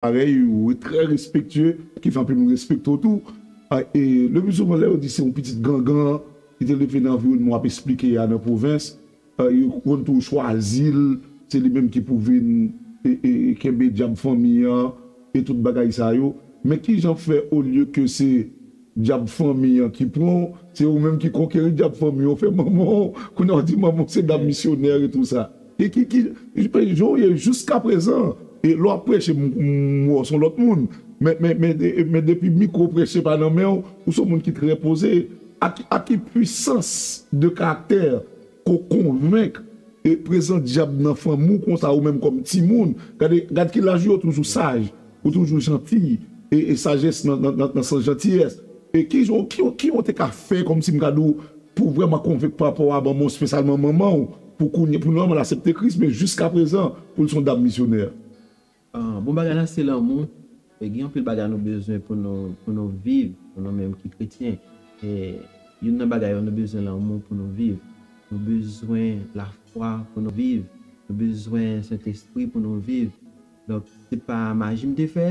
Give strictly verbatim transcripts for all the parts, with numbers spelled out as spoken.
parèy, ou trè respektye, ki fè anpil moun respekte w tou. Ah, e le pli souvan, lè yo di se yon pitit gangan ki te leve nan anviwònman w ap esplike a nan pwovens, ah, yo konn tou chwazi l, se li menm ki pou vin e, e, e kenbe dyab fanmi an e tout bagay sa yo. Men kijan fè, olye ke se dyab fanmi an ki pran w, se ou menm ki konkeri dyab fanmi an, ou fè manman w, kounye a w di manman w se dam misyonè e tou sa. E ki, ki, jan w ye jiskaprezan, e lè w ap preche, m, m, m wè w se yon lòt moun. Men, men, men, e, men depi mikwo preche pa nan men w, ou se yon moun ki trè poze. A ki, a ki pwisans de karaktè ke w konvenk e prezans dyab nan fanmi w konsa, ou menm kòm timoun? Gade, gad ki laj ou, ou toujou saj, ou toujou janti, e, e sajès nan, nan, nan, nan sans jantiyès. E ki, ki, ki ou te ka fè, kòmsi m ka di w, pou vrèman konvenk papa w a, manman w, espesyalman manman w, pou kounye, pou nòmal aksepte Kris, men jiskaprezan, pou l se yon dam misyonè? Ah, bon, bagay la se lanmou. E gen anpil bagay nou bezwen pou nou, pou nou viv, pou nou menm ki kretyen. E youn nan bagay yo, nou bezwen lanmou pou nou viv. Nou bezwen lafwa pou nou viv. Nou bezwen Sentespri pou nou viv. Donk, se pa maji m te fè.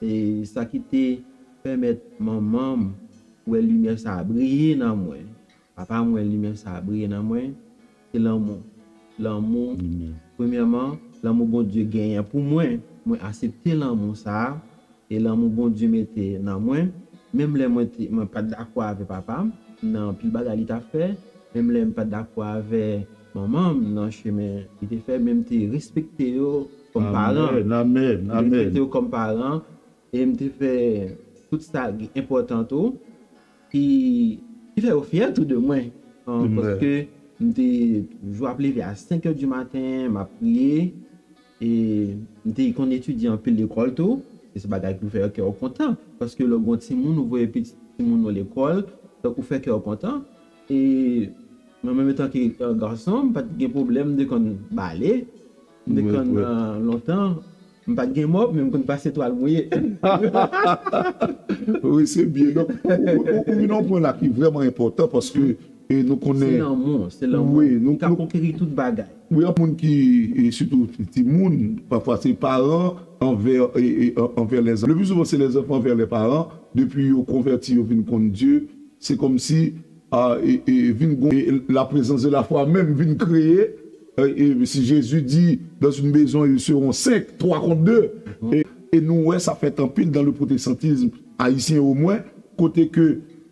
E sa ki te pèmèt manman m wè limyè sa a briye nan mwen. Papa m wè limyè sa a briye nan mwen, se lanmou. Lanmou, premyèman, lanmou Bondye genyen pou mwen. Mwen aksepte lanmou sa a, e lanmou Bondye mete nan mwen. Menm lè mwen te, mwen pa t dakò avè papa m, nan anpil bagay li t ap fè, menm lè m pa t dakò avè manman m, nan chemen li te fè, men m te respekte yo kòm paran. Amèn, amèn, amèn. M te respekte yo kòm paran, e m te fè tout sa ki enpòtan tou, ki, ki fè yo fyè tou de mwen. An, paske m te toujou ap leve a senk è di maten, m ap priye, e m te konn etidye anpil lekòl tou, e se bagay ki pou fè kè w kontan, paske lè w gen yon timoun, ou voye pitit timoun ou lekòl, donk ou fè kè w kontan, e mwen menm, antanke, e, gason, m pa t gen pwoblèm, m te konn bale, m te konn, e, lontan, m pa t gen mòp, men m konn pase twal mouye. Wi, se byen. Donk, ou, ou, ou vin nan pwen la ki vrèman enpòtan, paske, e, nou konnen. Se lanmou, se lanmou. Wi, nou, ki ka konkeri tout bagay. Wi, anpil moun ki, e, sitou timoun, pafwa se paran anvè, e, e, an-, anvè lèzanfan. Le pli souvan, se lèzanfan anvè lèparan. Depi yo konvèti, yo vin konn Dye, se kòmsi, a, e, e, vin gon, e, la présence de la foi menm vin kreye. E, e, si Jezi di, dans une maison, ils seront cinq, trois contre deux. E, e nou wè sa fèt anpil dans le protestantisme haïtien, omwen, kote ke,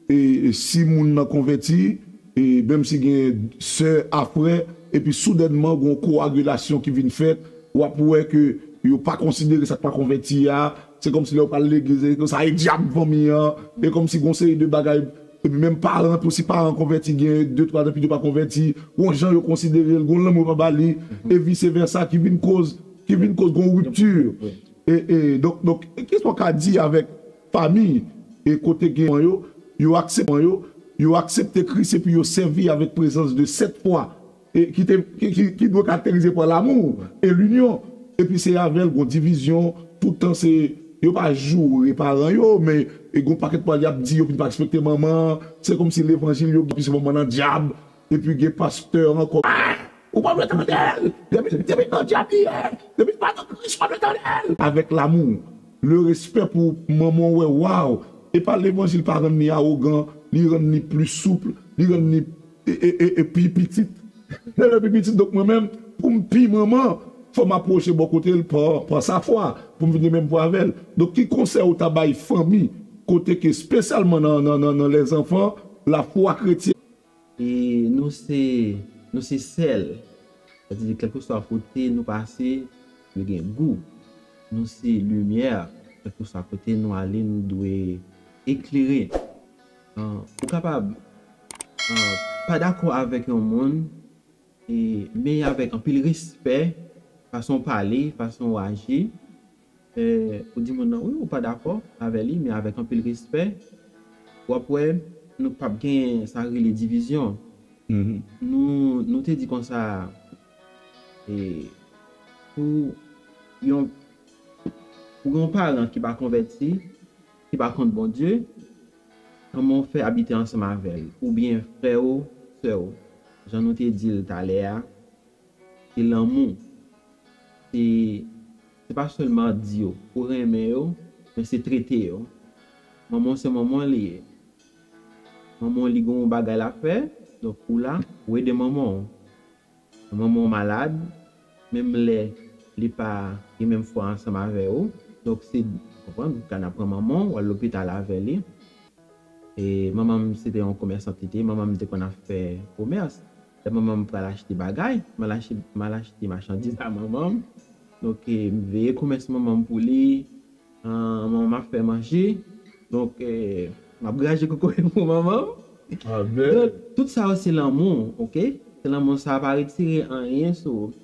e, e, si moun nan konvèti, e, menm si gen sè a frè, epi soudènman, gon koagilasyon ki vin fèt, w ap wè ke yo pa konsidere sa k pa konvèti a, se kòmsi lè yo pral legliz, e sa e dyab fanmi an, e kòmsi gon seri de bagay, epi menm paran tou, si paran konvèti, gen de twa tan pitit yo pa konvèti, gon jan yo konsidere l, gon lanmou yo pa ba li, e vise vèsa, ki vin koz, ki vin koz gon ripti. E, e, donk, donk, kisa w ka di avèk fanmi, e kote gen yo, yo aksepte, yo, yo aksepte Kris epi yo sèvi avèk prezans de sèt fwa, e ki te, ki, ki, ki dwe karakterize pa lanmou e linyon. Epi se avè l gon divizyon, tout tan se, yo pa joure paran yo, men e gon pakèt pwa y ap di yo vin pa respekte manman, se kòmsi levanjil yo, epi se manman nan dyab, epi gen pastè ankò. Ah! Ou pa dwe tande l! Depi, depi nan dyab li ye, depi pa nan Kris, ou pa dwe tande l! Avèk lanmou, le respè pou manman w, wè, waw! E pa levanjil pa rann li awogan, li rann li pli soup, li rann li e, e, e, e pi pitit. Lè l pi pitit, donk mwen menm, pou m pi manman, fò m apwoche bò kote l pa, pa sa fwa, pou m vin gen menm pwen avè l. Donk, ki konsèy ou ta bay fanmi, kote ke, espesyalman nan, nan, nan, nan lèzanfan, lafwa kretyen? E nou se, nou se sèl. Sa vle di, kèlkeswa kote nou pase, nou gen gou. Nou se limyè. Kèlkeswa kote nou ale, nou dwe eklere. Ah, ou kapab, ah, pa dakò avèk yon moun, e, men avèk anpil respè, fason w pale, fason w aji. E, ou di moun nan, wi, ou pa dakò avè li, men avèk anpil respè, w ap wè nou p ap gen sa k rele divizyon. Nou, nou te di konsa, e, pou yon, pou yon paran ki pa konvèti, ki pa konn Bondye, kòman w fè abite ansanm avè l? Oubyen frè w, sè w, jan nou te di l talè a, se lanmou. Se, se pa sèlman di yo ou renmen yo, men se trete yo. Manman w se manman w li ye. Manman w li gen yon bagay l ap fè, donk ou la, ou ede manman w. Manman w malad, menm lè li pa gen menm fwa ansanm avè w, donk se, w konprann, ou ka nan pran manman w, w al lopital avè li. E manman m se te yon komèsant li te ye, manman m te konn ap fè komès. Lè manman m pral achte bagay, m al achte, m al achte machandiz a manman m. Donk, e, m veye komès manman m pou li. An, manman m ap fè manje. Donk, e, m ap graje kokoye pou manman m. Donk, tout sa yo se lanmou, oke? Se lanmou sa pa retire anyen sou ou.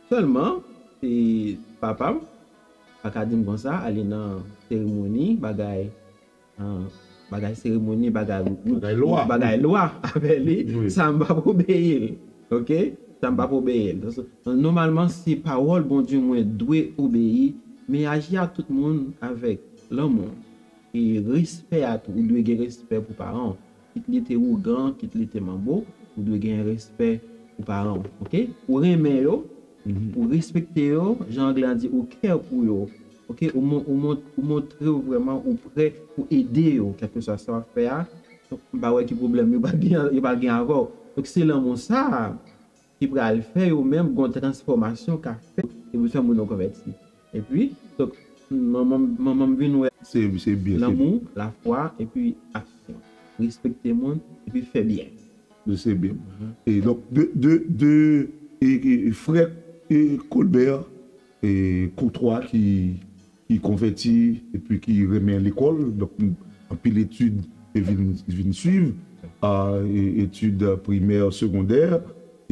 Sèlman, e, papa m pa ka di m konsa, ale nan seremoni, bagay, an, bagay seremoni, bagay, bagay lwa, bagay lwa avè li, wi, sa m p ap obeyi l. Oke? Sa m p ap obeyi l. Nòmalman, se pawòl Bondye mwen dwe obeyi, men aji ak tout moun avèk lanmou. E respè a tou, ou dwe gen respè pou paran w. Kit li te ougan, kit li te manbo, ou dwe gen respè pou paran w, oke? Ou renmen yo, ou respekte yo, jan anglè an di, ou care pou yo, oke? Ou mon-, ou mon-, ou montre yo vrèman ou prè pou ede yo, kèlkeswa sa w ap fè a. Donk, m pa wè ki pwoblèm yo pa gen, yo pa gen avè w. Donk, se lanmou sa a ki pral fè yo menm gon transfòmasyon ka fèt, e pou fè moun yo konvèti. Epi, donk, manman, manman m vin wè se, se byen, se lanmou, lafwa, epi aksyon. Respekte moun, epi fè byen. Se byen. E donk, de, de, de, e, e, e frè, e, Colbert, e, Courtois ki, ki konvèti epi ki renmen lekòl. Donk, anpil etid te vin, vin swiv, a, e, etid primè, segondè,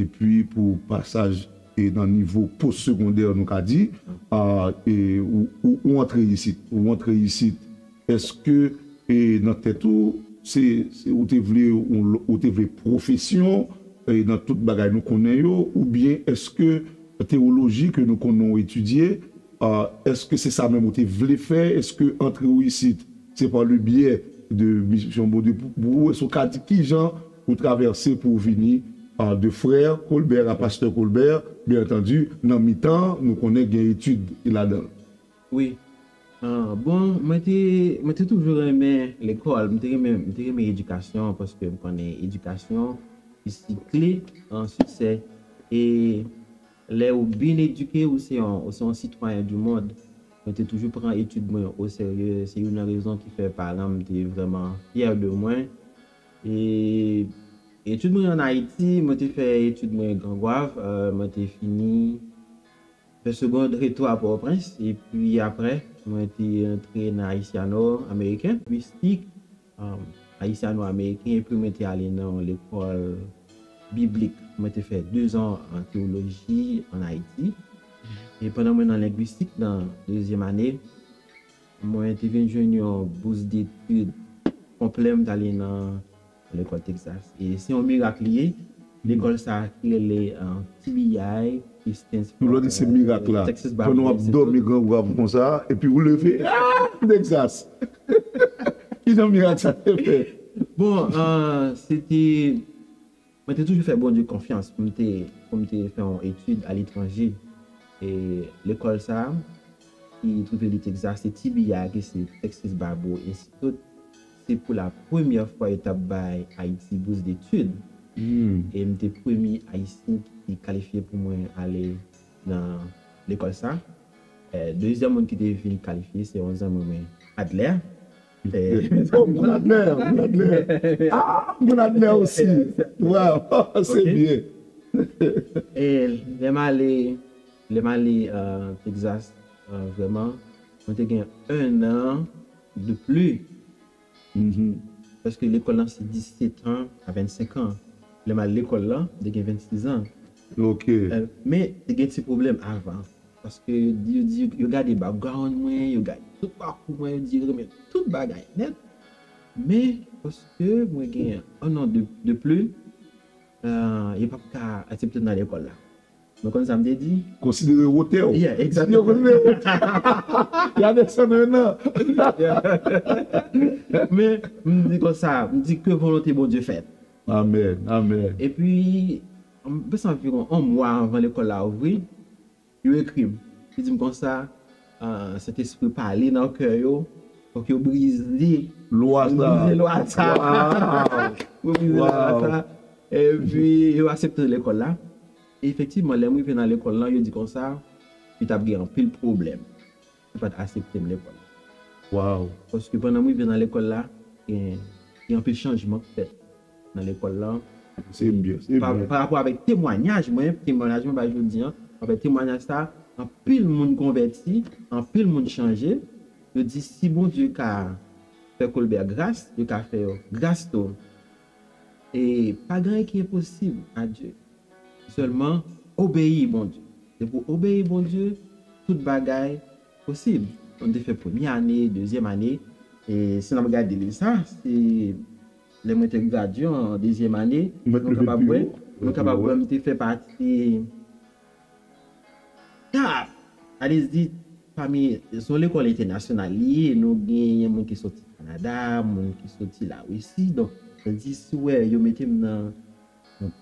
epi pou pasaj, e, nan nivo pos-segondè, nou ka di, a, e, ou, ou, ou antre isit, ou antre isit, èske, e, nan tèt ou, se, se, ou te vle, ou, ou te vle pwofesyon, e, nan tout bagay nou konnen yo, oubyen èske tewoloji ke nou konnen w etidye, a, èske se sa menm ou te vle fè? Èske antre w isit, se pa le biais de misyon Bondye pou, pou ou? Èske w ka di kijan ou travèse pou w vini, a, de frè Colbert a pastè Colbert, byen antandi, nan mitan, nou konnen gen etid ladan l? Wi. Ah, bon, mwen te, mwen te toujou renmen lekòl, mwen te renmen, mwen te renmen edikasyon, paske m konnen edikasyon se kle an siksè. E lè ou byen edike, ou se yon, ou se yon sitwayen du monde. Mwen te toujou pran etid mwen o serye. Se youn nan rezon ki fè paran m te vrèman fyè de mwen. E etid mwen an Ayiti, mwen te fè etid mwen Gran Gwav, euh, mwen te fini fè segond, retou a Pòtoprens, epi apre, mwen te antre nan Ayisyano Ameriken, lengwistik, um, Ayisyano Ameriken, epi mwen te ale nan yon lekòl biblik. Mwen te fè dezan an tewoloji an Ayiti. E pandan mwen nan lengwistik, nan dezyèm ane, mwen te vin jwenn yon bous detid konplè, m t ale nan lekòl Texas. E se yon mirak li ye. Lekòl sa a ki rele, uh, T B I, ki stands for, uh, Texas Bible Institute. Pandan w ap dòmi Gran Gwav konsa, epi ou leve, ah, Texas! Kijan mirak sa te fèt? Bon, uh, se te Mwen te toujou fè Bondye konfyans pou m te, pou m te fè yon etid aletranje. E lekòl sa a, ki twouve li Texas, se T B I, ki se Texas Bible Institute. Se pou la premyè fwa yo t ap bay Ayiti bous detid. E m te premye Ayisyen ki kalifye pou mwen ale nan lekòl sa. Eh, dezyèm moun ki te vin kalifye, se yon zanmi mwen, Adler. Eh, oh, moun Adler, moun Adler. Ah, moun Adler osi. Waw, se byen. E lè m ale, lè m ale, euh, Texas, euh, vrèman, mwen te gen un an de plus. Paske lekòl lan se disèt an a vennsenk an. Lè m al lekòl lan, m te gen vennsis an. Ok. Eh, men, te gen ti pwoblèm avan. Paske yo di, yo di, yo gade background mwen, yo gade tout pakou mwen, yo di yo renmen tout bagay nèt. Men, paske mwen gen un an de, de plus, euh, yo p ap ka aksepte m nan lekòl la. Mwen konn sa m te di. Konsidere wotè w. Yeah, exactly. Yo konsidere wotè w. Y a desann un an. Yeah. Men, m di konsa, m di ke volonte Bondye fèt. Amen, amen. Epi, m panse anviwon yon mwa anvan lekòl la ouvri, yo ekri m. Yo di m konsa, ah, Sentespri pale nan kè yo, fòk yo brize, lwa yo sa, brize lwa sa. Waw. Yo brize lwa sa. Epi yo aksepte lekòl la. E efektivman, lè m rive nan lekòl lan, yo di konsa, yo t ap gen anpil pwoblèm. Yo pa t aksepte m lekòl la. Waw. Paske pandan m rive nan lekòl la, gen, gen anpil chanjman k fèt nan lekòl la. Se byen, se byen. Pa rapò avèk temwanyaj mwen, temwanyaj mwen bay jodi an, avèk temwanyaj sa, anpil moun konvèti, anpil moun chanje. Yo di si Bondye ka fè Colbert gras, yo ka fè yo gras tou. E pa gen anyen ki enposib a Dye. Sèlman obeyi Bondye. Depi w obeyi Bondye, tout bagay posib. Mwen te fè premye ane, dezyèm ane, e si n ap gade li sa, se lè mwen te gradye an dezyèm ane, nou kapab wè, nou kapab wè m te fè pati tap. Alezi, pami, se yon lekòl entènasyonal li ye, nou genyen moun ki soti Kanada, moun ki soti Larisi. Donk, alezi, si w wè yo mete m nan, nan,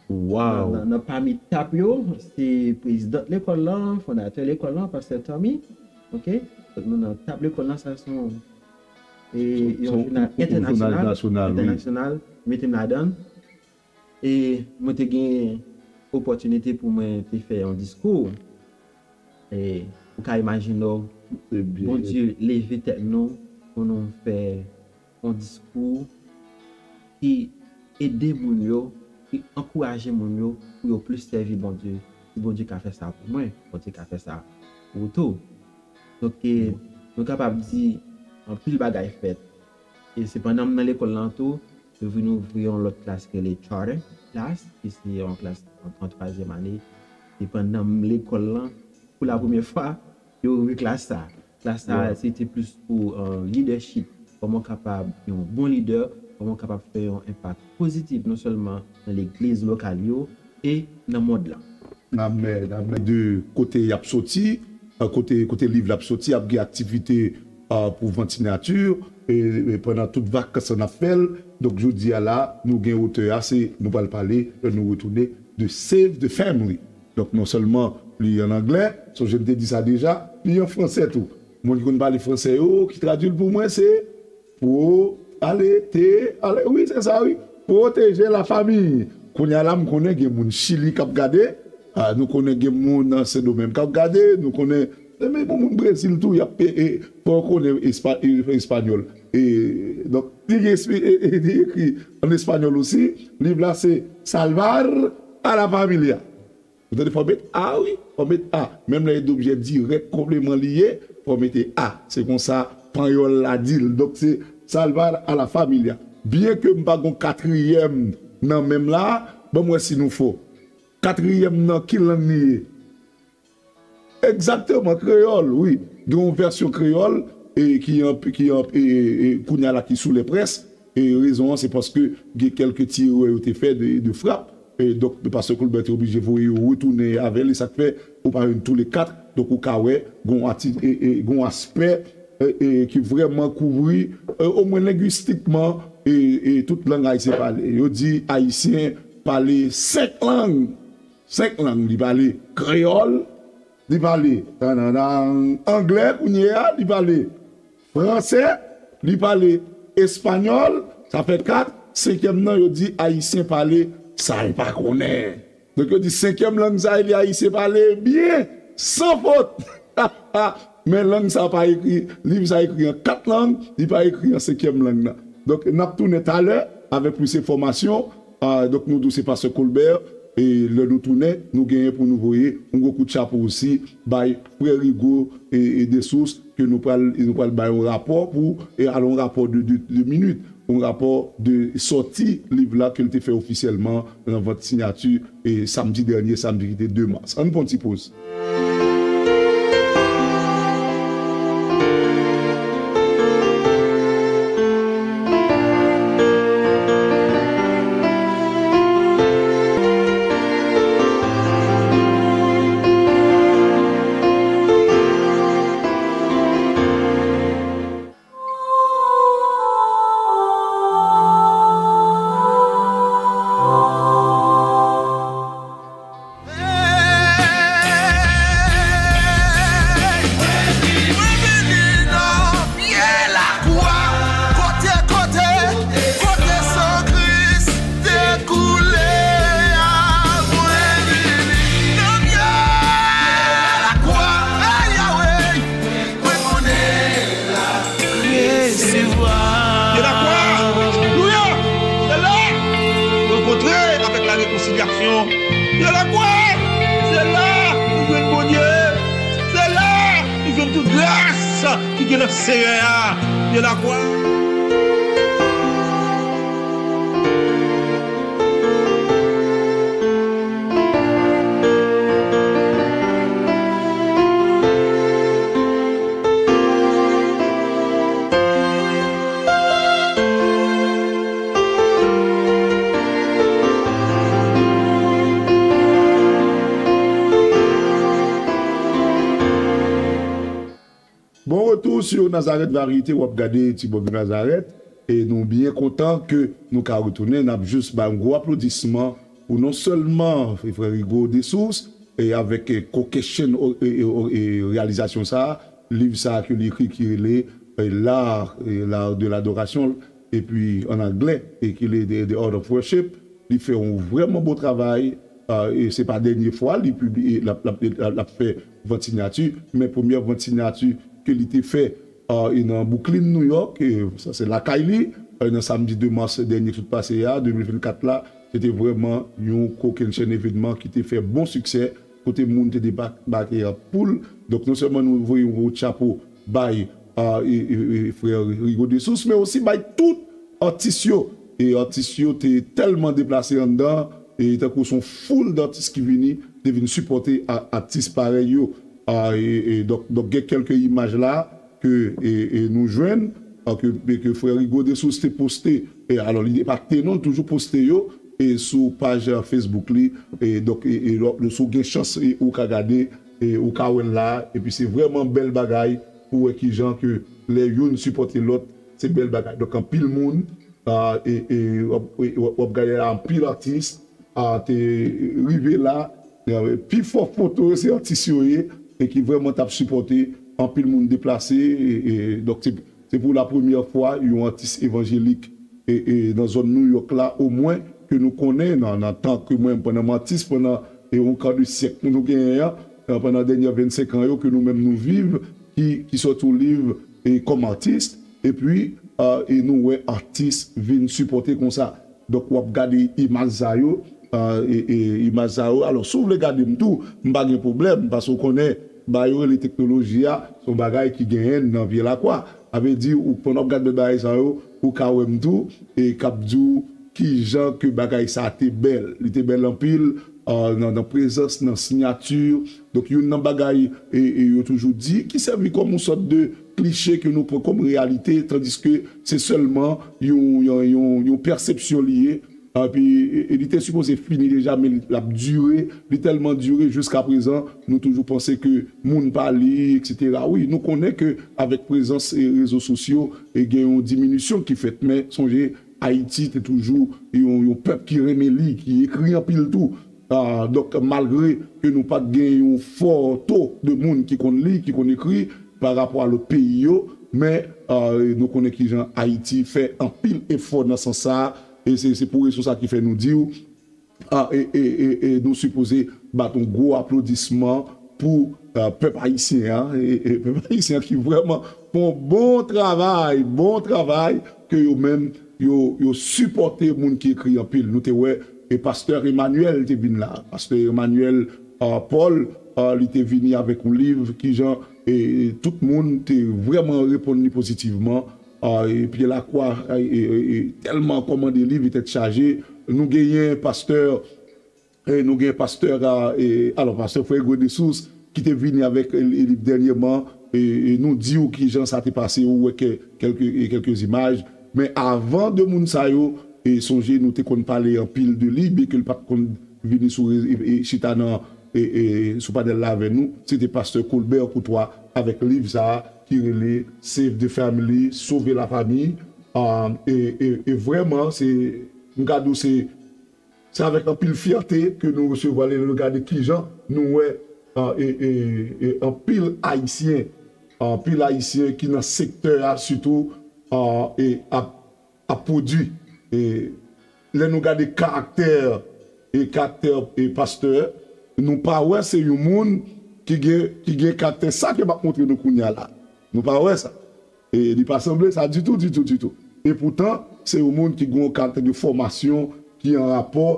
nan, nan pami tap yo, se prezidant lekòl lan, fondatè lekòl lan, pastè Tommy. Oke? Donk, nou nan tap lekòl lan, sa se yon, e, yon jounal entènasyonal, entènasyonal, mete m ladan l. E mwen te gen opòtinite pou mwen te fè yon diskou. E ou ka imajine w, Bondye leve tèt nou pou nou fè yon diskou ki ede moun yo, ki ankouraje moun yo pou yo plis sèvi Bondye. Si Bondye ka fè sa pou mwen, Bondye ka fè sa pou ou tou. Donk, e, nou kapab di anpil bagay fèt. E se pandan m nan lekòl lan tou, yo vin ouvri yon lòt klas ki rele Charter Class, ki se yon klas an, an twazyèm ane. Se pandan m lekòl lan, pou la premyè fwa, yo ouvri klas sa. Klas sa, se te plis pou, e, leadership. Kòman w kapab yon bon lidè, kòman w kapab fè yon enpak pozitif non sèlman nan legliz lokal yo, e nan mond lan. Amèn, amèn. De kote y ap soti, e, kote, kote liv la ap soti, ap gen aktivite, e, pou vant siyati, e, e pandan tout vakans an n ap fè l. Donk, jodi a la, nou gen otè a, se, nou pral pale, lè nou retounen, de Save the Family. Donk, non sèlman li an anglè, sonje m te di sa deja, li an fransè tou. Moun ki konn pale fransè yo, ki tradui l pou mwen, se Pro, ale, te, ale, wi, se sa, wi. Protéger la famille. Kounye a la, m konnen gen moun Chili k ap gade, a, nou konnen gen moun nan Sendomeng k ap gade, nou konnen, e, men pou moun Brezil tou, y ap, e, e, fò w konnen espa-, e, espanyòl. E, donk, li gen espi-, e, e, li ekri an espanyòl osi. Liv la se Salvar a la Familia. Ou tande, fò w met a, wi, fò w met a. Menm lè e de objè dirèk konpleman li ye, fò w mete a. Se konsa panyòl la di l. Donk, se Salvar a la Familia. Byen ke m pa gon katriyèm nan men m la, ban m wè si nou fò. Katriyèm nan, ki lang li ye? Egzakteman, kreyòl, wi. Gen yon vèsyon kreyòl, e, ki an, ki an, e, e, e, kounye a la ki sou lèprès. E rezon an, se paske gen kèlke ti erè yo te fè de, de frap. E donk, pastè Colbert te oblije voye yo retounen avè l. E sa k fè ou pa jwenn toulekat. Donk, ou ka wè, gon ati-, e, e, gon aspè, e, e, ki vrèman kouvri, e, omwen lengwistikman, e, e, tout lang ayisyen pale. Yo di ayisyen pale senk lang. Senk lang, li pale kreyòl, li pale, tanandan, anglè, kounye a, li pale fransè, li pale espanyòl, sa fè kat, senkyèm nan, yo di ayisyen pale sa yo pa konnen. Donk, yo di senkyèm lang sa, li ayisyen pale byen, san fot. Men lang sa pa ekri, liv sa ekri an kat lang, li pa ekri an senkyèm lang nan. Donk, n ap tounen talè avèk plis enfòmasyon. A, donk, nou di w se pastè Colbert, e lè nou tounen, nou genyen pou nou voye yon gwo kout chapo osi bay frè Rigaud e, e Dessources, ke nou pral, nou pral bay yon rapò pou, e al yon rapò de, de, de minit, yon rapò de sòti liv la ke l te fè ofisyèlman nan vant siyati, e samdi dènye, samdi ki te de mas. Ann pran yon ti poz. Yo la kwè, se la nou jwenn Bondye, se la nou jwenn tout gras ki gen nan Seyè a. Yo la kwè. Bon retour sur Nazareth Variété, w ap gade Ti Bòbi Nazareth, e nou byen kontan ke nou ka retounen. N ap jis bay yon gwo aplodisman pou non sèlman frè Rigaud Dessources, e avèk, e, Caucasian, e, e, e, reyalizasyon sa, liv sa ke li ekri ki rele, e, L'art, e, L'art de l'adoration, epi an anglè, e ki rele The, The Art of Worship. Li fè yon vrèman bon travay, e, e se pa dènye fwa li pibliye, l ap, l ap, l ap, l ap fè vant sinyati, men premyè vant sinyati ke li te fè, e, e nan Brooklyn, New York, e sa se lakay li, e, nan samdi de mas dènye ki sot pase a, de mil vennkat la, se te vrèman yon kokennchenn evènman ki te fè bon siksè, kote moun te debake an poul. Donk, non sèlman nou voye yon gwo chapo bay, a, e, e, e, frè Rigaud Dessources, men osi bay tout atis yo. E atis yo te tèlman deplase anndan, e tankou se yon foul datis ki vini, te vin sipòte a, atis parèy yo. A, e, e, donk, donk, gen kèlke imaj la ke, e, e, nou jwenn, a, ke, e, ke frè Rigaud Dessources te poste. E alò, li pa te non, li toujou poste yo, e, sou paj Facebook li. E donk, e, e, lò, si w gen chans, e, ou ka gade, e, ou ka wè l la. Epi se vrèman bèl bagay pou wè kijan ke lè youn sipòte lòt, se bèl bagay. Donk, anpil moun, a, e, e, w ap, e, w ap gade la, anpil atis, a, te rive la. E, pi fò foto yo, se atis yo ye, e ki vrèman t ap sipòte. Anpil moun deplase, e, e, donk, se, se pou la premyè fwa, yon atis evanjelik, e, e, nan zòn New York la, omwen, ke nou konnen, nan, nan tan ke mwen, pandan m atis, pandan, e, yon ka de syèk nou genyen an, e, pandan dènye vennsenk an yo, ke nou menm nou viv, ki, ki sòti yon liv, e, kòm atis, epi, a, e nou wè atis vin sipòte konsa. Donk, w ap gade imaj sa yo, a, e, e, imaj sa yo. Alò, si w vle gade m tou, m pa gen pwoblèm, paske w konnen, bagay yo rele teknoloji a, se yon bagay ki genyen nan Vye Lakwa. Sa vle di, ou, pandan w ap gade bagay sa yo, ou ka wè m tou, e k ap di w kijan ke bagay sa te bèl. Li te bèl anpil, a, nan, nan prezans, nan siyati. Donk, youn nan bagay, e, e yo toujou di, ki sèvi kòm yon sòt de kliche ke nou pran kòm reyalite, tandiske se sèlman yon, yon, yon, yon pèsepsyon li ye. Epi, e, e li te sipoze fini deja, men l ap dire, li tèlman dire jiska prezan, nou toujou panse ke moun pa li, etsetera. Wi, nou konnen ke avèk prezans, e, rezo sosyo, e gen yon diminisyon ki fèt, men sonje, Ayiti te toujou yon, yon pèp ki renmen li, ki ekri anpil tou. A, donk, malgre ke nou pa t gen yon fò to de moun ki konn li, ki konn ekri, pa rapò a lòt peyi yo, men, a, nou konnen kijan Ayiti fè anpil efò nan sans sa a, e se, se pou rezon sa ki fè nou di w, a, e, e, e, e nou sipoze bat yon gwo aplodisman pou, a, pèp ayisyen an, e, e pèp ayisyen an ki vrèman fè yon bon travay, bon travay, ke yo menm, yo, yo sipòte moun ki ekri anpil. Nou te wè, e pastè Emmanuel te vin la. Pastè Emmanuel, a, Paul, a, li te vini avèk yon liv, kijan, e, e tout moun te vrèman reponn li pozitivman. A, e Pye Lakwa, e, e, e, e tèlman kòmande liv, e tèt chaje. Nou genyen pastè E nou gen pastè, a, e, alò, pastè Frè Rigaud Dessources, ki te vini avèk, e, e, liv dènyèman, e, e nou di w kijan sa te pase, ou wè kè-, kèlke, e, kèlke imaj. Men avan de moun sa yo, e, sonje nou te konn pale anpil de li, byenke l pa t konn vini sou re-, e, e, chita nan, e, e, sou panèl la avè nou, se te pastè Colbert Courtois avèk liv sa a ki rele Save the Family, Sauver la Famille. A, e, e, e vrèman, se, m ka di w, se Se avèk anpil fyète ke nou resevwa li, lè nou gade kijan nou wè, a, e, e, e, anpil Ayisyen, anpil Ayisyen ki nan sektè a sitou, a, e, ap, ap pwodui. E lè nou gade karaktè, e karaktè, e pastè, nou pa wè se yon moun ki gen, ki gen karaktè sa ke m ap montre nou kounye a la. Nou pa wè sa. E li pa sanble sa ditou, ditou, ditou. E poutan, se yon moun ki gen yon karaktè de fòmasyon ki an rapò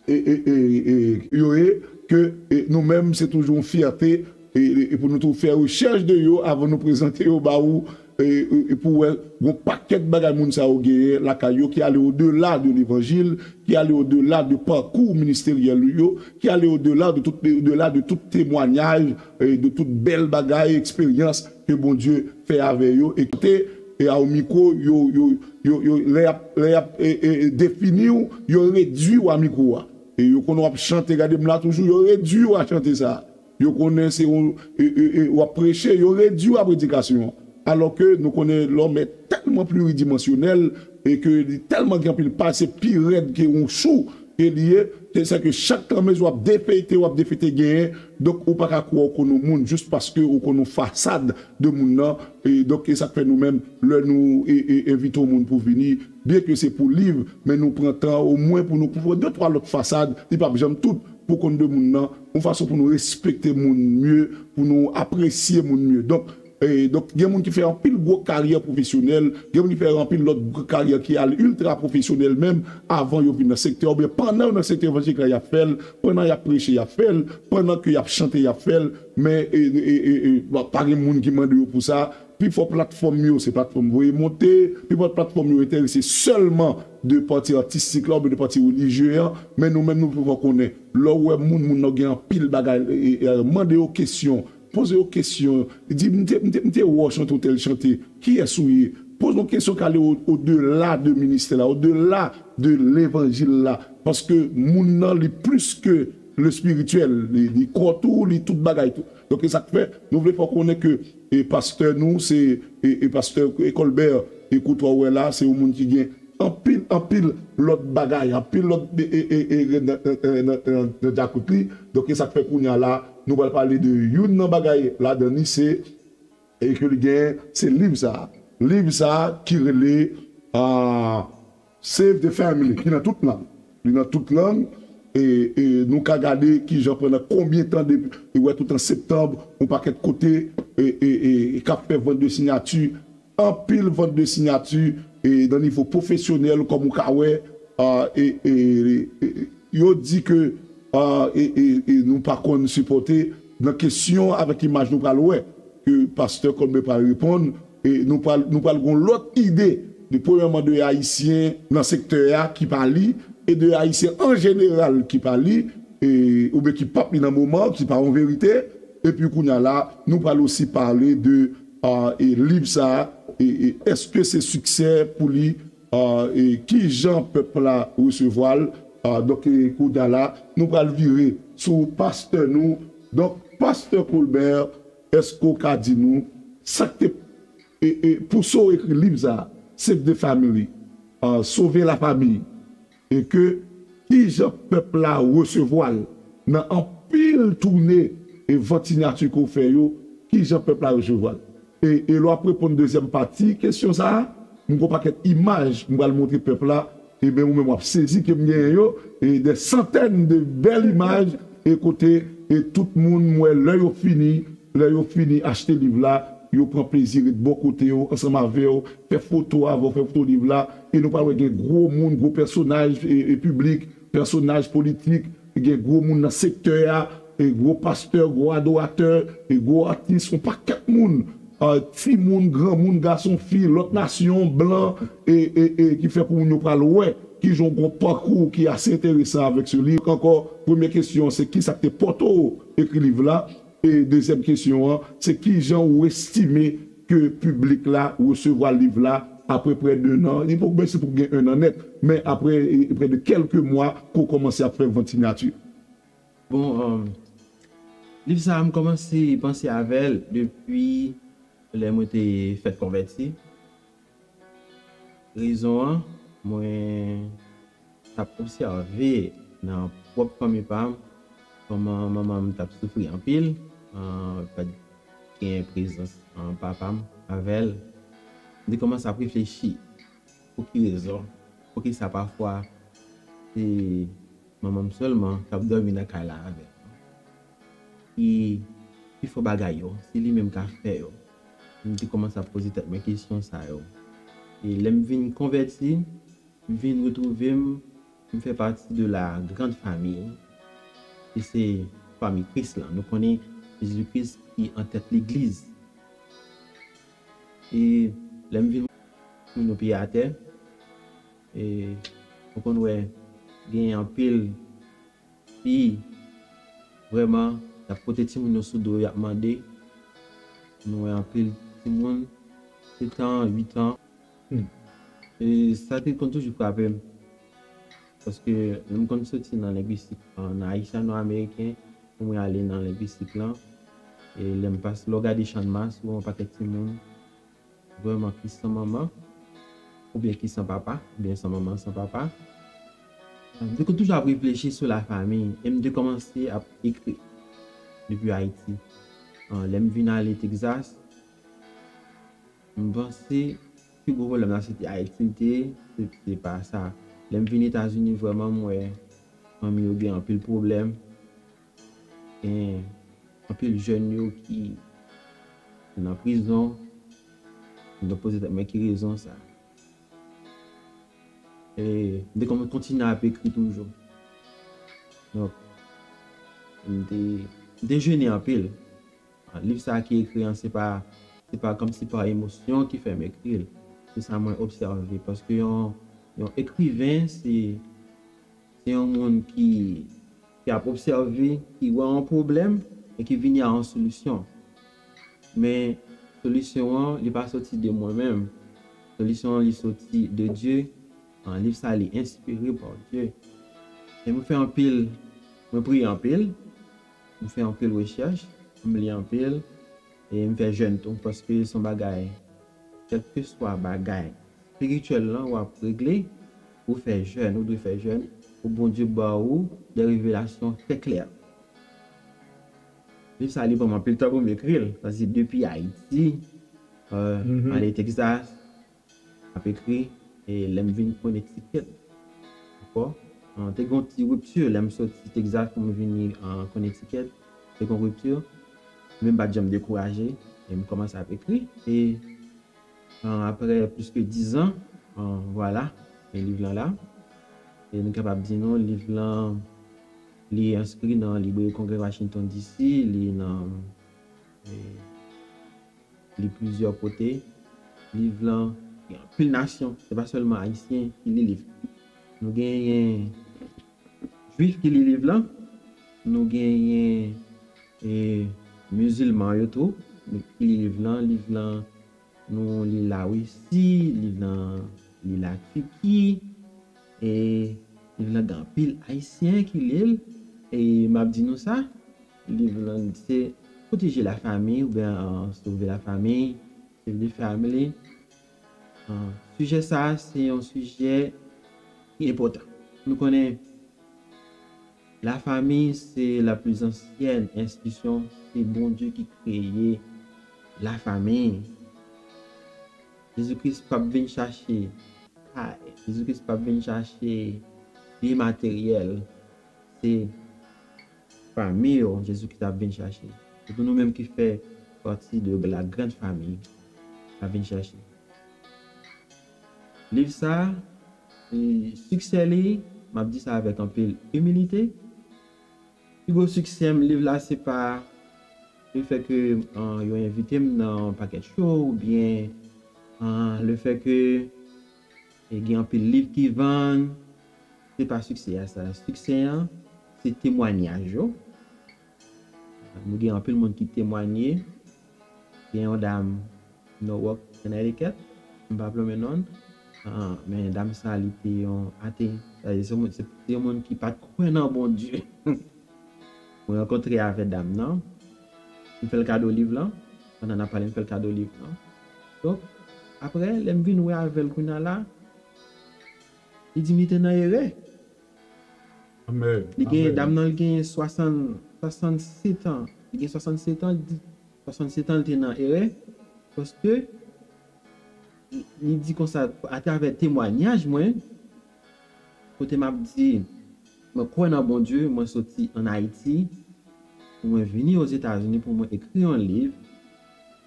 e, e, e, e, yo ye, ke e, nou menm, se toujou yon fyète e, e, e pou nou tou fè rechèch de yo avan nou prezante yo ba ou, e, e, e pou wè yon pakèt bagay moun sa yo genyen lakay yo ki ale odela de levanjil, ki ale odela de pakou ministeryèl yo, ki ale odela de tout, odela de tout temwanyaj, e, de tout bèl bagay, eksperyans ke Bondye fè avè yo, e kote, e a yon mikwo, yo, yo, yo, yo, lè y ap, lè y ap e, e, e, defini w, yo redui w a mikwo a. E yo konnen w ap chante, gade m la toujou, yo redui w a chante sa. Yo konnen se yon, e, e, e, w ap preche, yo redui w a predikasyon. Alò ke nou konnen lòm è tèlman pliridimansyonèl e ke li tèlman gen anpil pay, se pi rèd ke yon chou ke li ye. Se sa ke chak tanmez w ap defeyte, w ap defeyte genyen. Donk, ou pa ka kwè w konn yon moun jis paske ou konn yon fasad de moun nan. E donk, e sa k fè nou menm, lè nou e, e, envite yon moun pou vini, byen ke se pou liv, men nou pran tan omwen pou nou konprann de twa lòt fasad, li p ap janm tout pou konn de moun nan, yon fason pou nou respekte moun mye, pou nou apresye moun mye. Donk, e, donk, gen moun ki fè anpil gwo karyè pwofesyonèl, gen moun ki fè anpil lòt gwo karyè ki al iltra pwofesyonèl menm, avan yo vin nan sektè, oubyen pandan yo nan sektè evanjelik la, y ap fè l, pandan y ap preche, y ap fè l, pandan ke y ap chante, y ap fè l, men, e, e, e, e, pa gen moun ki mande yo pou sa. Pifò platfòm yo, se platfòm voye monte, pifò platfòm yo enterese sèlman de pati atistik la oubyen de pati relijye an, men nou menm nou pifò konnen. Lè w wè moun, moun nan gen anpil bagay, e, e, e, mande yo kesyon, poze yo kesyon, di, "M te, m te, m te wè w chante yon tèl chante, kiyès ou ye?" Poze yon kesyon k ale o, odela de ministè la, odela de levanjil la, paske moun nan li plis ke le spirityèl, li, li kò tou, li tout bagay tou. Donk, e sa k fè, nou vle fè w konnen ke e pastè nou, se e, e pastè e Colbert e Courtois, ou wè la, se yon moun ki gen anpil, anpil lòt bagay, anpil lòt e, e, e, e, nan, nan, nan, nan, nan djakout li. Donk, e sa k fè kounye a la, nou pral pale de youn nan bagay ladan li, se, e ke li gen, se liv sa a. Liv sa a ki rele, ah, Save the Family, ki nan tout lang. Li nan tout lang. E, e nou ka gade kijan pandan konbyen tan de, e wè tout an septanm, yon pakèt kote, e, e, e, e k ap fè vant de sinyati, anpil vant de sinyati, e nan nivo pwofesyonèl, kòm ou ka wè, a, e, e, e, yo di ke, a, e, e, e nou pa konn sipòte nan kesyon avèk imaj nou pral wè, ke pastè Colbert pral reponn, e nou pral, nou pral gon lòt ide de, premyèman, de Ayisyen nan sektè a ki pa li, e de Ayisyen an jeneral ki pa li, e, oubyen ki p ap li nan moman, ki pa yon verite, epi kounye a la, nou pral osi pale de, a, e, liv sa a, e, e èske se siksè pou li, a, e, kijan pèp la resevwa l, a, donk, e, kounye a la, nou pral vire sou pastè nou. Donk, pastè Colbert, èske w ka di nou sa k te, e, e, pou sa w ekri liv sa a, Save the Family, a, Sove Lafanmi, e ke kijan pèp la resevwa l nan anpil toune e vant sinyati ke w fè yo, kijan pèp la resevwa l? E, e lè w ap reponn dezyèm pati kesyon sa a, m gon pakèt imaj m pral montre pèp la, e ben ou menm w ap sezi ke m genyen yo, e dè santèn de bèl imaj, e kote, e tout moun m wè lè yo fini, lè yo fini achte liv la, yo pran plezi ret bò kote yo, ansanm avè w, fè foto avè w, fè foto liv la, e nou pral wè gen gwo moun, gwo pèsonaj, e, e piblik, pèsonaj politik, gen gwo moun nan sektè a, e gwo pastè, gwo adoratè, e gwo atis, yon pakèt moun, a, timoun, granmoun, gason, fi, lòt nasyon, blan, e, e, e ki fè pou moun yo pral wè kijan w gon pakou ki ase enteresan avèk se liv. Ankò, premye kesyon an, se kisa k te pòte w ekri liv la? E dezyèm kesyon an, se kijan ou estime ke piblik la resevwa liv la apre prè de en an? Li poko, men se poko gen en an nèt, men apre, e, prè de kèlke mwa ke w kòmanse ap fè vant sinyati. Bon, um, liv sa a, m kòmanse panse avè l depi lè mwen te fèk konvèti. Rezon an, mwen t ap obsève nan pwòp fanmi pa m kòman manman m t ap soufri anpil, an, pa t gen prezans, an, papa m avè l. M te kòmanse ap reflechi pou ki rezon, poukisa pafwa se manman m sèlman k ap dòmi nan kay la avè l. E pifò bagay yo, se li menm k ap fè yo. M te kòmanse ap poze tèt mwen kesyon sa yo. E lè m vin konvèti, m vin retwouve m M fè pati de la grande famille. E se fanmi Kris lan. Nou konnen Jezi Kris ki antèt legliz. E lè m vin, moun yo pye atè. E nou konn wè gen anpil fi vrèman y ap pote timoun yo sou do, y ap mande. Nou wè anpil timoun, sèt an, uit an. Hmm. E sa te konn toujou frape m. Paske lè m konn soti nan lengwistik, nan ayisyano-ameriken, pou mwen ale nan lengwistik lan. E lè m pase, lè w gade Channmas, ou wè yon pakèt timoun vrèman ki san manman, oubyen ki san papa, oubyen san manman, san papa. M te toujou ap reflechi sou lafanmi, e m te kòmanse ap ekri depi Ayiti. Lè m vin ale Texas, m panse pi gwo pwoblèm la se te Ayiti l te ye, se, se pa sa. Lè m vin Etazini, vrèman, m wè fanmi yo gen anpil pwoblèm. Gen anpil jèn yo ki nan prizon. M te poze tèt mwen ki rezon sa. E m te kon-, kontinye ap ekri toujou. Donk, m te, m te jene anpil. Liv sa a ki ekri an, se pa, se pa kòmsi pa emosyon ki fè m ekri l. Se sa mwen obsève. Paske yon, yon ekriven, se, se yon moun ki, ki ap obsève, ki wè yon pwoblèm e ki vini a yon solisyon. Men solisyon an, li pa soti de mwen menm. Solisyon an, li soti de Dye. Liv sa, li enspire pa Dye. E mwen fè anpil, mwen priye anpil, mwen fè anpil rechèch, mwen li anpil, e mwen fè jèn tou, paske se yon bagay, kèlkeswa bagay espirityèl lan w ap regle, ou fè jèn, ou dwe fè jèn, pou Bondye ba ou de revelasyon trè klè. Liv sa, li pran m anpil tan pou m ekri l, paske depi Ayiti, euh, ale Texas, ap ekri, e lè m vin Connecticut ankò, an, te gen yon ti ripti lè m soti Texas pou m vini an Connecticut, te gen yon ripti, men m pa t janm dekouraje, e m kòmanse ap ekri, e, an, apre plis ke diz an, an, vwala, e liv lan la, e nou kapab di nou, liv lan, li enskri nan Libreri Kongrè Washington D C, li nan, e, li plizyè kote. Liv lan, gen anpil nasyon, se pa sèlman Ayisyen ki li liv. Nou genyen Jwif ki li liv lan, nou genyen, e, mizilman yo tou, ki li liv lan. Liv lan, nou li Larisi, liv lan, li Latiki, e liv lan gen anpil Ayisyen ki li l, e m ap di nou sa, liv lan se Protéger la famille oubyen, euh, Sauver la famille, Save the Family. Euh, sijè sa a, se yon sijè ki enpòtan. Nou konnen lafanmi se la pli ansyèn enstitisyon, se Bondye ki kreye lafanmi. Jezi Kris p ap vin chache kay. Jezi Kris p ap vin chache byen materyèl. Se fanmi w Jezi Kris ap vin chache. Se pou nou menm ki fè pati de la grande famille, l ap vin chache. Liv sa a, e, siksè li, m ap di sa avèk anpil imilite. Pi gwo siksè m liv la se pa lefètke, an, yo envite m nan yon pakèt show oubyen, an, lefètke, e, gen anpil liv ki vann. Se pa siksè a sa. Siksè an, se temwanyaj yo. Nou gen anpil moun ki temwanye. Gen yon dam Norwalk, Connecticut. M p ap nonmen non l. Ah, men dam sa, li te yon ate. Sa vle di, se moun, se, se yon moun ki pa t kwè nan Bondye. Mwen rankontre avè dam nan. M fè l kado liv lan. Pandan n ap pale, m fè l kado liv lan. Donk, apre, lè m vin wè avè l kounye a la, li di m li te nan erè. Amèn. Li gen, amèn. Dam nan, li gen swasann, swasannsèt an. Li gen swasannsèt an, li di, swasannsèt an, li te nan erè. Paske li di konsa, atravè temwanyaj mwen, kote m ap di, mwen kwè nan Bondye, mwen soti ann Ayiti, pou mwen vini Ozetazini, pou mwen ekri yon liv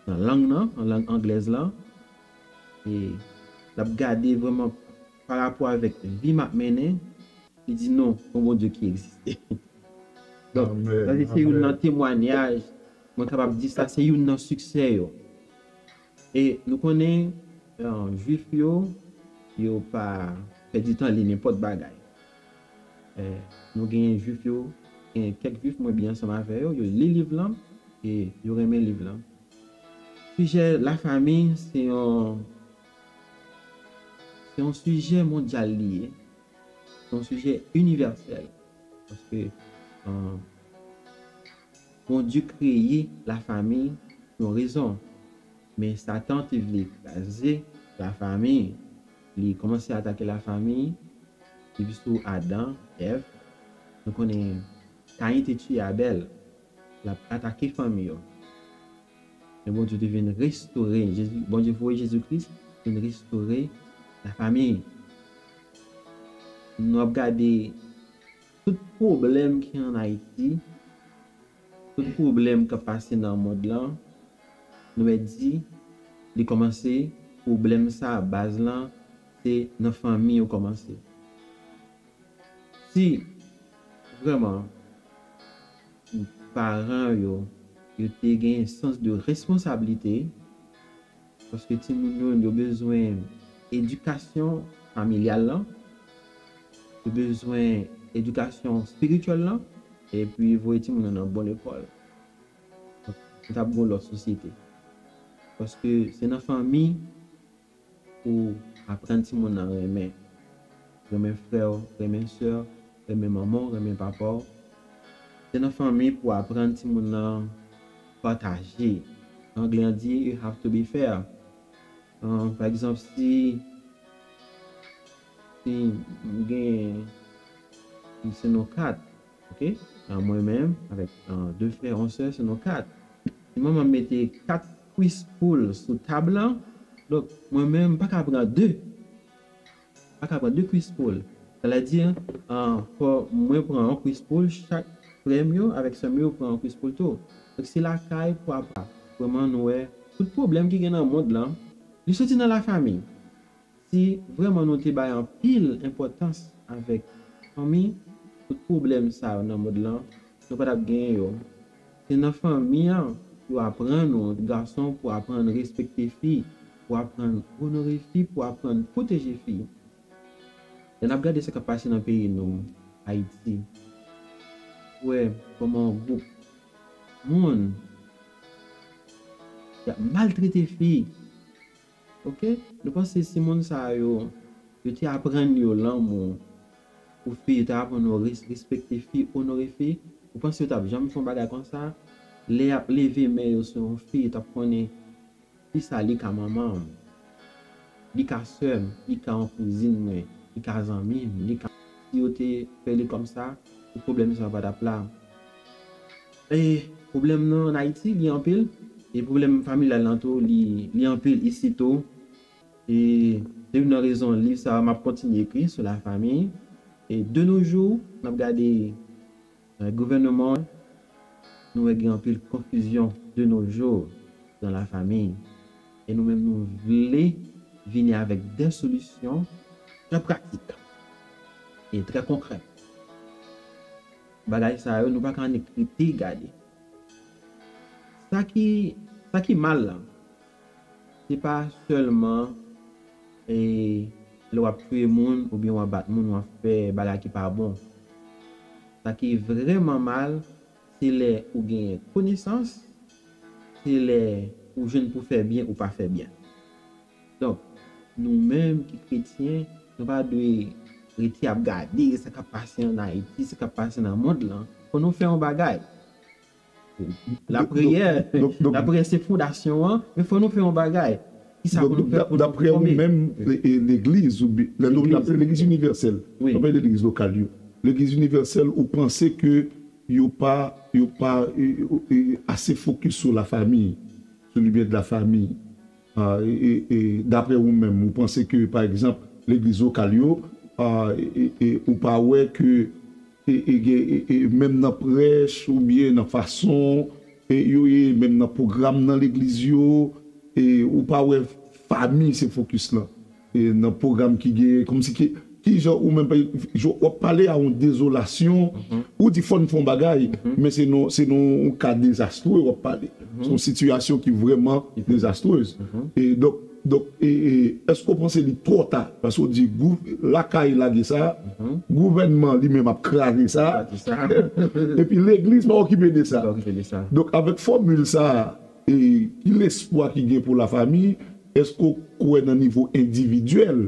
nan lang nan, an lang anglèz lan. E l ap gade vrèman pa rapò avèk vi m ap mennen, Li di non, yon Bondye ki egziste. Donk, sa se youn nan temwanyaj, mwen kapab di sa se youn nan siksè yo. E nou konnen, eh, Jwif yo, yo pa pèdi tan li nenpòt bagay. Eh, nou genyen Jwif yo, gen kèk Jwif mwen byen ansanm avè yo, yo li liv lan, e yo renmen liv lan. Sijè lafanmi, se yon, se yon sijè mondyal li ye. Se yon sijè inivèsèl. Paske, eh, Bondye kreye lafanmi pou yon rezon. Men Satan te vle kraze lafanmi. Li kòmanse atake lafanmi depi sou Adan, Èv. Nou konnen Kayen te tiye Abèl. L ap atake fanmi yo. Men Bondye te vin restore, Jezi, Bondye voye Jezi Kris vin restore lafanmi. Nou ap gade tout pwoblèm ki ann Ayiti, tout pwoblèm k ap pase nan mond lan, nou mèt di, li kòmanse, pwoblèm sa, baz lan, se nan fanmi yo kòmanse. Si vrèman paran yo, yo te gen sans de responsablite, paske timoun yo, yo bezwen edikasyon familyal lan, yo bezwen edikasyon espirityèl lan, epi voye timoun yo nan bon lekòl. Nou t ap gen yon lòt sosyete. Paske se nan fanmi pou aprann timoun nan renmen. Renmen frè w, renmen sè w, renmen manman w, renmen papa w. Se nan fanmi pou aprann timoun nan pataje. Anglè an di, you have to be fair. Ah, pa egzanp, si, si m gen, m se nou kat, ok? Ah, mwen menm, avèk, ah, de frè, yon sè, se nou kat. Si manman m mete kat Crisco sou tab lan, donk, mwen menm, m pa ka pran de. M pa ka pran de Crisco. Sa vle di, ah, fò mwen pran yon Crisco, chak frè m yo avèk sè m yo pran yon Crisco tou. Donk, se lakay pou aprann. Vrèman, nou wè, tout pwoblèm ki gen nan mond lan, li soti nan lafanmi. Si vrèman nou te bay anpil enpòtans avèk fanmi, tout pwoblèm sa yo nan mond lan, nou pa t ap genyen yo. Se nan fanmi an, yo aprann ou, gason, pou aprann respekte fi, pou aprann onore fi, pou aprann pwoteje fi. Lè n ap gade sa k ap pase nan peyi nou, Ayiti, ou wè kòman yon gwoup moun y ap maltrete fi. Ok? Nou panse si moun sa yo, yo te aprann yo lanmou pou fi, yo te aprann yo res-, respekte fi, onore fi, ou panse yo t ap janm fè yon bagay konsa? Lè y ap leve men yo sou yon fi, yo t ap konnen fi sa, li ka manman m, li ka sè m, li ka yon kouzin mwen, li ka zanmi m, li ka, si yo te fè li kòmsa, tout pwoblèm sa pa t ap la. E pwoblèm nan ann Ayiti, li anpil. E pwoblèm familyal lan tou, li, li anpil isi tou. E se youn nan rezon liv sa a, m ap kontinye ekri sou lafanmi. E de nos jours, n ap gade, eh, gouvènman, nou wè gen anpil konfizyon de nos jours dans la famille. E nou menm, nou vle vini avèk de solisyon trè pratik e trè konkrè. Bagay sa yo, nou pa ka annik rete gade. Sa ki, sa ki mal la, se pa sèlman, e, lè w ap touye moun oubyen w ap bat moun, w ap fè bagay ki pa bon. Sa ki vrèman mal, se lè ou genyen konesans, se lè ou jwenn pou fè byen ou pa fè byen. Donk, nou menm ki kretyen, nou pa dwe rete ap gade sa k ap pase ann Ayiti, sa k ap pase nan mond lan. Fò nou fè yon bagay. Lapriyè, lapriyè se fondasyon an, men fò nou fè yon bagay. Kisa pou nou fè pou nou tonbe? Daprè ou menm, e, e, legliz, ou bi-, lè nou ap pale legliz inivèsèl, nou pale de legliz lokal yo. Legliz inivèsèl, ou panse ke yo pa, yo pa, e, e, e, ase fokis sou lafanmi, sou limyè de lafanmi. Ah, e, e, e, daprè ou menm, ou panse ke, pa egzanp, legliz lokal yo, ah, e, e, e, ou pa wè ke, e, e, gen, e, e, menm nan prèch oubyen nan fason, e, yo ye, menm nan pwogram nan legliz yo, e, ou pa wè fanmi se fokis lan. E, nan pwogram ki gen, kòmsi ki, Kijan ou menm, w ap pale a yon dezolasyon, ou di fò n fè yon bagay, men se nan, se nan yon ka dezastwe w ap pale. Se yon sitiyasyon ki vrèman dezastwez. E donk, donk, e, e, èske w panse li twò ta? Paske w di gou-, lakay lage sa, gouvènman li menm ap kraze sa, epi legliz pa okipe de sa. Donk, avèk fòmil sa, e, ki lespwa ki gen pou lafanmi? Èske w kwè nan nivo endividyèl?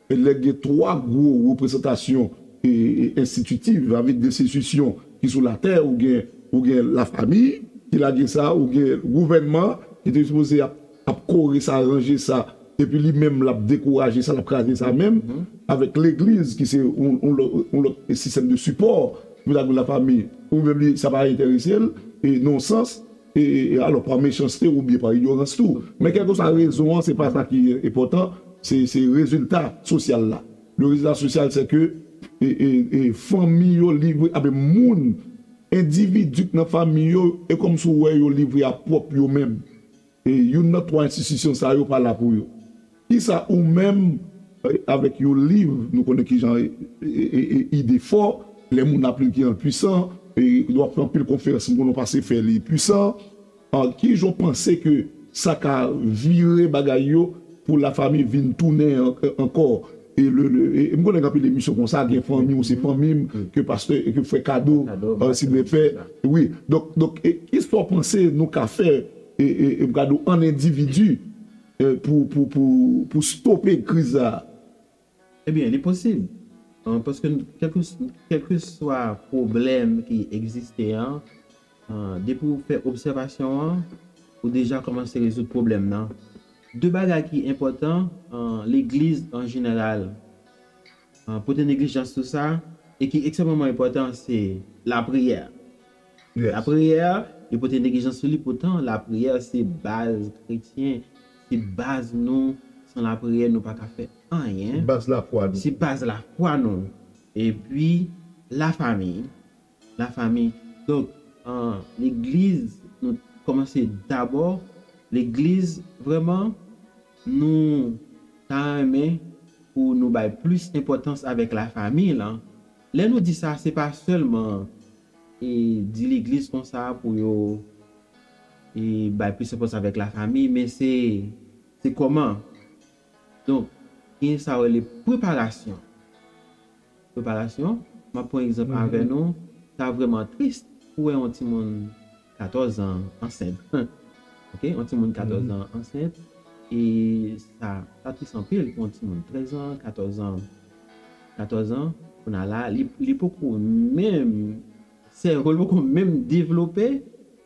E lè gen twa gwo reprezantasyon, e, e, enstititiv, avèk de enstitisyon ki sou latè, ou gen, ou gen lafanmi ki lage sa, ou gen gouvènman ki te sipoze ap, ap kore sa, ranje sa, epi li menm l ap dekouraje sa, l ap kraze sa menm, avèk legliz ki se yon, yon lòt, yon lòt sistèm de sipò pou lafanmi, ou menm li, sa pa enterese l, e nan yon sans, e, e, e, alò, pa mechanste oubyen pa ignorans tou. Men kèlkeswa rezon an, se pa sa ki enpòtan, se, se rezilta sosyal la. Le résultat social, c'est que, e, e, e, fanmi yo livre, abe moun, endividi k nan fanmi yo, e kòmsi w wè yo livre a pwòp yo menm. E youn nan twa enstitisyon sa yo pa la pou yo. Kisa ou menm, e, avèk yon liv, nou konnen kijan, e, e, e, e, ide fò, lè moun ap li ki enpwisan, e, w ap fè anpil konferans, moun konnen w pase fè li pwisan. An, kijan w panse ke sa ka vire bagay yo pou lafanmi vin tounen an-, ankò? E le, le, e, e m konnen gen anpil emisyon konsa, gen fanmi ou se fanmi m, ke pastè, ke frè Kado, e, Silvèpè. Wi. Donk, donk, e, kisa w panse nou ka fè, e, e, e m ka di w an endividi, e, pou, pou, pou, pou stope kriz sa a? Ebyen, li posib. An, paske n-, kèlke, kèlkeswa pwoblèm ki egziste an, an, depi w fè obsèvasyon an, ou deja kòmanse rezoud pwoblèm nan. De bagay ki enpòtan, an, legliz an jeneral, an, pote neglijans sou sa, e ki ekstrèmeman enpòtan, se lapriyè. Lapriyè, li pote neglijans sou li, poutan lapriyè se baz kretyen, se baz nou. San lapriyè, nou pa ka fè anyen. Se baz lafwa nou. Se baz lafwa nou. Epi, lafanmi. Lafanmi. Donk, an, legliz, nou kòmanse dabò. Legliz, vrèman, nou ta renmen pou nou bay plis enpòtans avèk lafanmi lan. Lè nou di sa, se pa sèlman, e, di legliz konsa pou yo, e, bay plis enpòtans avèk lafanmi, men se, se kòman. Donk, gen sa yo rele preparasyon. Preparasyon, m ap pran egzanp avè nou, sa vrèman tris pou wè yon timoun katòz an ansent. Oke, yon timoun katòz an ansent, e sa, sa tris anpil pou yon timoun trèz an, katòz an, katòz an, kounye a la, li, li poko menm, sèvo l poko menm devlope,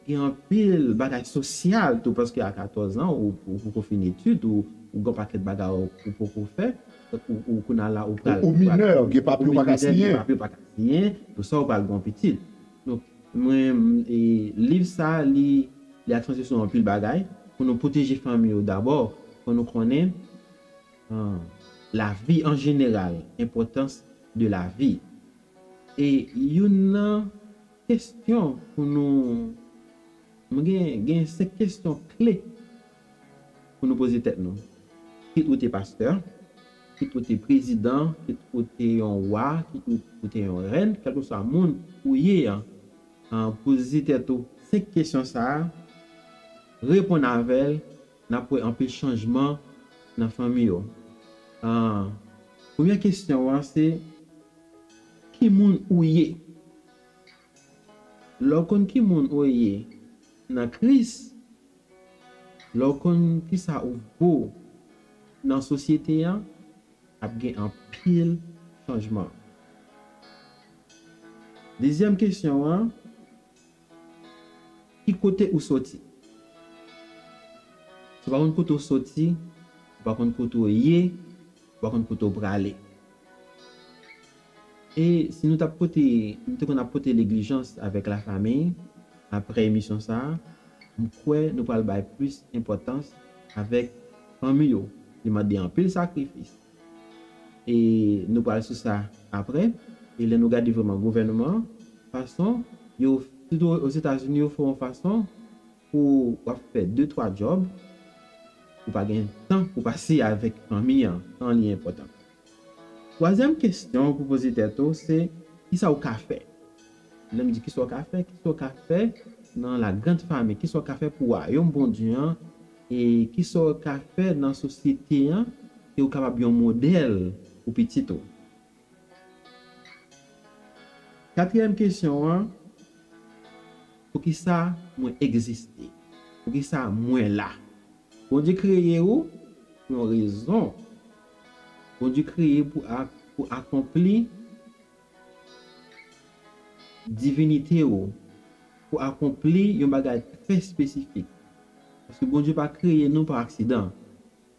gen anpil bagay sosyal tou, paske a katòz an, ou, ou poko fin etid, ou, ou gen pakèt bagay ou, ou poko fè, ou, ou kounye a la, ou pral, ou minè, gen papye ou pa ka siyen. Gen papye ou pa ka siyen, pou sa ou pral gen pitit. Donk, mwen, e, liv sa, li, li aksantye sou anpil bagay. Pou nou pwoteje fanmi yo dabò, fò nou konnen, an, lavi an jeneral, enpòtans de lavi. E youn nan kesyon pou nou, mwen gen, gen senk kesyon kle pou nou poze tèt nou. Kit ou te pastè, kit ou te prezidan, kit ou te yon wa, kit ou, ou te yon rèn, kèlkeswa moun ou ye an, an, poze tèt ou senk kesyon sa a, reponn avè l, n ap wè anpil chanjman nan fanmi yo. An, premye kesyon an se, ki moun ou ye? Lè w konn ki moun ou ye nan Kris, lè w konn kisa ou vo nan sosyete an, ap gen anpil chanjman. Dezyèm kesyon an, ki kote ou soti? Si w pa konn kote w soti, ou pa konn kote w ye, ou pa konn kote w prale. E si nou t ap pote, nou te konn ap pote neglijans avèk lafanmi, apre emisyon sa a, m kwè nou pral bay plis enpòtans avèk fanmi yo. Li mande anpil sakrifis. E nou pral sou sa apre. E lè nou gade vrèman gouvènman an, fason yo, sitou Ozetazini, yo fè yon fason pou w ap fè de, twa djòb, ou pa gen tan pou pase avèk fanmi an, tan li enpòtan. Twazyèm kesyon pou poze tèt ou se, kisa w ka fè? Lè m di kisa w ka fè, kisa w ka fè nan la grande famille, kisa w ka fè pou wayòm Bondye an, e kisa w ka fè nan sosyete an, ke w kapab yon modèl pou pitit ou. Katriyèm kesyon an, poukisa mwen egziste? Poukisa mwen la? Bondye kreye ou pou yon rezon. Bondye kreye pou, ak, pou akonpli divinite ou, pou akonpli yon bagay trè espesifik. Paske Bondye pa kreye nou pa aksidan.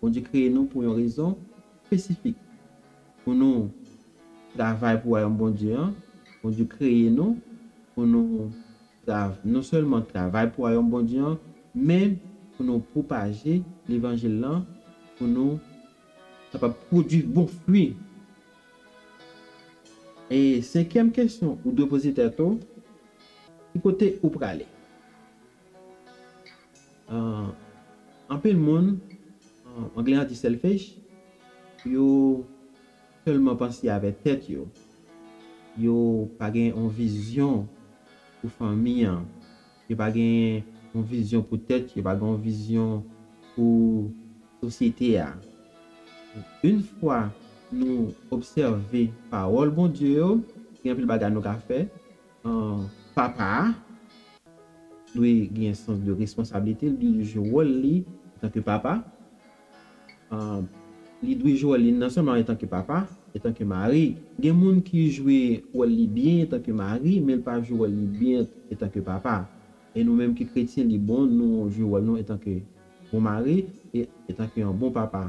Bondye kreye nou pou yon rezon espesifik. Pou nou travay pou wayòm Bondye an, Bondye kreye nou pou nou trav, non sèlman travay pou wayòm Bondye an, men pou nou pwopaje levanjil lan, pou nou kapab pwodui bon fwi. E senkyèm kesyon ou dwe poze tèt ou, ki kote ou prale? Ah, anpil moun, ah, anglè an di selfish, yo sèlman panse avèk tèt yo. Yo pa gen yon vizyon pou fanmi an. Yo pa gen yon vizyon pou tèt yo, yo pa gen yon vizyon pou sosyete a. Yon fwa nou obsève pawòl Bondye yo, gen anpil bagay nou ka fè. Ah, papa a dwe gen sans de responsablite, li dwe jwe wòl li antanke papa. Ah, li dwe jwe wòl li non sèlman antanke papa, antanke mari. Gen moun ki jwe wòl li byen antanke mari, men li pa jwe wòl li byen antanke papa. E nou menm ki kretyen, li bon nou jwe wòl nou antanke bon mari e antanke yon bon papa.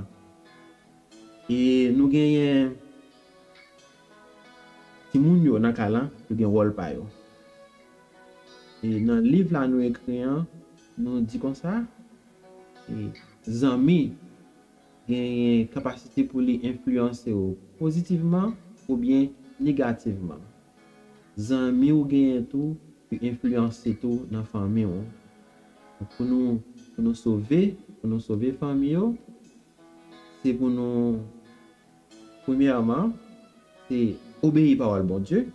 E nou genyen timoun yo nan kay lan, yo gen wòl pa yo. E nan liv la nou ekri an, nou di konsa, e zanmi genyen kapasite pou li enfliyanse w pozitivman oubyen negativman. Zanmi w genyen tou, yo enfliyanse tou nan fanmi w. Pou nou, pou nou sove, pou nou sove fanmi yo, se pou nou, premyèman, se obeyi pawòl Bondye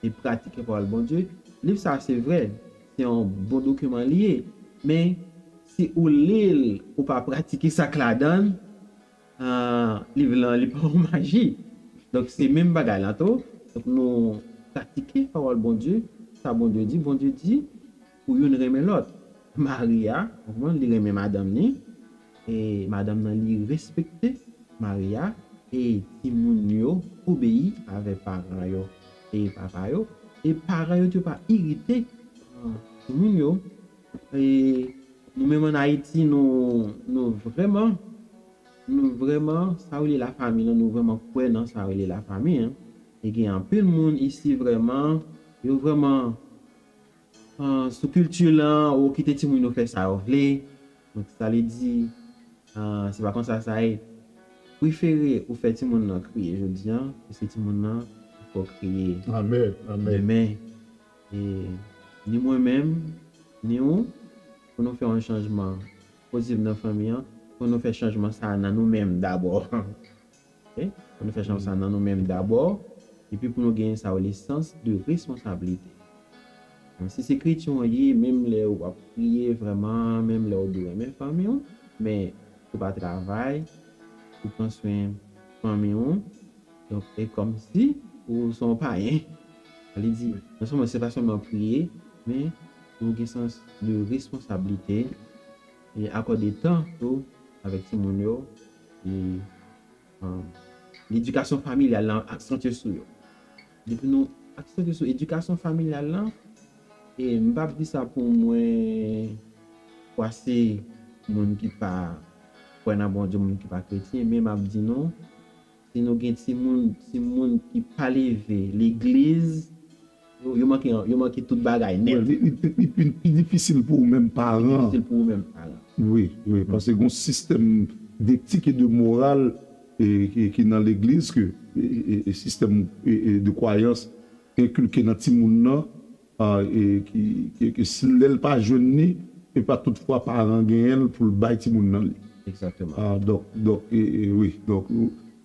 e pratike pawòl Bondye. Liv sa, se vre, se yon bon dokiman li ye, men si ou li l, ou pa pratike sa k ladan l, ah, liv lan, li pa yon maji. Donk, se menm bagay la tou. Donk, nou pratike pawòl Bondye, sa Bondye di, Bondye di pou youn renmen lòt. Mari a, konprann, li renmen madanm li, e madanm nan, li respekte mari a, e timoun yo obeyi avèk paran yo e papa yo, e paran yo tou pa irite, ah, timoun yo. E nou menm ann Ayiti, nou, nou vrèman, nou vrèman, sa rele lafanmi lan, nou vrèman kwè nan sa rele lafanmi, en. E gen anpil moun isi vrèman, yo vrèman, ah, sou kilti lan, ou kite timoun yo fè sa yo vle. Donk, sa vle di, ah, se pa konsa sa ye. Prefere ou fè timoun nan kriye jodi an, ke se timoun nan pou fè w kriye demen. E ni mwen menm, ni ou, pou nou fè yon chanjman pozitif nan fanmi an, pou nou fè chanjman sa a nan nou menm dabò. Ok? Pou nou fè chanjman sa a nan nou menm dabò, epi pou nou genyen sa yo le sans de responsablite. Menm si se kretyen w ye, menm lè w ap priye vrèman, menm lè w dwe renmen fanmi w, men ou pa travay, ou pran swen fanmi w, donk, e kòmsi ou se yon payen. Sa vle di, non sèlman se pa sèlman priye, men ou gen sans de responsablite e akòde tan tou avèk timoun yo, e, um, ledikasyon familyal lan aksantye sou yo. Depi nou aksantye sou edikasyon familyal lan, e m p ap di sa pou mwen kwase moun ki pa kwè nan Bondye, moun ki pa kretyen, men m ap di nou, si nou gen timoun, timoun ki pa leve legliz, yo, yo manke, yo manke tout bagay nèt. Wi, li, li, li pi, pi difisil pou ou menm paran. Difisil pou ou menm paran. Wi, wi, paske gon sistèm detik e de moral, e, ki, ki nan legliz ke, e, e, e sistèm, e, e de kwayans enkilke nan timoun nan, a, e ki, ki, ki si lè l pa jwenn li, e pa tout fwa paran genyen l pou l bay timoun nan li. Egzakteman. A, donk, donk, e, e, wi, donk,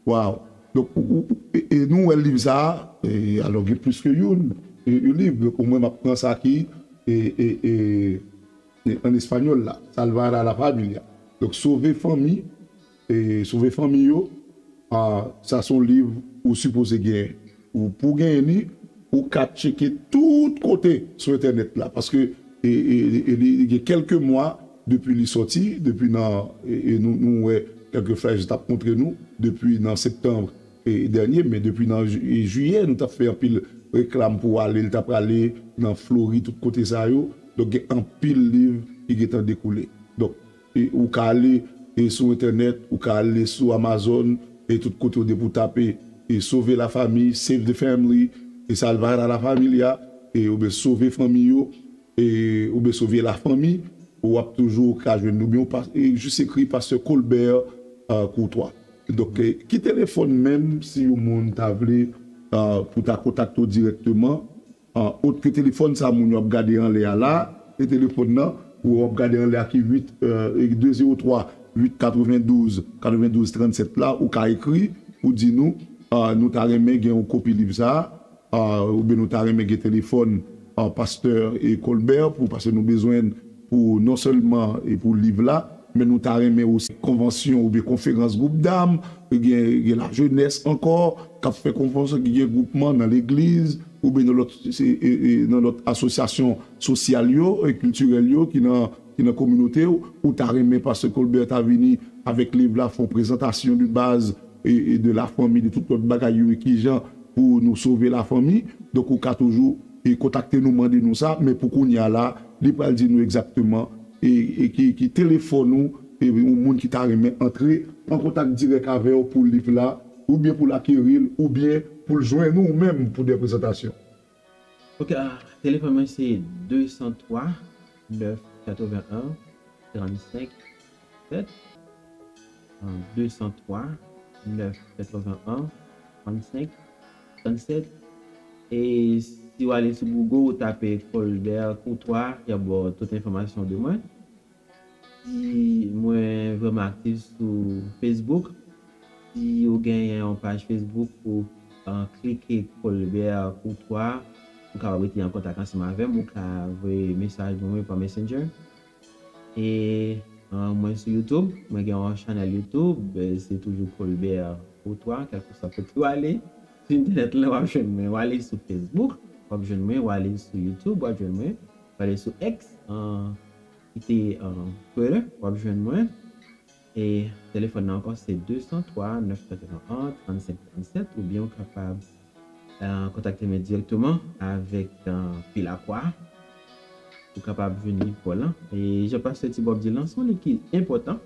waw. Donk, ou, ou, e, e nou wè liv sa a, e, alò gen plis ke youn, e, e liv. Donk, mwen, m ap pran sa ki, e, e, e, e, an espanyòl la, Salvar a la Familia. Donk, Sove Fanmi, e, Sove Fanmi yo, a, sa se yon liv ou sipoze genyen. Ou, pou genyen li, ou ka tcheke tout kote sou entènèt la. Paske, e, e, e, li, li gen kèlke mwa depi li sòti, depi nan, e, e nou, nou wè kèlke flaj t ap montre nou, depi nan septanm, e, dènye, men depi nan ji-, e, jiyè, nou t ap fè anpil reklam pou ale, l t ap prale nan Florid, tout kote sa yo. Donk, gen anpil liv ki gentan dekoule. Donk, e, ou ka ale, e, sou entènèt, ou ka ale sou Amazon, e tout kote ou depi ou tape, e, Sove la Fami, Save the Family, e Salvar a la Familia, e, oubyen Sove Fanmi yo, e, oubyen Sove la Fanmi, w ap toujou ka jwenn nou. Oubyen ou pa, e, jis ekri Pastè Colbert, a, Courtois. Donk, e, ki telefòn menm si yon moun ta vle, a, pou ta kontakte w dirèkteman, a, ot ke telefòn sa moun yo ap gade anlè a la, e telefòn nan, ou w ap gade anlè a ki uit, e, de zewo twa, uit katrevendouz, katrevendouz trannsèt la, ou ka ekri pou di nou, a, nou ta renmen gen yon kopi liv sa a, a, oubyen nou ta renmen gen telefòn, a, pastè, e, Colbert pou, paske nou bezwen l pou non sèlman, e, pou liv la, men nou ta renmen osi konvansyon oubyen konferans gwoup dam, gen, gen lajenès ankò k ap fè konvansyon, ki gen gwoupman nan legliz oubyen nan lòt, se, e, e, nan lòt asosyasyon sosyal yo e kiltirèl yo ki nan, ki nan kominote w, ou ta renmen pastè Colbert ta vini avèk liv la, fè yon prezantasyon de baz e, e de la fanmi, de tout lòt bagay yo, e kijan pou nou sove la fanmi. Donk, ou ka toujou, e, kontakte nou, mande nou sa, men pou kounye a la, li pral di nou egzakteman, e, e ki, ki telefòn ou, e yon moun ki ta renmen antre an kontak dirèk avè w pou liv la, oubyen pou l akeri l, oubyen pou l jwenn ou menm pou de prezantasyon. Ok, a, telefòn mwen se de san twa, nèf katreven an, trannsenk, sèt. A, de san twa, nèf katreven an, trannsenk, trannsèt. E si w ale sou Google, ou tape Colbert Courtois, y ap ba w tout enfòmasyon de mwen. Si mwen vrèman aktif sou Facebook, si ou genyen yon paj Facebook ou, a, klike Colbert Courtois, ou kapab rete an kontak ansanm avè m, ou ka voye mesaj ban mwen pa Messenger. E, a, mwen sou YouTube, mwen gen yon chanèl YouTube, e, se toujou Colbert Courtois, kèlkeswa kote w ale sou entènèt la, w ap jwenn mwen. W ale sou Facebook, w ap jwenn mwen, w ale sou YouTube, w ap jwenn mwen, w ale sou X, a, ki te, a, Twitter, w ap jwenn mwen. E telefòn nan ankò se de san twa, nèf katreven an, trannsenk, trannsèt, oubyen ou kapab, e, kontakte mwen dirèkteman avèk, e, Pilakwa. Ou kapab jwenn liv pa w lan. E jan pastè Ti Bob di l lan, se yon liv ki enpòtan.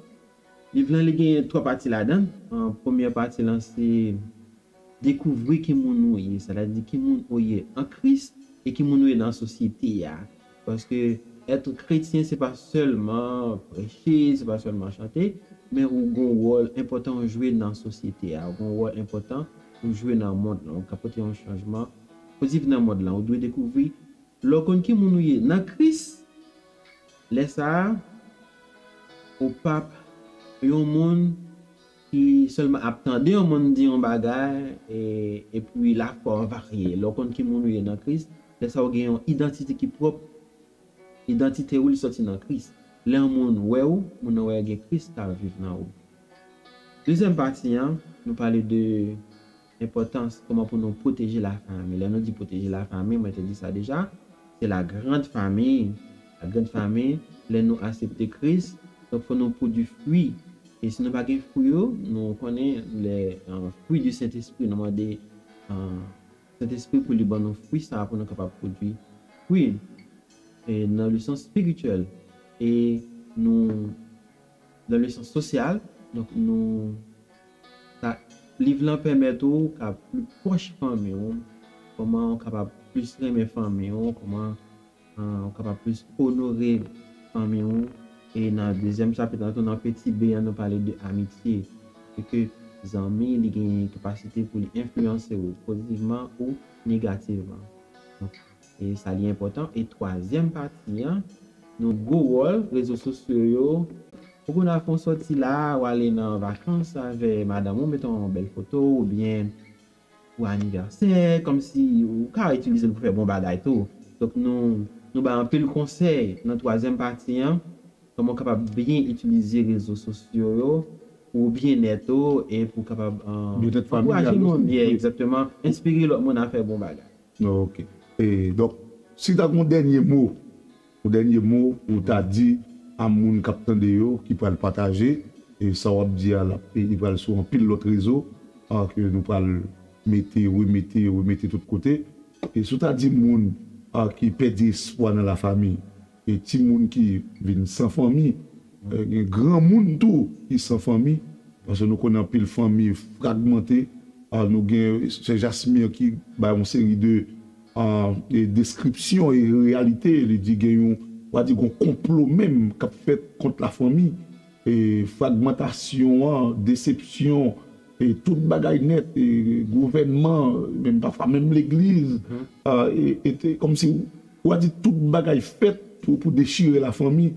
Liv lan, li gen twa pati ladan l. E, premyè pati lan se dekouvri ki moun ou ye, sètadi ki moun ou ye an Kris e ki moun ou ye nan sosyete a. Paske èt kretyen, se pa sèlman preche, se pa sèlman chante, men ou gon wòl enpòtan ou jwe nan sosyete a, ou gon wòl enpòtan ou jwe nan mond lan, ou ka pote yon chanjman pozitif nan mond lan, ou dwe dekouvri lè w konn ki moun ou ye nan Kris, lè sa a, ou p ap yon moun ki sèlman ap tande yon moun di yon bagay, e, epi lafwa w varye. Lè w konn ki moun ou ye nan Kris, lè sa a ou gen yon idantite ki pwòp. Idantite ou, li sòti nan Kris. Lè yon moun wè ou, moun nan wè gen Kris k ap viv nan ou. Dezyèm pati an, nou pale de enpòtans kòman pou nou pwoteje lafanmi. Lè nou di pwoteje lafanmi, mwen te di sa deja, se la grande famille. La grande famille, lè nou aksepte Kris, donk fò nou pwodui fwi. E si nou pa gen fwi yo, nou konnen lè, e, fwi di Sentespri, nou mande, e, Sentespri pou li ban nou fwi sa a pou nou kapab pwodui fwi. E nan le sans spirityèl. E nou, nan le sans sosyal, donk nou, sa, liv lan pèmèt ou ka pli pwòch fanmi w, kòman ou kapab plis renmen fanmi w, kòman, e, ou kapab plis onore fanmi w. E nan dezyèm chapit lan tou, nan peti B an, nou pale de amitye. Se ke zanmi, li gen kapasite pou li enfliyanse w pozitivman ou negativman. Donk, e sa li enpòtan. E twazyèm pati an, nou gwo wòl rezo sosyo yo Ou konn al fè yon sòti la, ou ale nan vakans avè madanm ou, mete yon bèl foto, oubyen pou anivèsè, kòmsi ou ka itilize l pou fè bon bagay tou. Donk, nou, nou bay anpil konsèy nan twazyèm pati an, kòman w kapab byen itilize rezo sosyo yo pou ou byennèt ou e pou w kapab, eh, Byennèt familyal ankouraje moun, osi. Yeah, egzakteman, enspire lòt moun a fè bon bagay. Ok. E, donk, si ta gen yon dènye mo, yon dènye mo ou ta di a moun k ap tande yo, ki pral pataje, e sa w ap di a, l ap, e li pral sou anpil lòt rezo, a, ke nou pral mete, remete, remete tout kote. E si w ta di moun, a, ki pèdi espwa nan lafanmi, e timoun ki vin san fanmi, e gen granmoun tou ki san fanmi, paske nou konnen anpil fanmi fragmante, a, nou gen sè Jasmir ki bay yon seri de, a, e deskripsyon e reyalite, li di gen yon, w a di gen yon konplo menm k ap fèt kont lafanmi, e fragmantasyon an, desepsyon, e tout bagay nèt, e gouvènman, menm pafwa menm legliz, a, e, e te, kòmsi w a di tout bagay fèt pou, pou dechire lafanmi.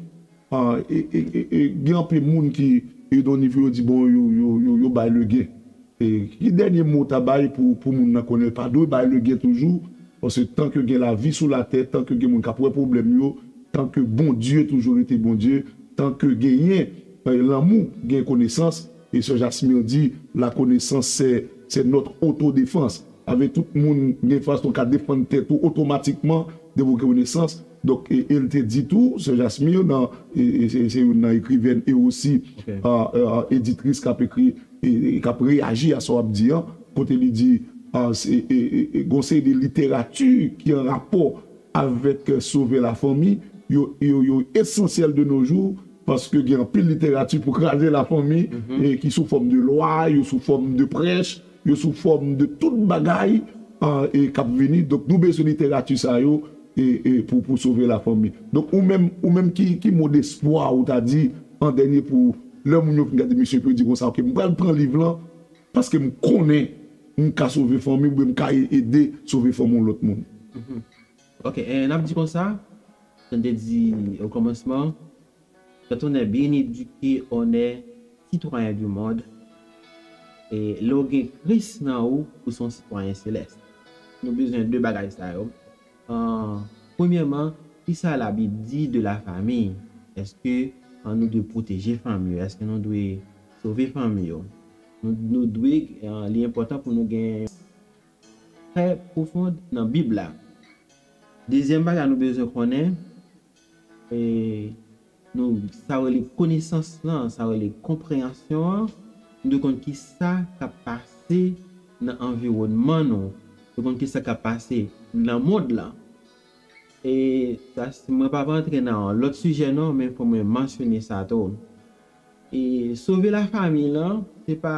A, e, e, e, e gen anpil moun ki, yo nan nivo yo di bon, yo, yo, yo, yo bay legen. E ki dènye mo w ta bay pou, pou moun nan konnen l pa dwe bay legen toujou, paske tanke gen lavi sou latè, tanke gen moun k ap wè pwoblèm yo, tanke Bondye toujou rete Bondye, tanke genyen, eh, lanmou, gen konesans, e sè Jasmir di, la connaissance, c'est, c'est notre autodéfense. Avèk tout moun gen fason ka defann tèt ou otomatikman depi w gen konesans. Donk, e, e l te di tou, sè Jasmir, nan, e, e, se, se youn nan ekrivèn e osi, Ok. a, a, editris k ap ekri, e, e k ap reyaji a sa w ap di an, kote li di, a, se, e, e, e, gon seri de literati ki an rapò avèk, eh, sove lafanmi, yo, yo, yo esansyèl de nos jours, paske gen anpil literati pou kraze lafanmi, e ki sou fòm de lwa, yo sou fòm de prèch, yo sou fòm de tout bagay, a, e k ap vini. Donk, nou bezwen literati sa yo, e, e pou, pou sove lafanmi. Donk, ou menm, ou menm ki, ki mo despwa ou ta di an dènye pou lè moun yo fin gade misye, pou yo di konsa, ok, m pral pran liv lan, paske m konnen m ka sove fanmi, oubyen m ka e-, ede sove fanmi yon lòt moun. Ok, e n ap di konsa, jan n te di o kòmansman, quand on est bien éduqué, on est citoyen du monde. E lè w gen Kris nan ou, ou se yon sitwayen selès. Nou bezwen de bagay sa yo. Ah, premyèman, kisa Labib di de la famille? Èske, ah, nou dwe pwoteje fanmi yo? Èske nou dwe sove fanmi yo? Nou, nou dwe, ah, li enpòtan pou nou gen trè pwofon nan Bib la. Dezyèm bagay nou bezwen konnen, e, nou, sa rele konesans lan, sa rele konpreyansyon an, nou dwe konn kisa k ap pase nan anviwònman nou, nou dwe konn kisa k ap pase nan mond lan. E sa, mwen pa rantre nan lòt sijè non, men fò mwen mansyone sa tou. E sove lafanmi lan, se pa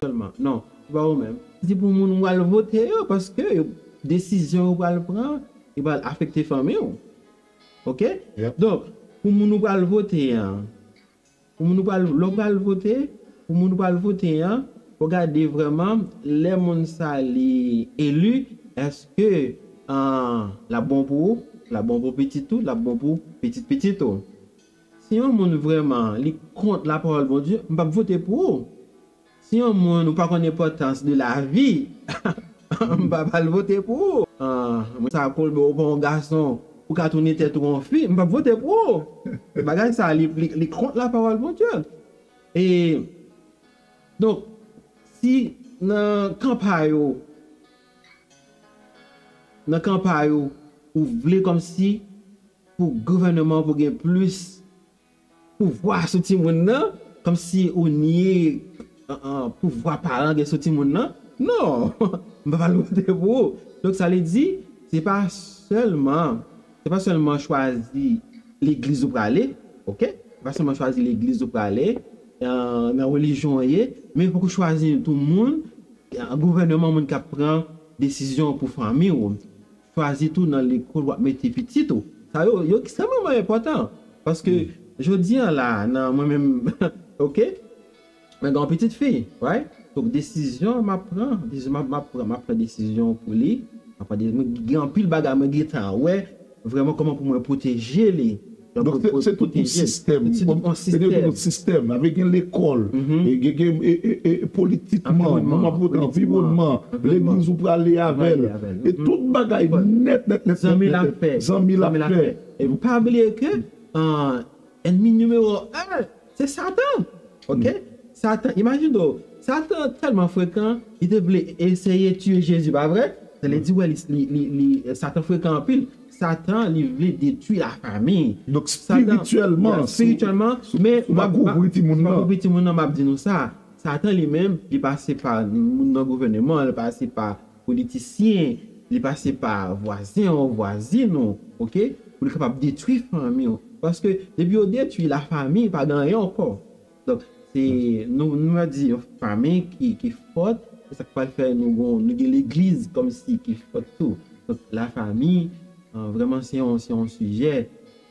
sèlman. Non, se pa ou menm. Se pou moun ou pral vote yo, paske yo, desizyon yo pral pran, yo pral afekte fanmi w. Ok? Yep. Donk, pou moun ou pral vote an, pou moun ou pral, lè w pral vote, pou moun ou pral vote an, fò gade vrèman, lè moun sa li eli, èske, ah, l ap bon pou ou, l ap bon pou pitit ou, l ap bon pou pitit pitit ou. Si yon moun vrèman, li kont lapawòl Bondye, m p ap vote pou ou. Si yon moun ou pa konn enpòtans de lavi, m p ap al vote pou ou. Ah, mwen sa kolbe ou pa yon gason, ou ka tounen tèt ou yon fi, m p ap vote pou ou. Bagay sa, li, li, li kont lapawòl Bondye. E, donk, si nan kanpay ou, nan kanpay ou, ou vle kòmsi pou gouvènman pou gen plis pouvwa sou timoun nan, kòmsi ou nye, an, an, pouvwa paran gen sou timoun nan. Non, m pa pral vote pou ou. Donk, sa vle di, se pa sèlman, se pa sèlman chwazi legliz ou prale, ok? Se pa sèlman chwazi legliz ou prale, an, nan relijyon w ye, men fòk ou chwazi tou moun, an, gouvènman, moun k ap pran desizyon pou fanmi w. Chwazi tou nan lekòl w ap mete pitit ou. Sa yo, yo ekstrèmeman enpòtan. Paske jodi an la, nan mwen menm, ok? Mwen gen yon pitit fi, right? Donk, desizyon m ap pran, desizyon m ap, m ap pran, m ap pran desizyon pou li. M ap pran de-, mwen gen anpil bagay mwen gentan wè, vrèman kòman pou mwen pwoteje li. Donk, se, se tout yon sistèm. Se tout yon sistèm. Avèk gen lekòl, e gen, gen e, e, e, politikman, moun ap vote, anviwònman, legliz ou prale avè l. E tout bagay nèt, nèt, nèt, zanmi l ap fè. Zanmi l ap fè. E pa bliye ke, ènmi nimewo en, se Satan. Ok? Satan, imajine w, Satan tèlman frekan, li te vle eseye tiye Jezi, pa vre? Sa vle di, wè, li, li, li, li, Satan frekan anpil. Satan, li vle detwi lafanmi. Donk, espirityèlman, espirityèlman, men m ap kouvri timoun nan, m ap di nou sa. Satan li menm, li pase pa moun nan gouvènman, li pase pa politisyen, li pase pa vwazen w, vwazin ou, ok? Pou li kapab detwi fanmi w. Paske depi yo detwi lafanmi, pa gen anyen ankò. Donk, se, nou, nou va di yon fanmi ki, ki fòt, se sa k pral fè nou gon, nou gen legliz kòmsi ki fòt tou. Donk, lafanmi, euh, vrèman, se yon, se yon sijè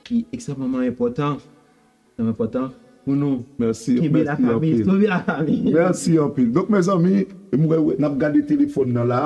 ki ekstrèmeman enpòtan. Trè enpòtan pou nou kenbe lafanmi, sove lafanmi. Mèsi anpil. Donk, mezanmi, m wè, wè, n ap gade telefòn nan la,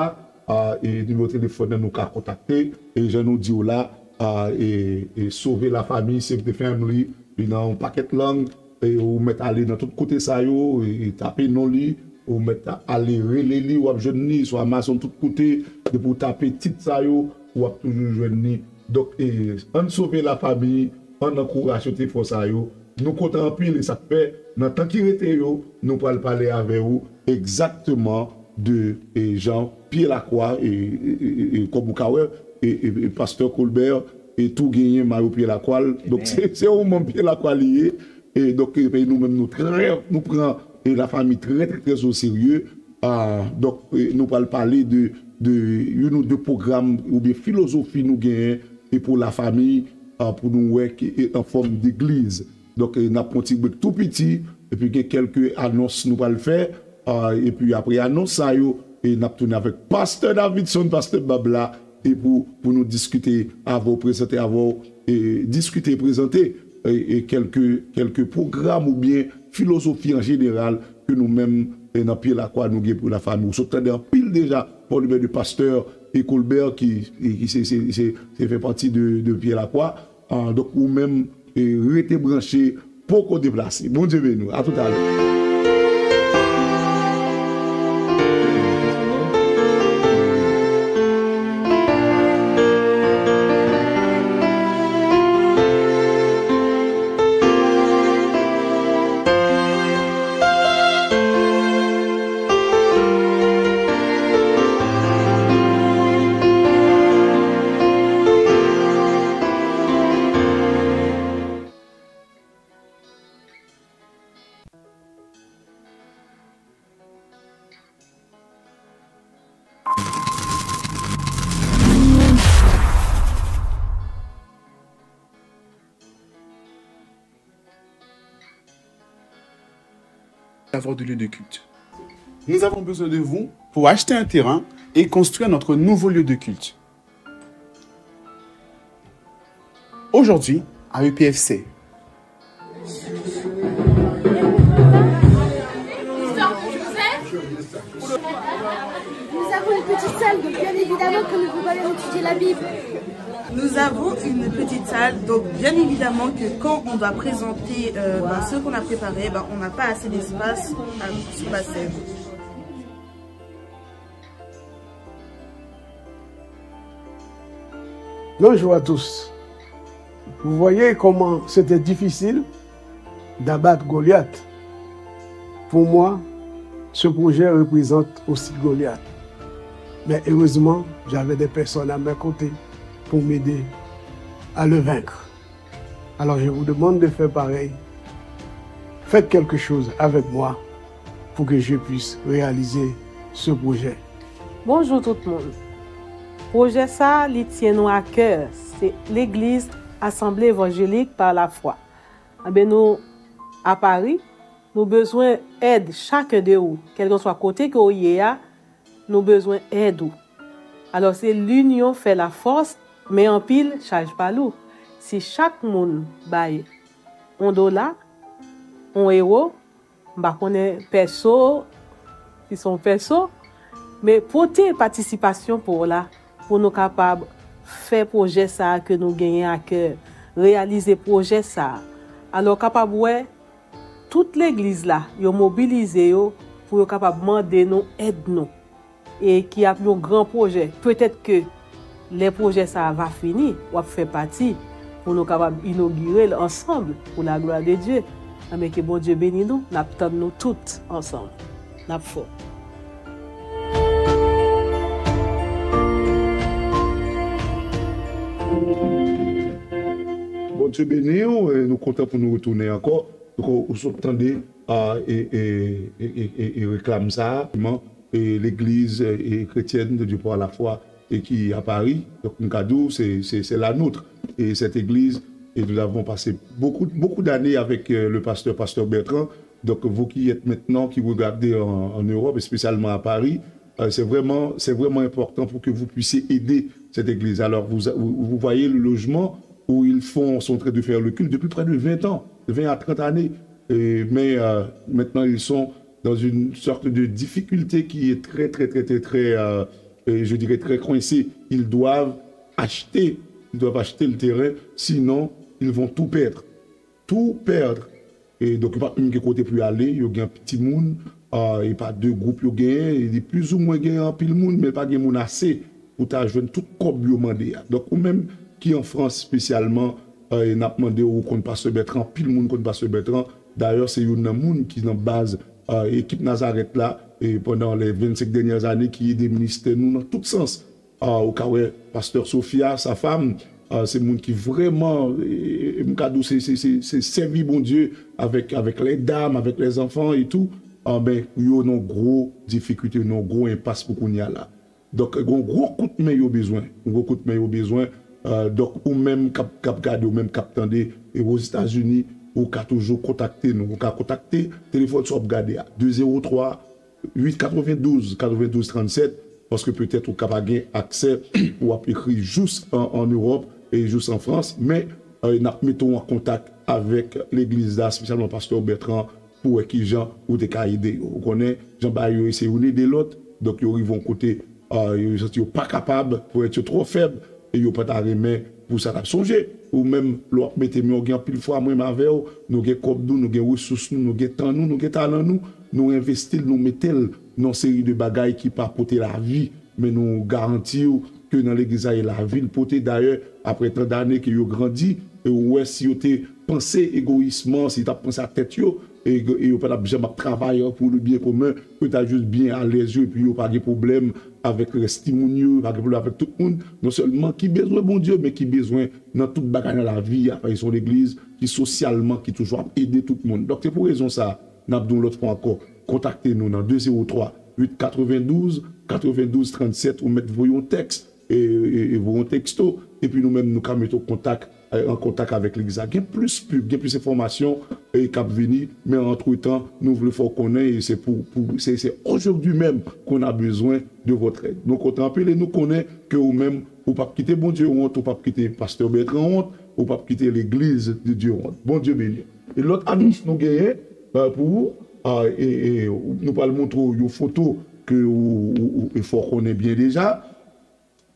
a, e nimewo telefòn nan nou ka kontakte, e jan nou di w la, a, e, e sove lafanmi, Save the Family, li nan yon pakèt lang, e ou mèt ale nan tout kote sa yo, e, e tape non li, ou mèt ale rele li, w ap jwenn li sou Amazon tout kote, depi w tape tit sa yo, w ap toujou jwenn li. Donk, e, ann sove lafanmi, ann ankouraje tout efò sa yo. Nou kontan anpil, e sa k fè, nan tan ki rete yo, nou pral pale avè ou egzakteman de, e, jan Pye Lakwa, e, e, e, e, kòm ou ka wè, e, e, e, pastè Colbert, e tou genyen mayo Pye Lakwa l. Donk, se, se yon manm Pye Lakwa li ye. E donk, e, nou menm, nou trè, nou pran, e, lafanmi trè, trè, trè o serye. A, donk, e, nou pral pale de, de youn ou de pwogram oubyen filozofi nou genyen, e pou lafanmi, a, pou nou wè ki, e, an fòm degliz. Donk, e, n ap pran ti brek tou piti, epi gen kèlke anons nou pral fè, a, epi apre anons sa yo, e, n ap tounen avèk pastè Davidson, pastè Bab la, e pou, pou nou diskite avè w, prezante avè w, e diskite, prezante, e, e kèlke, kèlke pwogram oubyen filozofi an jeneral ke nou menm, e, nan Pye Lakwa nou gen pou lafanmi. Ou sot tande anpil deja, pa w de pastè e Colbert ki, e ki se, se, se, se fè pati de, de Pye Lakwa. A, donk, ou menm, e, rete branche, poko deplase. Bondye beni w. A toutalè. Avoir de lieu de culte. Nous avons besoin de vous pour acheter un terrain et construire notre nouveau lieu de culte. Aujourd'hui, à E P F C. Nous avons une petite salle, donc bien évidemment que nous pouvons aller étudier la Bible. Nous avons une petite salle, donc bien évidemment que quand on doit présenter, euh, ben, ce qu'on a préparé, ben, on n'a pas assez d'espace à, sur la scène. Bonjour à tous. Vous voyez comment c'était difficile d'abattre Goliath. Pour moi, ce projet représente aussi Goliath. Mais heureusement, j'avais des personnes à mes côtés pour m'aider à le vaincre. Alors je vous demande de faire pareil. Faites quelque chose avec moi pour que je puisse réaliser ce projet. Bonjou tout moun. Pwojè sa a, li tyen nou a kè. Se legliz Asanble Evanjelik pa Lafwa. Enben, nou a Pari, nou bezwen èd chaken de ou, kèlkanswa kote ke w ye a, nou bezwen èd ou. Alò, se linyon fè lafòs, men anpil chaj pa lou. Si chak moun bay yon dola, yon ewo, m pa konnen pèso, si se yon pèso, men pote patisipasyon pa w la pou nou kapab fè pwojè sa a ke nou genyen a kè. reyalize pwojè sa a. Alò, w kapab wè, tout legliz la, yo mobilize yo pou yo kapab mande nou èd nou. E ki ap yon gran pwojè. Petèt ke lè pwojè sa a va fini, w ap fè pati pou nou kapab inogire l ansanm pou la gloire de Dieu. Anben, ke Bondye beni nou, n ap tann nou tout ansanm. N ap fò. Bondye beni w, e nou kontan pou nou retounen ankò. Donk, ou sot tande a, e, e, e, e, e, e reklam sa a, e legliz e, kretyèn de Dieu pour la foi e ki a Paris. Donc, m ka di w, c'est, c'est, c'est la nôtre. Et cette église, et nous avons passé beaucoup, beaucoup d'années avec euh, le pasteur, pasteur Bertrand. Donc, vous qui êtes maintenant, qui regardez en, en Europe, et spécialement à Paris, euh, c'est vraiment, c'est vraiment important pour que vous puissiez aider cette église. Alors, vous, vous, vous voyez le logement où ils font, sont en train de faire le culte depuis près de vingt ans, vingt à trente années. Et, mais euh, maintenant, ils sont dans une sorte de difficulté qui est très, très, très, très, très, euh, euh, je dirais, très coincée. Ils doivent acheter, ils doivent acheter le terrain, sinon, ils vont tout perdre. Tout perdre. E donk, yo pa menm gen kote pou yo ale, yo gen timoun, euh, e pa de gwoup yo genyen, e li plizoumwen genyen anpil moun, men pa gen moun ase pou ta jwenn tout kòb yo mande a. Donk, ou menm ki an Frans espesyalman, euh, e n ap mande w, ou konn Pastè Bètran, anpil moun konn Pastè Bètran. Dayè, se youn nan moun ki nan baz euh, ekip Nazarèt la, e pandan les vingt-cinq dernières années, ki ede ministè nou nan tout sans. Euh, ou ka wè Pastè Sofia, sa fam, euh, se moun ki vrèman, e, e, m ka di w, se, se, se, se sèvi Bondye avèk, avèk les dames, avec les enfants et tout. Anben, yo nan gwo difikilte, nan gwo enpas pou kounye a la. Donk, gon gwo kout men yo bezwen. Gon gwo kout men yo bezwen. Euh, donk, ou menm k ap, k ap gade, ou menm k ap tande, e Ozetazini, ou ka toujou kontakte nou. Ou ka kontakte telefòn sa w ap gade a, de zewo twa, uit katrevendouz, katrevendouz trannsèt, paske petèt ou ka pa gen aksè pou w ap ekri jous an, an Ewòp e jous an Frans, men, euh, n ap mete w an kontak avèk legliz la, espesyalman pastè Bètran, pou wè kijan ou te ka ede yo. Ou konnen, jan bagay yo ye, se youn ede lòt, donk yo rive yon kote, ah, yo santi yo pa kapab, petèt yo twò fèb, e yo pa ta renmen pou sa t ap sonje. Ou menm, lè w ap mete men, w gen anpil fwa, mwen menm avè w, nou gen kòb nou, nou gen resous nou, nou gen tan nou, nou gen talan nou, nou envesti l, nou mete l nan yon seri de bagay ki pa pote lavi, men nou garanti w ke nan legliz la, e lavi l pote. Dayè, apre tan dane ke yo grandi, e ou wè si yo te panse egoyisman, si yo t ap panse a tèt yo, e, e yo pa t ap janm ap travay pou le bien commun, yo ta jis byen alèz yo, epi yo pa gen pwoblèm avèk rès timoun yo, yo pa gen pwoblèm avèk tout moun, non sèlman ki bezwen Bondye, men ki bezwen nan tout bagay nan lavi a, paske se yon legliz ki sosyalman, ki toujou ap ede tout moun. Donk, se pou rezon sa a, n ap di w lòt fwa ankò, kontakte nou nan de zewo twa, uit katrevendouz, katrevendouz trannsèt, ou mèt voye yon tèks, e, e, e voye yon teksto, epi nou menm, nou ka mete w kontak, e, an kontak avèk legliz la. Gen plis pib, gen plis enfòmasyon, e, k ap vini, men antretan, nou vle fè w konnen, e se pou, pou, se, se aujourd'hui même qu'on a besoin de votre aide. Nou kontan anpil e nou konnen ke ou menm, ou p ap kite Bondye wont, ou p ap kite pastè Bètran wont, ou p ap kite legliz de Dye wont. Bondye beni w. E lòt anons nou genyen, euh, pou ou, euh, e, e, nou pral montre w yon foto ke ou, ou, ou, e fò w konnen byen deja.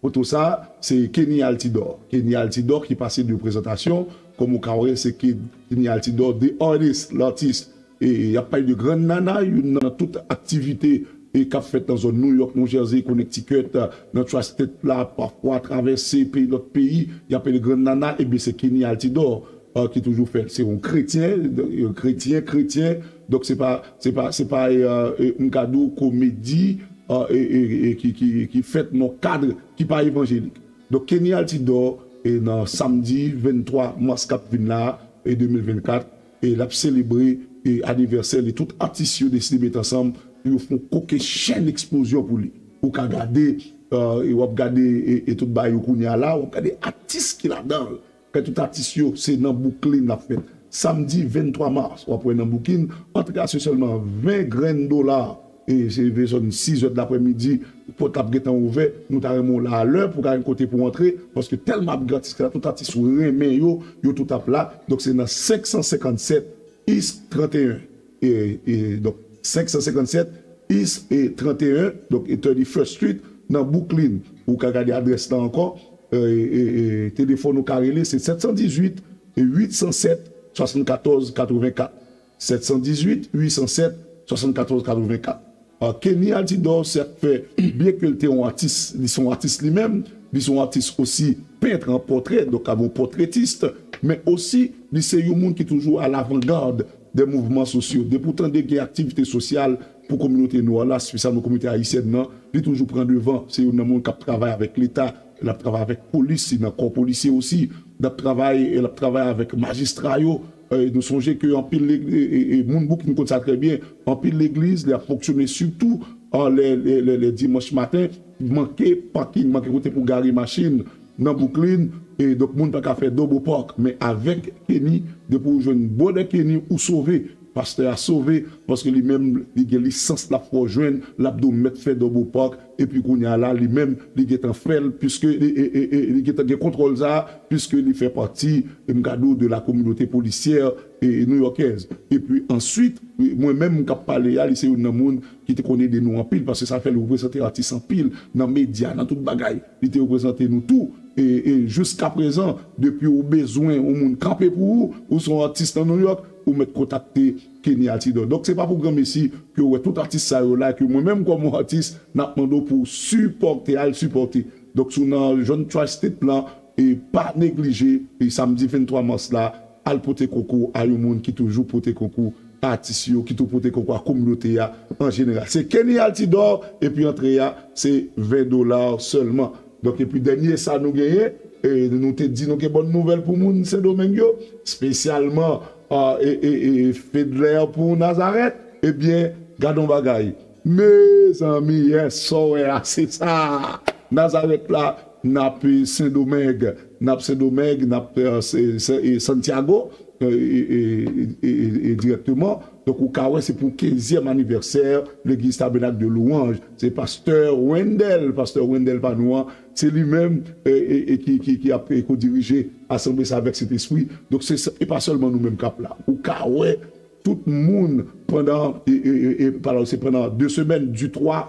Foto sa, se Kenny Altidor. Kenny Altidor ki pase de prezantasyon, kòm ou ka wè, se Ke-, Kenny Altidor, the artist, l'artiste. E y ap pale de Grann Nana, youn nan tout aktivite e k ap fèt nan zòn New York, New Jersey, Connecticut, nan Tri-State la, pafwa travèse peyi, lòt peyi, y ap pale Grann Nana, ebyen se Kenny Altidor, euh, ki toujou fè l. Se yon kretyen, euh, kretyen, kretyen, donk se pa, se pa, se pa, euh, euh, m ka di w komedi, euh, e, e, e ki, ki, ki fèt nan kad ki pa evanjelik. Donk Kenny Altidor, e nan samdi venntwa mas k ap vin la, e de mil vennkat, e l ap selebre, e anivèsè li. Tout atis yo deside met ansanm pou yo fè yon kokennchenn eksplozyon pou li. Ou ka gade, euh, e w ap gade, e, e tout bagay yo kounye a la, w ap gade atis ki ladan l. Kè tout atis yo, se nan Brooklyn l ap fèt. Samdi venntwa mas, w ap wè nan Brooklyn, antre a se sèlman ven grenn dola. E se rive zòn sizè d laprèmidi, pòt la ap gentan ouvè, nou ta renmen w la alè pou w ka gen kote pou w antre, paske tèlman ap gen atis ki la, tout atis ou renmen yo, yo tout ap la. Donk se nan senk san senkannsèt East trannteyen. E, e, donk, senk san senkannsèt East e trannteyen, donk, e thirty-first Street, nan Brooklyn. Ou ka gade adrès la ankò. E, e, e, telefòn ou ka rele, se sèt san dizuit, e uit san sèt, swasannkatòz katrevenkat. Sèt san dizuit, uit san sèt, swasannkatòz katrevenkat. Ah, Kenny Altidor, sa k fè, byen ke l te yon atis, li se yon atis li menm, li se yon atis osi pent an pòtrè, donk avè yon pòtretis, men osi, li se yon moun ki toujou à l'avant-garde des mouvements sociaux. Depi w tande gen aktivite sosyal pou kominote nou an la, espesyalman kominote ayisyèn nan, li toujou pran devan. Se youn nan moun k ap travay avèk Leta, l ap travay avèk polis, li nan kò polisye osi, l ap travay, l ap travay avèk majistra yo. Eh, nou sonje ke anpil leg-, e, e, e, moun Bouklin konn sa trè byen, anpil legliz, li ap fonksyone sitou, ah, lè, lè, lè, lè dimanch maten, manke pakin, manke kote pou gare machin nan Bouklin, e donk moun pa ka fè double park. Men avèk Kenny, depi w jwenn bòdè Kenny, ou sove. Pastè a sove, paske li menm, li gen lisans l ap fè w jwenn, l ap di w mèt fè double park, epi kounye a la, li menm, li gentan fè l, piske li, e, e, e, li gentan gen kontwòl sa a, piske li fè pati, e m ka di w, de la communauté policière, e, e, nouyòkèz. Epi answit, mwen menm, m k ap pale a, li se youn nan moun ki te konn ede nou anpil, paske sa fè li reprezante atis anpil, nan medya, nan tout bagay. Li te reprezante nou tou. E, e jiska prezan, depi ou bezwen yon moun kanpe pou ou, ou se yon atis nan Nouyòk, ou mèt kontakte Kenny Altidor. Donk, se pa pou granmesi ke w wè tout atis sa yo la, ke mwen menm kòm yon atis, n ap mande w pou w sipòte, al sipòte. Donk, si w nan zòn Tri-State lan, e pa neglije, e samdi venntwa mas la, al pote konkou a yon moun ki toujou pote konkou a atis yo, ki tou pote konkou a kominote a an jeneral. Se Kenny Altidor, epi antre a, se ven dola sèlman. Donk, epi dènye sa nou genyen, e, nou te di nou gen bòn nouvèl pou moun Sendomeng yo, espesyalman, ah, e, e, e, Fedler pou Nazarèt. Ebyen, gad on bagay. Mezanmi, yè sa w wè a, se sa. Nazarèt la, n ap, e, Sendomeng, n ap Sendomeng, n ap, e, se, se, e, Santiago, e, e, e, e, e, e, dirèkteman. Donk, ou ka wè, se pou kenzyèm anivèsè Legliz Tabènak de Lwanj. Se pastè Wendell, pastè Wendell pa nou an, se li menm, e, e, e, ki, ki, ki ap, e, ko-dirije asanble sa avèk Sentespri. Donk, se, se, e pa sèlman nou menm k ap la. Ou ka wè tout moun pandan, e, e, e, e, pa la, se pandan de semèn, di twa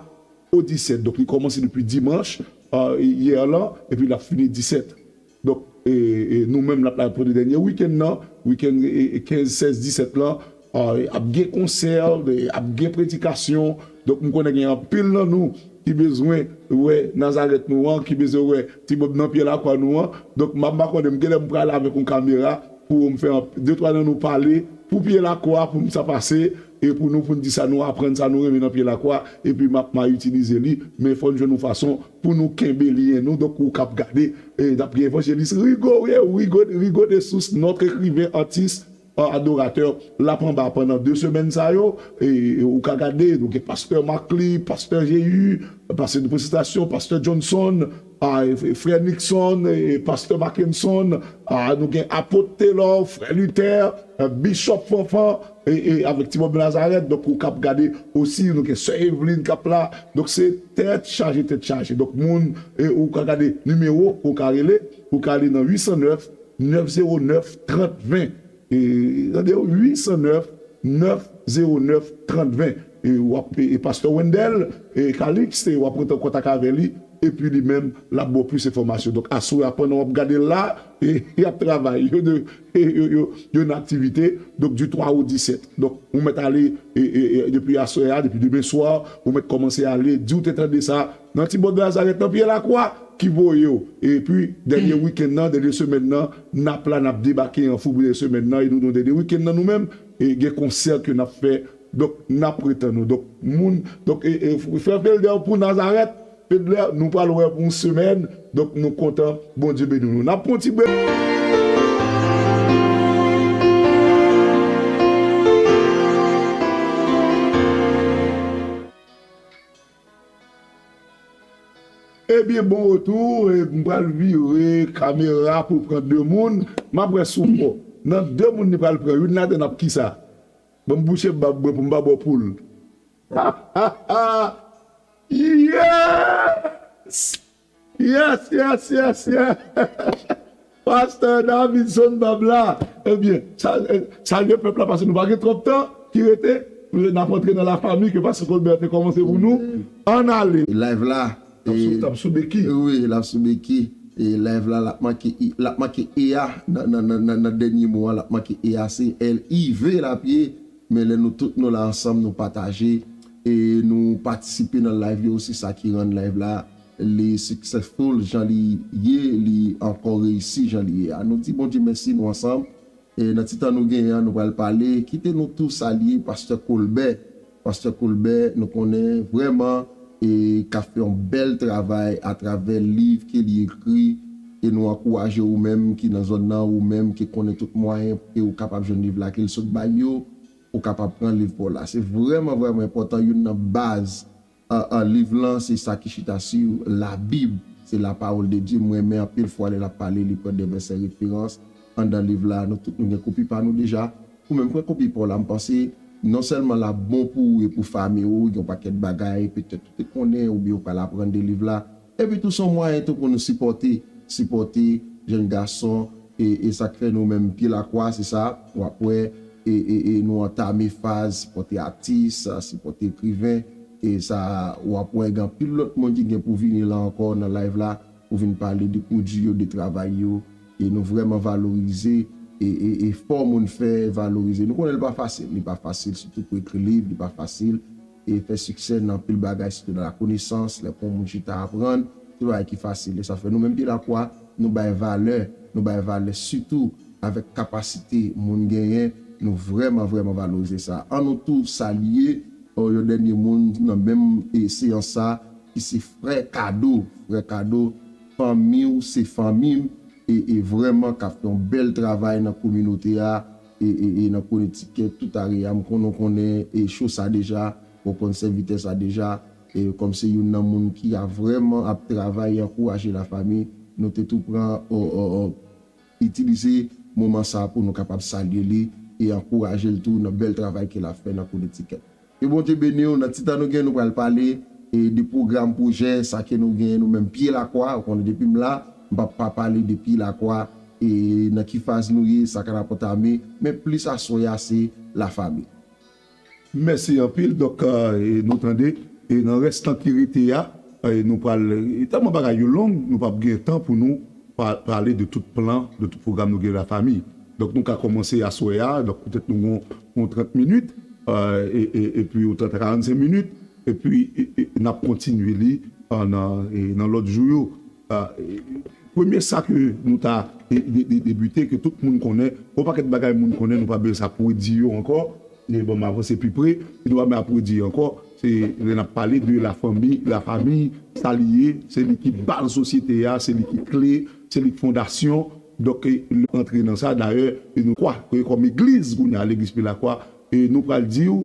o disèt. Donk, li kòmanse depi dimanch, e, yè lan, epi l ap fini disèt. Donk, e, e, nou menm, n ap la pou de dènye wikenn nan, wikenn, e, e, kenz, sèz, disèt lan, e, ap gen konsè, e, ap gen predikasyon. Donk, m konnen gen anpil nan nou ki bezwen wè Nazarèt nou an, ki bezwen wè ti bòb nan pye lakwa nou an. Donk, m ap makonnen, m genlè m prale avèk yon kamera pou m fè yon, de twa nan nou pale pou pye lakwa, pou m sa pase, e pou nou, pou n di sa nou aprann, sa nou renmen nan pye lakwa, epi m ap, m a itilize li, men fò n jwenn yon fason pou nou kenbe lyen nou. Donk, ou k ap gade, e, n ap gen evanjelis Rigo, wi, Rigo, Rigo de Sous, notre écrivain, artiste, euh, adorateur, l ap anba pandan de semèn sa yo, e, e ou ka gade, nou gen pastè Marcly, pastè Jéhu, pastè de prestasyon, pastè Johnson, a, e, frè Nixon, e, pastè Mackenson, a, nou gen apot Taylor, frè Luther, e, Bishop Fanfan, e, e, avèk Ti Bòb Nazarèt, donk ou k ap gade osi, nou gen sè Evelyn k ap la, donk se tèt chaje, tèt chaje. Donk moun, e, ou ka gade nimewo, ou ka rele, ou ka rele nan uit san nèf, nèf zewo nèf, trant ven. E, tande, uit san nèf, nèf zewo nèf, trant ven. E, w ap, e, e pastè Wendell, e, Calixte, w ap rantre an kontak avè li, epi li menm, l ap ba w plis enfòmasyon. Donk, aswè a, pandan w ap gade l la, e, y ap travay, yo de, e, yo, yo, yo nan aktivite, donk, di twa o disèt. Donk, ou mèt ale, e, e, e, depi aswè a, depi demen swa, ou mèt kòmanse ale, di w te tande sa, nan Ti Bòb Nazarèt, nan pye lakwa, ki voye w. Epi, dènye wikenn nan, dènye semèn nan, n ap la, n ap debake an fouk pou dènye semèn nan, e nou, nou, dènye wikenn nan, nou menm, e gen konsè ke n ap fè. Donk, n ap ret tann nou. Donk, moun, donk, e, e, frè Felder pou Nazarèt, Felder, nou pral wè pou yon semèn. Donk, nou kontan, Bondye beni nou. N ap pran yon ti brek. Ebyen, bon retou, e m pral vire kamera pou pran de moun. M ap wè si w fò. Nan de moun li pral pran, youn ladan l ap kisa? Ban m bouche bab mwen pou m pa ba w poul. Yes! Yes, yes, yes, yes! Pastè Davidson Bab la. Ebyen, sa, eh, salye pèp la, paske nou pa gen twòp tan ki rete. N ap antre nan lafanmi ke Pastè Colbert te kòmanse pou nou. Ann ale. Live la. L ap sou, l ap sou beki. Wi, l ap sou beki. E live la, l ap manke i- l ap manke e a nan, nan, nan, nan, nan dènye mo a, l ap manke e a, se L I V l ap ye. Men lè nou tout nou la ansanm, nou pataje e nou patisipe nan live yo, se sa ki rann live la li successful jan li ye, li ankò reyisi jan li ye a. Nou di Bondye mèsi, nou ansanm. E nan ti tan nou genyen an, nou pral pale. Kite nou tou salye Pastè Colbert. Pastè Colbert, nou konnen vrèman e k ap fè yon bèl travay atravè liv ke li ekri. E nou ankouraje ou menm ki nan zòn nan, ou menm ki konnen tout mwayen e ou kapab jwenn liv la, ke l sot bay yo, ou kapab pran liv pa w la. Se vrèman, vrèman enpòtan, youn nan baz a, a, liv lan, se sa ki chita sou Labib, se la parole de Dieu. Mwen renmen anpil fwa lè l ap pale, li pran de vèsè referans anndan liv la. Nou tout nou gen kopi pa nou deja. Ou menm pran kopi pa w la, m panse non sèlman l ap bon pou ou e pou fanmi ou, gen yon pakèt bagay petèt ou te konnen oubyen ou pral aprann de liv la. Epi tou se yon mwayen tou pou nou sipòte, sipòte jèn gason e, e sa k fè nou menm Pye Lakwa, se sa, w ap wè e, e, e nou antame faz sipòte atis, sipòte ekriven, e sa, w ap wè gen anpil lòt moun ki gen pou vini la ankò nan live la, pou vin pale de pwodui yo, de travay yo, e nou vrèman valorize e, e, efò moun fè, valorize. Nou konnen li pa fasil, li pa fasil, sitou pou ekri liv, li pa fasil, e fè siksè nan anpil bagay, sitou nan lakonesans, lè pou yon moun chita aprann, se pa bagay ki fasil. E sa fè nou menm Pye Lakwa, nou bay valè, nou bay valè sitou avèk kapasite moun genyen, nou vrèman, vrèman valorize sa. An nou tou salye, o, yon dènye moun nan menm, e, seyans sa, ki se Frè Kado. Frè Kado, fanmi w se fanmi m, e, e vrèman k ap fè yon bèl travay nan kominote a, e, e, e nan Konektikèt, tout area, m konnen w konnen, e, cho sa deja, ou konn sèvitè sa deja, e kòm se youn nan moun ki a vrèman ap travay e ankouraje lafanmi, nou te tou pran, o, o, o, itilize moman sa pou nou kapab salye li e ankouraje l tou nan bèl travay ke l ap fè nan Konektikèt. Ke Bondye beni w. Nan ti tan nou gen, nou pral pale e de pwogram, pwojè, sa ke nou gen nou menm Pye Lakwa. Ou konnen depi m la, m p ap pa pale de Pye Lakwa e nan ki faz nou ye, sa k ap antame, men plis aswè a se lafanmi. Mèsi anpil. Donk, e, nou tande, e nan rès tan ki rete a, e nou pral, e tèlman bagay yo long, nou p ap gen tan pou nou pa-, pale de tout plan, de tout pwogram nou gen lafanmi. Donk, nou ka kòmanse aswè a, donk, petèt nou gon, gon trant minit, e, e, e, epi yon trant a karannsenk minit, epi, e, e, n ap kontinye li, e, nan, e, nan lòt jou yo. A, e, premye sa ke nou ta de-, de-, de-, debite, ke tout moun konnen, yon pakèt bagay moun konnen, nou pa bezwen ap redi yo ankò, e bon, m avanse pi pre, e nou pa bezwen ap redi ankò, se lè n ap pale de lafanmi, lafanmi, sa li ye, se li ki baz sosyete a, se li ki kle, se li ki fondasyon, donk, e, nou antre nan sa, dayè, e nou kwa, ke kòm egliz, kounye a, legliz Pye Lakwa, e nou pral di w,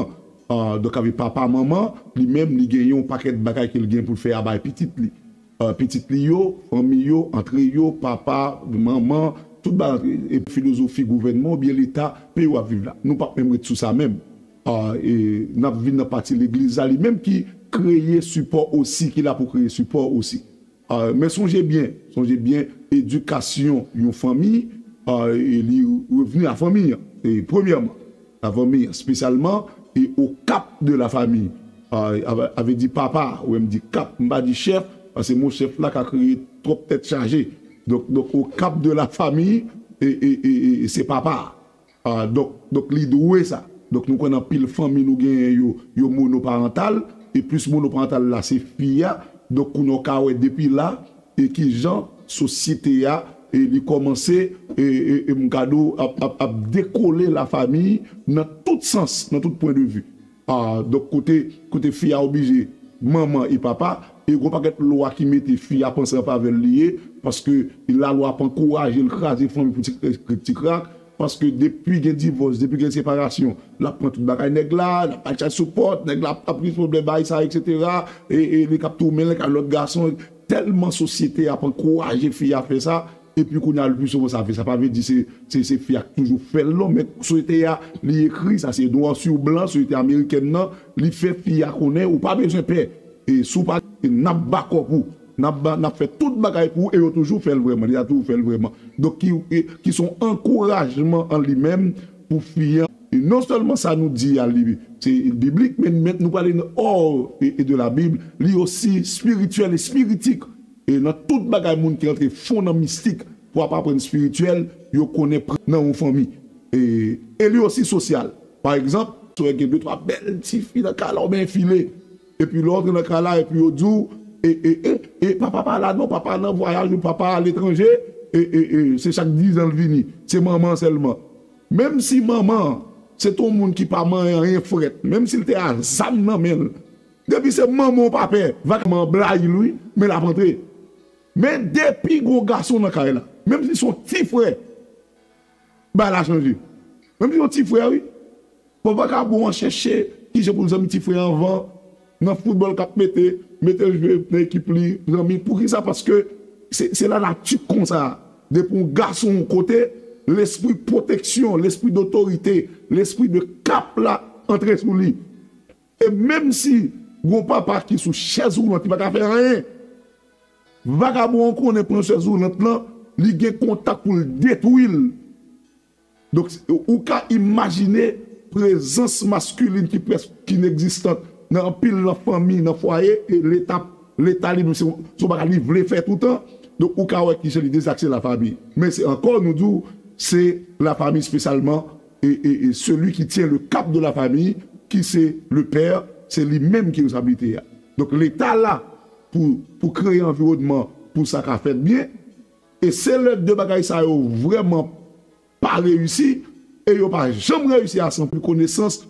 a, donk, avèk papa, manman, li menm, li gen yon pakèt bagay ke l gen pou l fè a bay pitit li. A, pitit li yo, fanmi yo, antre yo, papa, manman, tout bagay, e filozofi gouvènman oubyen leta, peyi w ap viv la. Nou p ap menm ret sou sa menm. A, e n ap vin nan pati legliz la, li menm ki kreye sipò osi, ki la pou kreye sipò osi. A, men sonje byen, sonje byen, edikasyon yon fanmi, a, e li revni a fanmi an, e premyèman. Lafanmi, espesyalman, e o kap de lafanmi. A, a, a vle di papa, ou wè m di kap, m pa di chèf, paske mo chèf la ka kreye twòp tèt chaje. Donk, donk, o kap de lafanmi, e, e, e, e, e se papa a. A, donk, donk, li dwe sa. Donk, nou konn anpil fanmi nou genyen yo, yo monoparantal, e plis monoparantal la, se fi a. Donk, kounye a w ka wè depi la, e kijan sosyete a, e li kòmanse, e, e, e m ka di w ap, ap, ap dekole lafanmi nan tout sans, nan tout pwen de vi. A, donk kote, kote fi a oblije manman e papa, e gon pakèt lwa ki mete fi a panse an favè l li ye, paske lalwa ap ankouraje l kraze fanmi pou ti, ti krak, paske depi gen divòs, depi gen separasyon, l ap pran tout bagay nèg la, l ap bay child support, nèg la ap, ap gen pwoblèm bay sa, etsetera, e, e li k ap toumen l, l ka lòt gason, tèlman sosyete a ap ankouraje fi a fè sa, epi kounye a, le pli souvan sa fè, sa pa vle di se, se, se fi a k toujou fè l non, men sosyete a, li ekri, sa se noir sur blanc, sosyete amerikèn nan, li fè fi a konnen, ou pa bezwen pè, e si w pa, n ap bakòp ou, n ap ba, n ap fè tout bagay pou ou, e yo toujou fè l vrèman, li a toujou fè l vrèman. Donk, ki, e, ki se yon ankourajman an li menm pou fi an. E non sèlman sa nou di a, li, se biblik, men, men nou prale nan hors e, e de la Bible, li osi espirityèl e espiritik. E nan tout bagay, moun ki rantre fon nan mistik pou ap aprann espirityèl, yo konnen pran nan yon fanmi. E, e li osi sosyal. Pa egzanp, si w gen de twa bèl ti fi nan kay la, w byen file. Epi lè w antre nan kay la, epi yo di w, e, e, e, e papa pa la non, papa nan vwayaj, ou papa aletranje, e, e, e, se chak diz an l vini. Se manman an sèlman. Menm si manman an, se t yon moun ki pa manyen anyen frèt, menm si l te a zam nan men l, depi se manman w pa pè, vagabon an blayi l wi, men l ap antre. Men depi gon gason nan kay la, menm si se yon ti frè, bagay la chanje. Menm si se yon ti frè wi, fò vagabon an chèche kijan pou l zanmi ti frè anvan, nan foutbòl k ap mete, mete l jwe nan ekip li, zanmi. Poukisa? Paske se, se lanati konsa. Depi yon gason yon kote, lespri pwoteksyon, lespri dotorite, lespri de kap la antre sou li. E menm si gon papa ki sou chèz woulant, li pa ka fè anyen, vagabon an konnen pran chèz woulant lan, li gen kontak pou l detwi l. Donk, ou ka imajine prezans maskilin ki prèske inegzistan nan anpil nan fanmi, nan fwaye, e Leta, Leta li menm, se yon se yon bagay li vle fè toutan. Donk, ou ka wè kijan li dezakse lafanmi. Men se ankò, nou di w, se lafanmi espesyalman, e, e, e celui qui tient le cap de la famille, ki se le père, se li menm ki responsablite a. Donk, Leta la pou, pou kreye anviwònman pou sa ka fèt byen. E se lè de bagay sa yo vrèman pa reyisi, e yo pa janm reyisi a san plis konesans,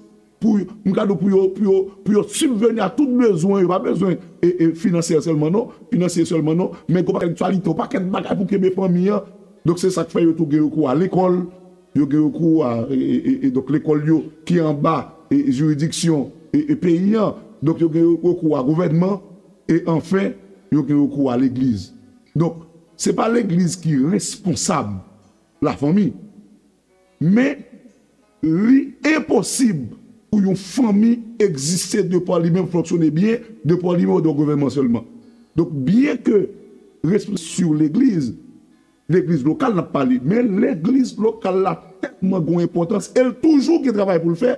pou, m ka di w, pou yo, pou yo, pou yo sibveni a tout bezwen, yo pa bezwen e, e finansyè sèlman non, finansyè sèlman non, men gon pakèt aktyalite, yon pakèt bagay pou kenbe fanmi an. Donk se sa k fè yo tou gen rekou a lekòl, yo gen rekou a, e, e, e, e donk lekòl yo ki anba e, jiridiksyon e, e peyi an, donk yo gen rekou a gouvènman, e anfen, yo gen rekou a legliz. Donk, se pa legliz ki responsab lafanmi. Men, li enposib pou yon fanmi egziste de pa li menm, fonksyone byen de pa li menm, de gouvènman sèlman. Donk, byen ke respons sou legliz, legliz lokal n ap pale, men legliz lokal la tèlman gen yon enpòtans, e l toujou gen travay pou l fè,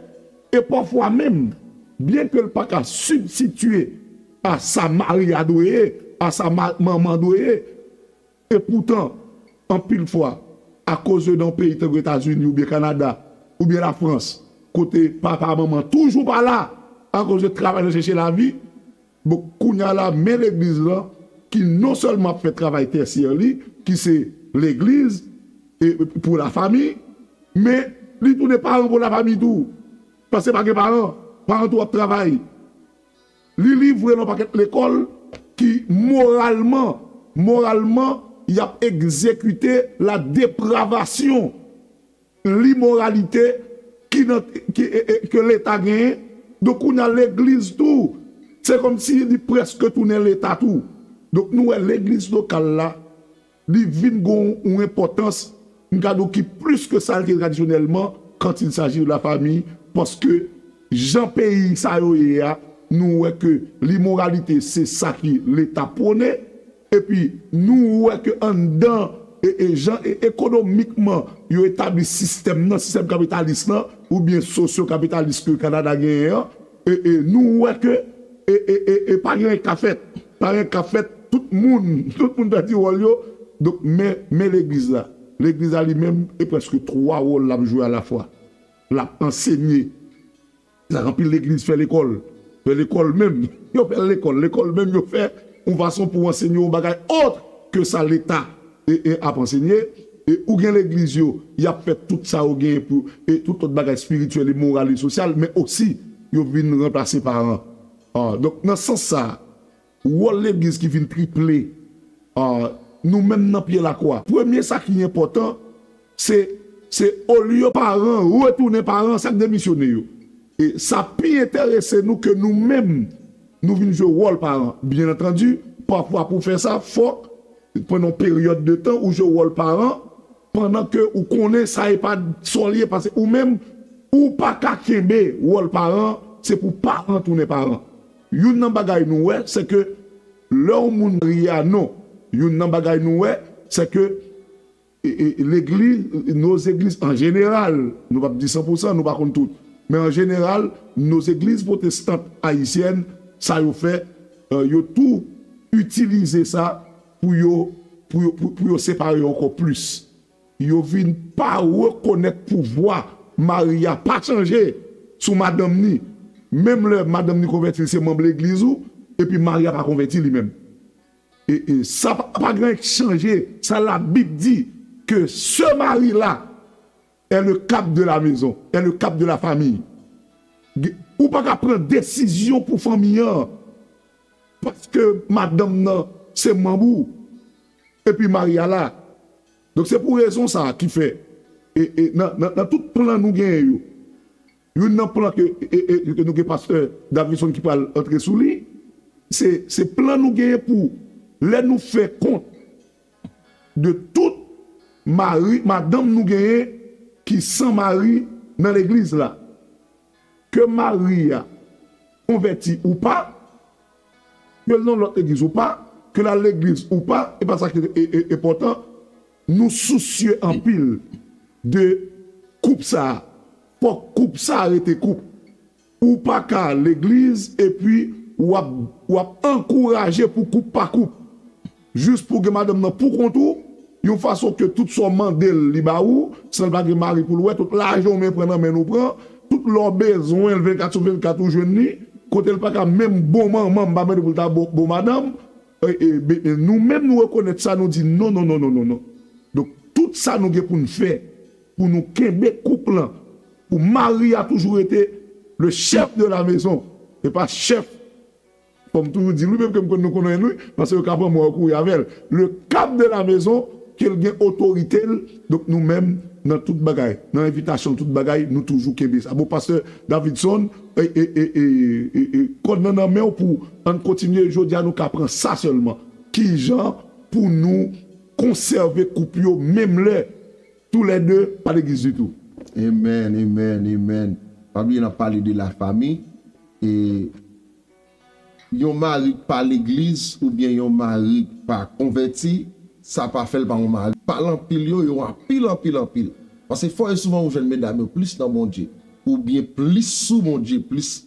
e pafwa menm, byen ke l pa ka sibstitye a sa mari a dwe ye, a sa ma-, manman dwe ye, e poutan, anpil fwa, akoz yo nan yon peyi tankou Etazini oubyen Kanada, oubyen Lafrans, kote papa, manman toujou pa la, akoz yo travay nan chèche lavi, bon, kounye a la, men legliz lan, ki non sèlman ap fè travay tèsyè li, ki se legliz, e, pou lafanmi, men li tounen paran pou lafanmi tou. Paske pa gen paran, paran tou ap travay. Li livre nan pakèt lekòl ki moralman, moralman, y ap egzekite la depravasyon, limoralite ki nan, ki, e, e, ke Leta genyen. Donk, kounye a legliz tou, se kòmsi li prèske tounen Leta tou. Donk, nou wè legliz lokal la, li vin gen yon enpòtans, m ka di w ki plis ke sa l te tradisyonèlman, quand il s'agit de la famille, paske jan peyi sa yo ye a, nou wè ke limoralite se sa ki Leta pwone, epi nou wè ke anndan, e, e jan, e, ekonomikman yo etabli sistèm nan, sistèm kapitalis lan, oubyen sosyo-kapitalis ke Kanada genyen an, e, e nou wè ke, e, e, e, e pa gen anyen k ka fèt. Pa gen anyen k ka fèt, tout moun, tout moun pèdi wòl yo. Donk, men, men legliz la. Legliz la li menm, e prèske twa wòl l ap jwe alafwa. L ap ansenye. Sa anpil legliz fè lekòl. Fè lekòl menm. Yo fè lekòl. Lekòl menm yo fè yon fason pou ansenye yon bagay òt ke sa Leta, e, e, ap ansenye. E ou gen legliz yo, y ap fè tout sa yo genyen pou, e tout lòt bagay espirityèl, e moral, e sosyal, men osi, yo vin ranplase paran. Ah, donk, nan sans sa, wòl legliz ki vin triple, ah, nou menm nan pye lakwa. Premye sa ki enpòtan, se, se olye paran retounen paran, sa k demisyone yo. E sa pi enterese nou ke nou menm, nou vin jwe wòl paran. Byen antandi, pafwa pou fè sa, fòk, pandan yon peryòd de tan, ou jwe wòl paran, pandan ke ou konnen sa e pa sa w ye, paske ou menm, ou pa ka kenbe wòl paran, se pou paran tounen paran. Youn nan bagay nou wè, se ke lè yon moun marye a non, youn nan bagay nou wè, se ke e, e, legliz, nos églises en général, nou p ap di san pou san, nou pa konn tout, men an jeneral, nos églises protestantes haïtiennes, sa yo fè, euh, yo tou itilize sa pou yo, pou yo, pou, pou yo separe yo ankò plis. Yo vin pa rekonèt pouvwa mari a pa chanje sou madanm ni. Menm lè madanm ni konvèti, se manm legliz ou, epi mari a pa konvèti li menm. E, e sa pa, pa gen anyen ki chanje. Sa Labib di, que ce mari-là est le cap de la maison, est le cap de la famille. Ou pa ka pran desizyon pou fanmi an paske madanm nan se manm ou, epi mari a la. Donk se pou rezon sa a ki fè, e, e, nan, nan, nan tout plan nou genyen yo, youn nan plan ke, e, e, ke nou gen pastè Davidson ki pral antre sou li, se, se plan nou genyen pou lè nou fè kont de tout mari, madanm nou genyen ki san mari nan legliz la. Ke mari a konvèti ou pa, ke l nan lòt legliz ou pa, ke l al legliz ou pa, e pa sa ki e, e, enpòtan. Nou sousye anpil de koup sa a. Fòk koup sa a rete koup. Ou pa ka legliz epi w ap, w ap ankouraje pou koup pa koup. Jis pou gen madanm nan pou kont ou, yon fason ke tout sa w mande l, li ba ou, san l pa gen mari pou l wè, tout lajan w men pran nan men l ou pran, tout lè w bezwen l vennkat sou vennkat ou jwenn li, kote l pa ka menm bon manman, m pa mande pou l ta bon, bon madanm, e, e, be- e, nou menm nou rekonèt sa, nou di non, non, non, non, non, non. Donk, tout sa nou gen pou n fè, pou nou kenbe koup lan, pou mari a toujou rete le chef de la maison, e pa chèf. Fò m toujou di l wi, menm ke m konn nou konnen l wi, paske yo ka pran mwen kouri avè l. Le cap de la maison, ke l gen otorite l, donk nou menm, nan tout bagay, nan envitasyon, tout bagay, nou toujou kenbe sa. Bon, pastè Davidson, e, e, e, e, e, e, kòd nan nan men w pou ann kontinye, jodi a nou ka pran sa sèlman. Kijan pou nou konsève koup yo menm lè toulède pa legliz ditou. Amen, amen, amen. Pa bliye n ap pale de la famille. E yon mari k pa legliz oubyen yon mari k pa konvèti, sa pa fè l pa yon mari. Pale anpil yo, yo anpil, anpil, anpil. Paske fò e souvan ou jwenn medam yo plis nan Bondye, oubyen plis sou Bondye, plis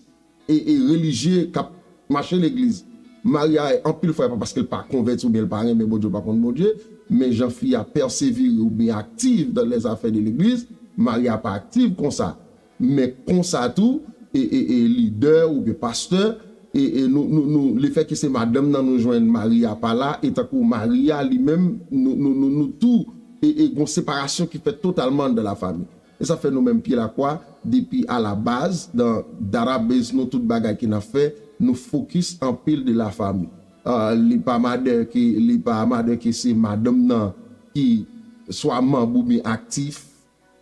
e, e relijye k ap mache legliz. Mari a, anpil fwa, e pa paske l pa konvèti oubyen l pa renmen Bondye, ou pa konn Bondye, men jan fi a pèsevire oubyen aktiv dans les affaires de l'église, mari a pa aktiv konsa. Men konsa tou, e, e, e lidè oubyen pastè, e, e nou, nou, nou, lefètke se madanm nan nou jwenn mari a pa la, e tankou mari a li menm, nou, nou, nou, nou tou, e, e gon separasyon ki fèt totalman anndan lafami. E sa fè nou menm Pye Lakwa, depi a la baz, dan database nou, tout bagay ke n ap fè, nou fokis anpil de lafami. Ah, li pa mother ke, li pa mother ke se madanm nan ki swa manm oubyen aktif,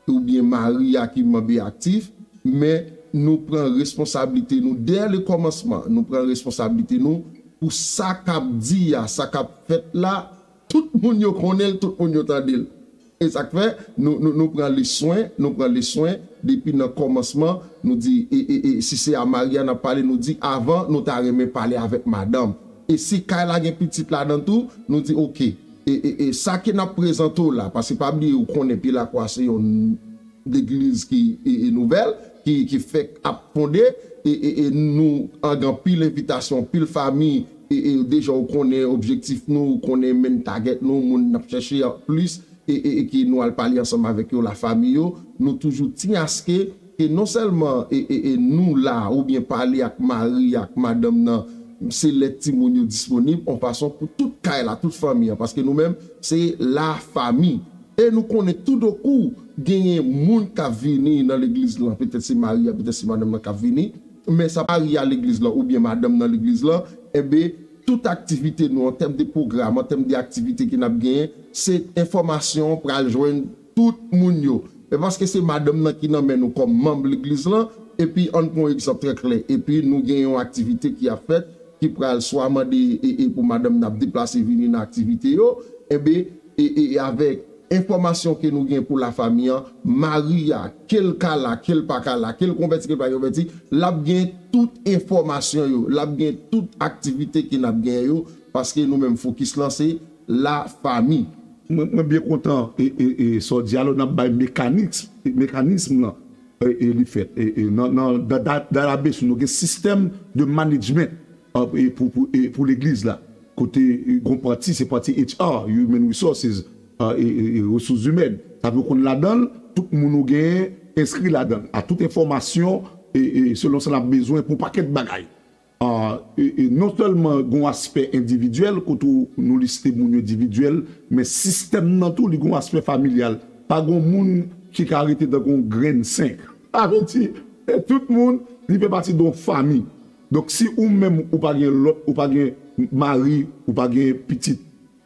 oubyen mari a ki manm e aktif, men nou pran responsablite nou dè le kòmansman, nou pran responsablite nou pou sa k ap di a, sa k ap fèt la, tout moun yo konnen l, tout moun yo tande l. E sa k fè, nou, nou, nou pran li swen, nou pran li swen, depi nan kòmansman, nou di, e, e, e, si se a mari a n ap pale, nou di, avan, nou ta renmen pale avèk madanm. E si kay la gen pitit ladan tou, nou di, oke. E, e, e sa ke n ap prezante w la, paske pa bliye, ou konnen Pye Lakwa se yon legliz ki, e, e nouvèl, ki, ki fèk ap fonde, e, e, e nou an gen anpil envitasyon, anpil fami, e, e deja ou konnen objektif nou, ou konnen main target nou, moun n ap chèche plis, e, e, e ke nou al pale ansanm avèk yo, lafami yo, nou toujou tyen aske ke non sèlman, e, e, e nou la, oubyen pale ak mari, ak madanm nan, se lè timoun yo disponib, yon fason pou tout kay la, tout fanmi an, paske nou menm, se lafami. E nou konnen toudokou genyen moun k ap vini nan legliz lan, petèt se mari a, petèt se madanm nan k ap vini, men sa mari a legliz lan oubyen madanm nan legliz lan, enben, tout aktivite nou, an tèm de pwogram, an tèm de aktivite ke n ap genyen, se enfòmasyon an pral jwenn tout moun yo. E paske se madanm nan ki nan men nou kòm manm legliz lan, epi ann pran yon egzanp trè klè, epi nou gen yon aktivite ki ap fèt, ki pral swa mande e, e pou madanm nan ap deplase vini nan aktivite yo, enben, e, e, e avèk enfòmasyon ke nou gen pou lafami an, mari a, ke l ka la, ke l pa ka la, ke l konvèti, ke l pa konvèti, l ap gen tout enfòmasyon yo, l ap gen tout aktivite ke n ap gen yo, paske nou menm fokis lan se lafami. Mwen, mwen byen kontan e, e, e sa w di a, alò n ap bay mekanis, mekanism lan, e, e li fèt. E, e nan, nan, da, da, database nou gen sistèm de management, e, pou, pou, e, pou legliz la. kote, e, gon pati, se pati H R, Human Resources, e, e, e, e, resous imèn. Sa vle di w konn ladan l, tout moun ou genyen enskri ladan l. A tout enfòmasyon, e, e, selon sa n ap bezwen pou pakèt bagay. A, e, e, non sèlman gon aspè endividyèl, kote w, nou liste moun yo endividyèl, men sistèm nan tou, li gon aspè familyal. Pa gon moun ki ka rete tankou yon grenn senk. Sa vle di, e tout moun, li fè pati de yon fanmi. Donk, si ou menm, ou pa gen lòt, ou pa gen mari, ou pa gen pitit,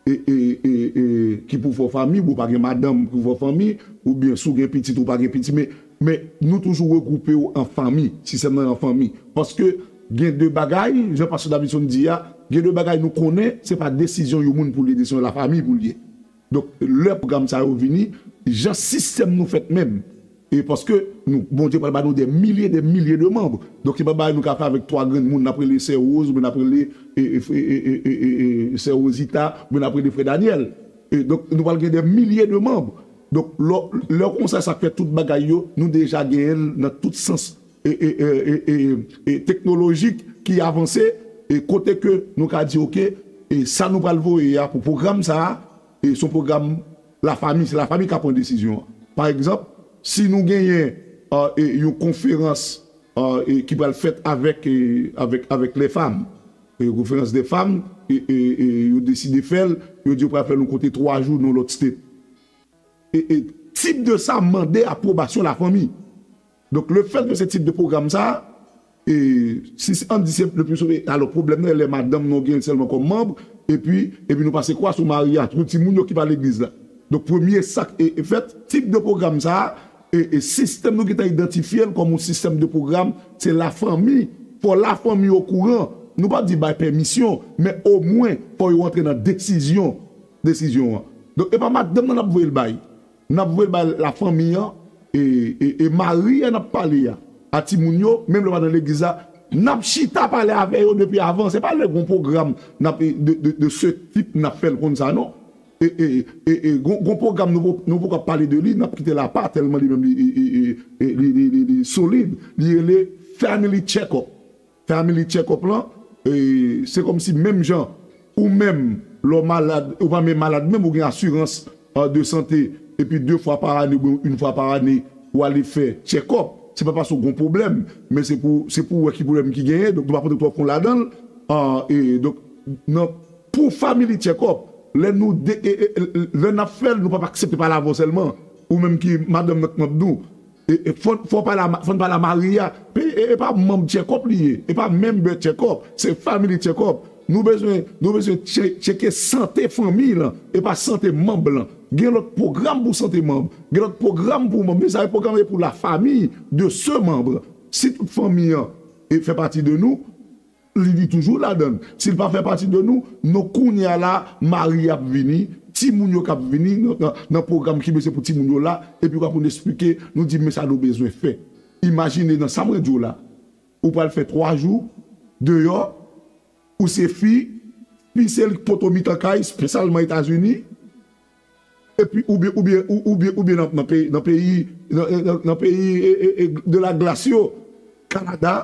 e, e, e, e, ki pou fè w fanmi, ou pa gen madanm ki pou fè w fanmi, oubyen si w gen pitit, ou pa gen pitit, men, men nou toujou regwoupe w an fanmi, sistèm nan an fanmi. Paske gen de bagay, jan Pastè Davidson di a, gen de bagay nou konnen, se pa desizyon yon moun pou l ye, desizyon lafanmi pou l ye. Donk, lè pwogram sa yo vini, jan sistèm nou fèt menm, e paske nou, Bondye pral ba nou de milye, de milye de manm. Donk, se pa bagay nou ka fè avèk twa grenn moun, n ap rele sè Woz, oubyen n ap rele, e, e, e, e, e, e, e, sè Wozita, oubyen n ap rele frè Daniel. E, donk, nou pral gen de milye de manm. Donk, lè, lè konsa, sa k fè tout bagay yo, nou deja genyen l nan tout sans, e, e, e, e, e, e, teknolojik ki avanse, e kote ke nou ka di, oke, e sa nou pral voye a pou pwogram sa a, e se yon pwogram lafanmi, se lafanmi k ap pran desizyon an. Pa egzanp, si nou genyen, e, e, yon konferans, e, e, ki pral fèt avèk, e, avèk, avèk lè fanm, e, konferans de fanm, e, e, e, yo deside fè l, yo di yo pral fè l yon kote twa jou nan lòt state. E, e, tip de sa mande apwobasyon lafanmi. Donk, le fèt ke se tip de pwogram sa, e, si, si, ann di se le pli souvan, alò, pwoblèm nan, lè madanm nou gen sèlman kòm manm, epi, epi nou pase kwa sou mari a, sou timoun yo ki pa legliz la. Donk, premye sa k, e, e fèt, tip de pwogram sa, e, e sistèm nou gentan idantifye l kòm yon sistèm de pwogram, se lafanmi. Fò lafanmi okouran. Nou pa di bay pèmisyon, men omwen, fò yo antre nan desizyon, desizyon an. Donk, e pa madanm nan n ap voye l bay. N ap voye l bay lafanmi an, e, e, e mari a n ap pale a, a timoun yo, menm lè yo pa nan legliz la, n ap chita pale avè yo depi avan. Se pa lè gon pwogram n ap, de, de, de ce type n ap fè l konn sa, non. E, e, e, e gon, gon pwogram nou po-, nou poko ap pale de li, n ap kite l apa, tèlman li menm li, e, e, e, e, li, li, li, li solid. Li rele Family Check-up. Family Check-up lan, e, se kòmsi menm jan ou menm, lè w malad, ou pa menm malad menm, ou gen asirans, e, de sante, epi de fwa pa ane, oubyen yon fwa pa ane, ou ale fè check-up. Se pa paske w gen yon pwoblèm, men se pou, se pou w wè ki pwoblèm ki genyen, donk nou pa pote twòp fon ladan l. E, e, donk, nan, pou family check-up, lè nou de, e, e, e, lè n ap fè l, nou p ap aksepte pale avè w sèlman, ou menm ki madanm nan k mande w. E, e, fò, fò pale a, fò n pale a mari a. E, e, e pa manm check-up li ye. E pa member check-up. Se family check-up. Nou bezwen, nou bezwen tche-, tcheke sante fanmi lan. E pa sante manm lan. Gen lòt pwogram pou sante manm. Gen lòt pwogram pou manm. Men sa e pwogram e pou la famille de ce membre. Si tout fanmi an e fè pati de nou, li, li toujou ladan l. Si l pa fè pati de nou, non, kounye a la, mari ap vini, timoun yo k ap vini nan, nan, nan pwogram ki bezwen pou timoun yo la, epi w ap vin eksplike, nou di, men sa nou bezwen fè. Imajine nan sa mwen di w la, ou pral fè twa jou deyò, ou se fi, fi se li k poto mitan kay, espesyalman Etazini, epi oubyen, oubyen, ou-, oubyen, oubyen nan, nan peyi, nan peyi, nan, nan, nan peyi, e, e, e, de la glas yo, Kanada,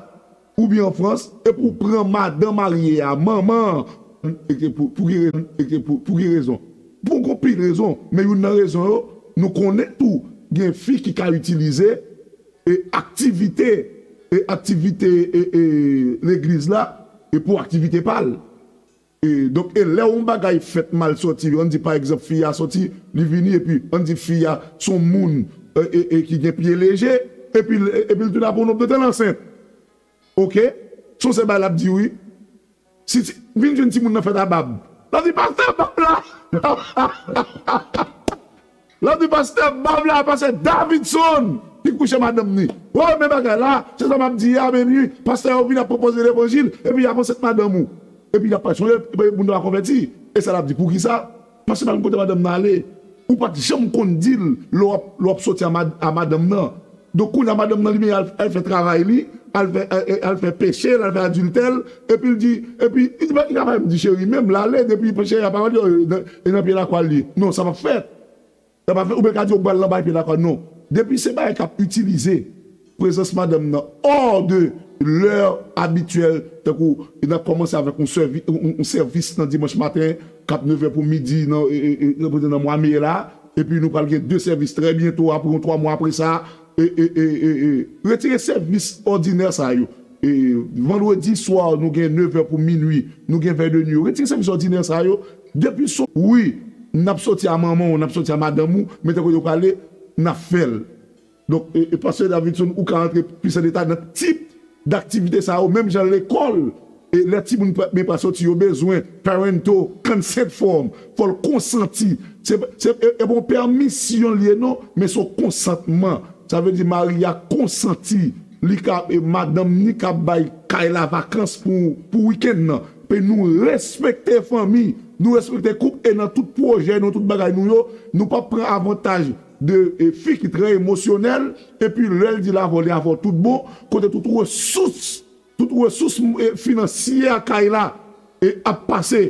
oubyen an Frans, epi w pran madan marye a, manman an, e ke pou, pou ki re-, e ke pou, pou ki rezon? Pou gon pil rezon, men youn nan rezon yo, nou konnen tou, gen fi ki ka itilize, e, aktivite, e, aktivite, e, e, legliz la, e pou aktivite pa l. E, donk, e lè yon bagay fèt mal sòti, ann di, pa egzanp, fi a sòti, li vini, epi, ann di, fi a, s on moun, e, e, e, ki gen pye leje, epi, l- epi l tounen apre yon nonm de tan l ansent. Oke? S on sèl bagay l ap di, wi. Si, si, vin jwenn timoun nan fèt a bab. L ap di, pastè, bab la! L ap di, pastè, bab la, pastè Davidson, ki kouche madanm ni. O, men bagay la, se sa m ap di a, men wi, pastè yo vin ap pwopoze levanjil, epi y ap ansent madanm ou. Epi y ap pase, sonje, moun nan pa konvèti. E sa l ap di, poukisa? Pastè pa konn kote madanm nan ale. Ou pa t janm konn di l, lè w ap, lè w ap sòti a mad-, a madanm nan. Donk, kounye a, madanm nan, li menm, al, al fè travay li, al fè, al, al fè peche l, al fè adiltè l, epi l di, epi, li pa, li ka pa menm di cheri, menm l ale, depi cheri a pa rele, e nan, e nan pye lakwa l ye. Non, sa p ap fèt. Sa p ap fèt, oubyen l ka di, ou pral nan bay pye lakwa l, non. Depi se bagay k ap itilize prezans madanm nan, hors de, lè abityèl, tankou n ap kòmanse avèk yon sèvi, yon, yon sèvis nan dimanch maten, k ap nèf è pou midi nan, e, e, e, nan mwa me la, epi nou pral gen de sèvis trè byento, apre yon twa mwa apre sa, e, e, e, e, e, retire sèvis òdinè sa yo. E, vandredi swa, nou gen nèf è pou minui, nou gen vè de nui yo. Retire sèvis òdinè sa yo, depi sou, wi, n ap sòti a manman w, n ap sòti a madanm ou, men tankou yo prale, n ap fè l. Donk, e, e, Pastè Davidson, ou ka rantre plis an detay nan tip daktivite sa yo, menm jan lekòl, e, lè timoun pa- men pa sòti, yo bezwen parental consent form, fò l konsanti. Se, se, e, e bon pèmisyon l ye non, men se yon konsantman. Sa vle di mari a konsanti, li ka, e, madanm ni ka bay kay la vakans pou, pou wikenn nan. Pe nou respekte fanmi, nou respekte koup, e nan tout pwojè nou, tout bagay nou yo, nou p ap pran avantaj de, e, fi ki trè emosyonèl, epi lè l di l avè w, li avè w tout bon, kote tout resous, tout resous, e, finansyè kay la, e, ap pase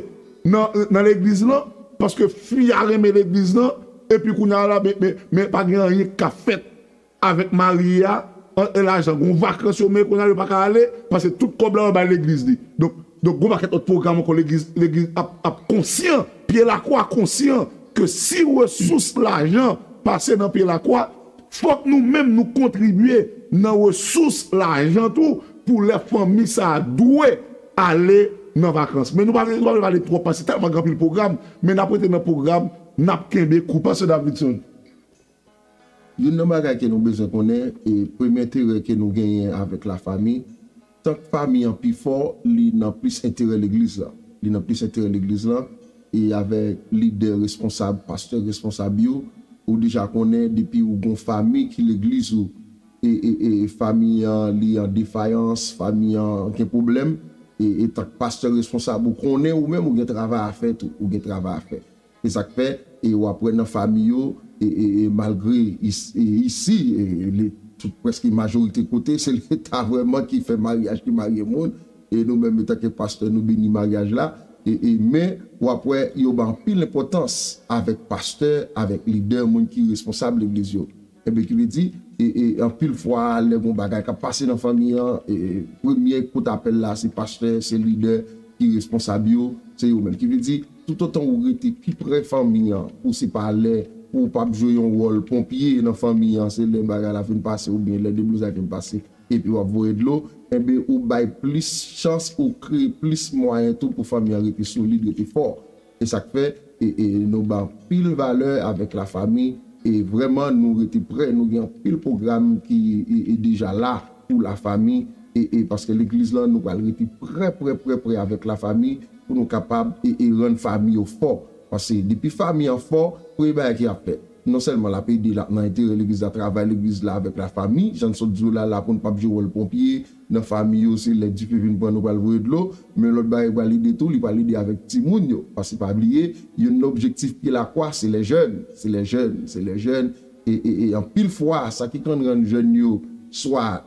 nan, nan legliz lan, paske fi a renmen legliz lan, epi kounye a la, men, men, men pa gen anyen k ap fèt avèk mari a, an, e lajan, gon vakans yo, men kounye a yo pa ka ale, paske tout kòb la yo bay legliz li. Donk, donk, gon pakèt lòt pwogram ankò legliz, legliz ap, ap konsyan, Pye Lakwa konsyan ke si resous lajan pase nan Pye Lakwa, fòk nou menm nou kontribye nan resous lajan tou pou lè fanmi sa a dwe ale nan vakans. Men nou pa, nou pa vle pale twòp paske tèlman gen anpil pwogram, men n ap rete nan pwogram, n ap kenbe kou. Pastè Davidson. Youn nan bagay ke nou bezwen konnen, e premye enterè ke nou genyen avèk lafanmi, tank fanmi an pi fò, li nan plis enterè legliz la. Li nan plis enterè legliz la, e avèk lidè responsab, pastè responsab yo, ou deja konnen depi ou gon fanmi ki legliz ou, e, e, e fanmi an li an defayans, fanmi an gen pwoblèm, e, e tank pastè responsab ou konnen ou menm ou gen travay a fè tou, ou gen travay a fè. Se sa k fè, e w ap wè nan fanmi yo, e, e, e malgre is- e isi, e, e le- tout prèske majorite kote, se Leta vrèman ki fè maryaj, ki marye moun, e nou menm, antanke pastè, nou beni maryaj la, e, e men w ap wè yo ba anpil enpòtans avèk pastè, avèk lidè, moun ki responsab legliz yo. Enben, ki vle di, e, e anpil fwa, lè gon bagay k ap pase nan fanmi an, e, e premye kout apèl la, se pastè, se lidè ki responsab yo, se yo menm. Ki vle di, toutotan ou rete pi pre fanmi an, pou se pa lè, pou w p ap jwe yon wòl ponpye nan fanmi an, se lè bagay la fin pase oubyen lè deblozay fin pase, epi w ap voye dlo, enben, ou bay plis chans, ou kreye plis mwayen tou pou fanmi an rete solid, rete fò. E sa k fè, e, e nou ba anpil valè avèk lafanmi, e vrèman nou rete prè, nou gen anpil pwogram ki e, e deja la pou lafanmi, e, e paske legliz lan nou pral rete prè, prè, prè, prè avèk lafanmi pou nou kapab e, e rann fanmi yo fò. Paske depi fanmi an fò, premye bagay ki ap fèt, non sèlman l ap ede la nan enterè legliz la, travay legliz la avèk lafanmi, jan n sot di w la, la pou n p ap jwe wòl ponpye, nan fanmi yo, se lè dife vin pran nou pral voye dlo, men lòt bagay pral ede tou, li pral ede avèk timoun yo. Paske pa bliye, youn nan objektif Pye Lakwa, se lè jèn, se lè jèn, se lè jèn, e, e, e anpil fwa, sa ki konn rann jèn yo swa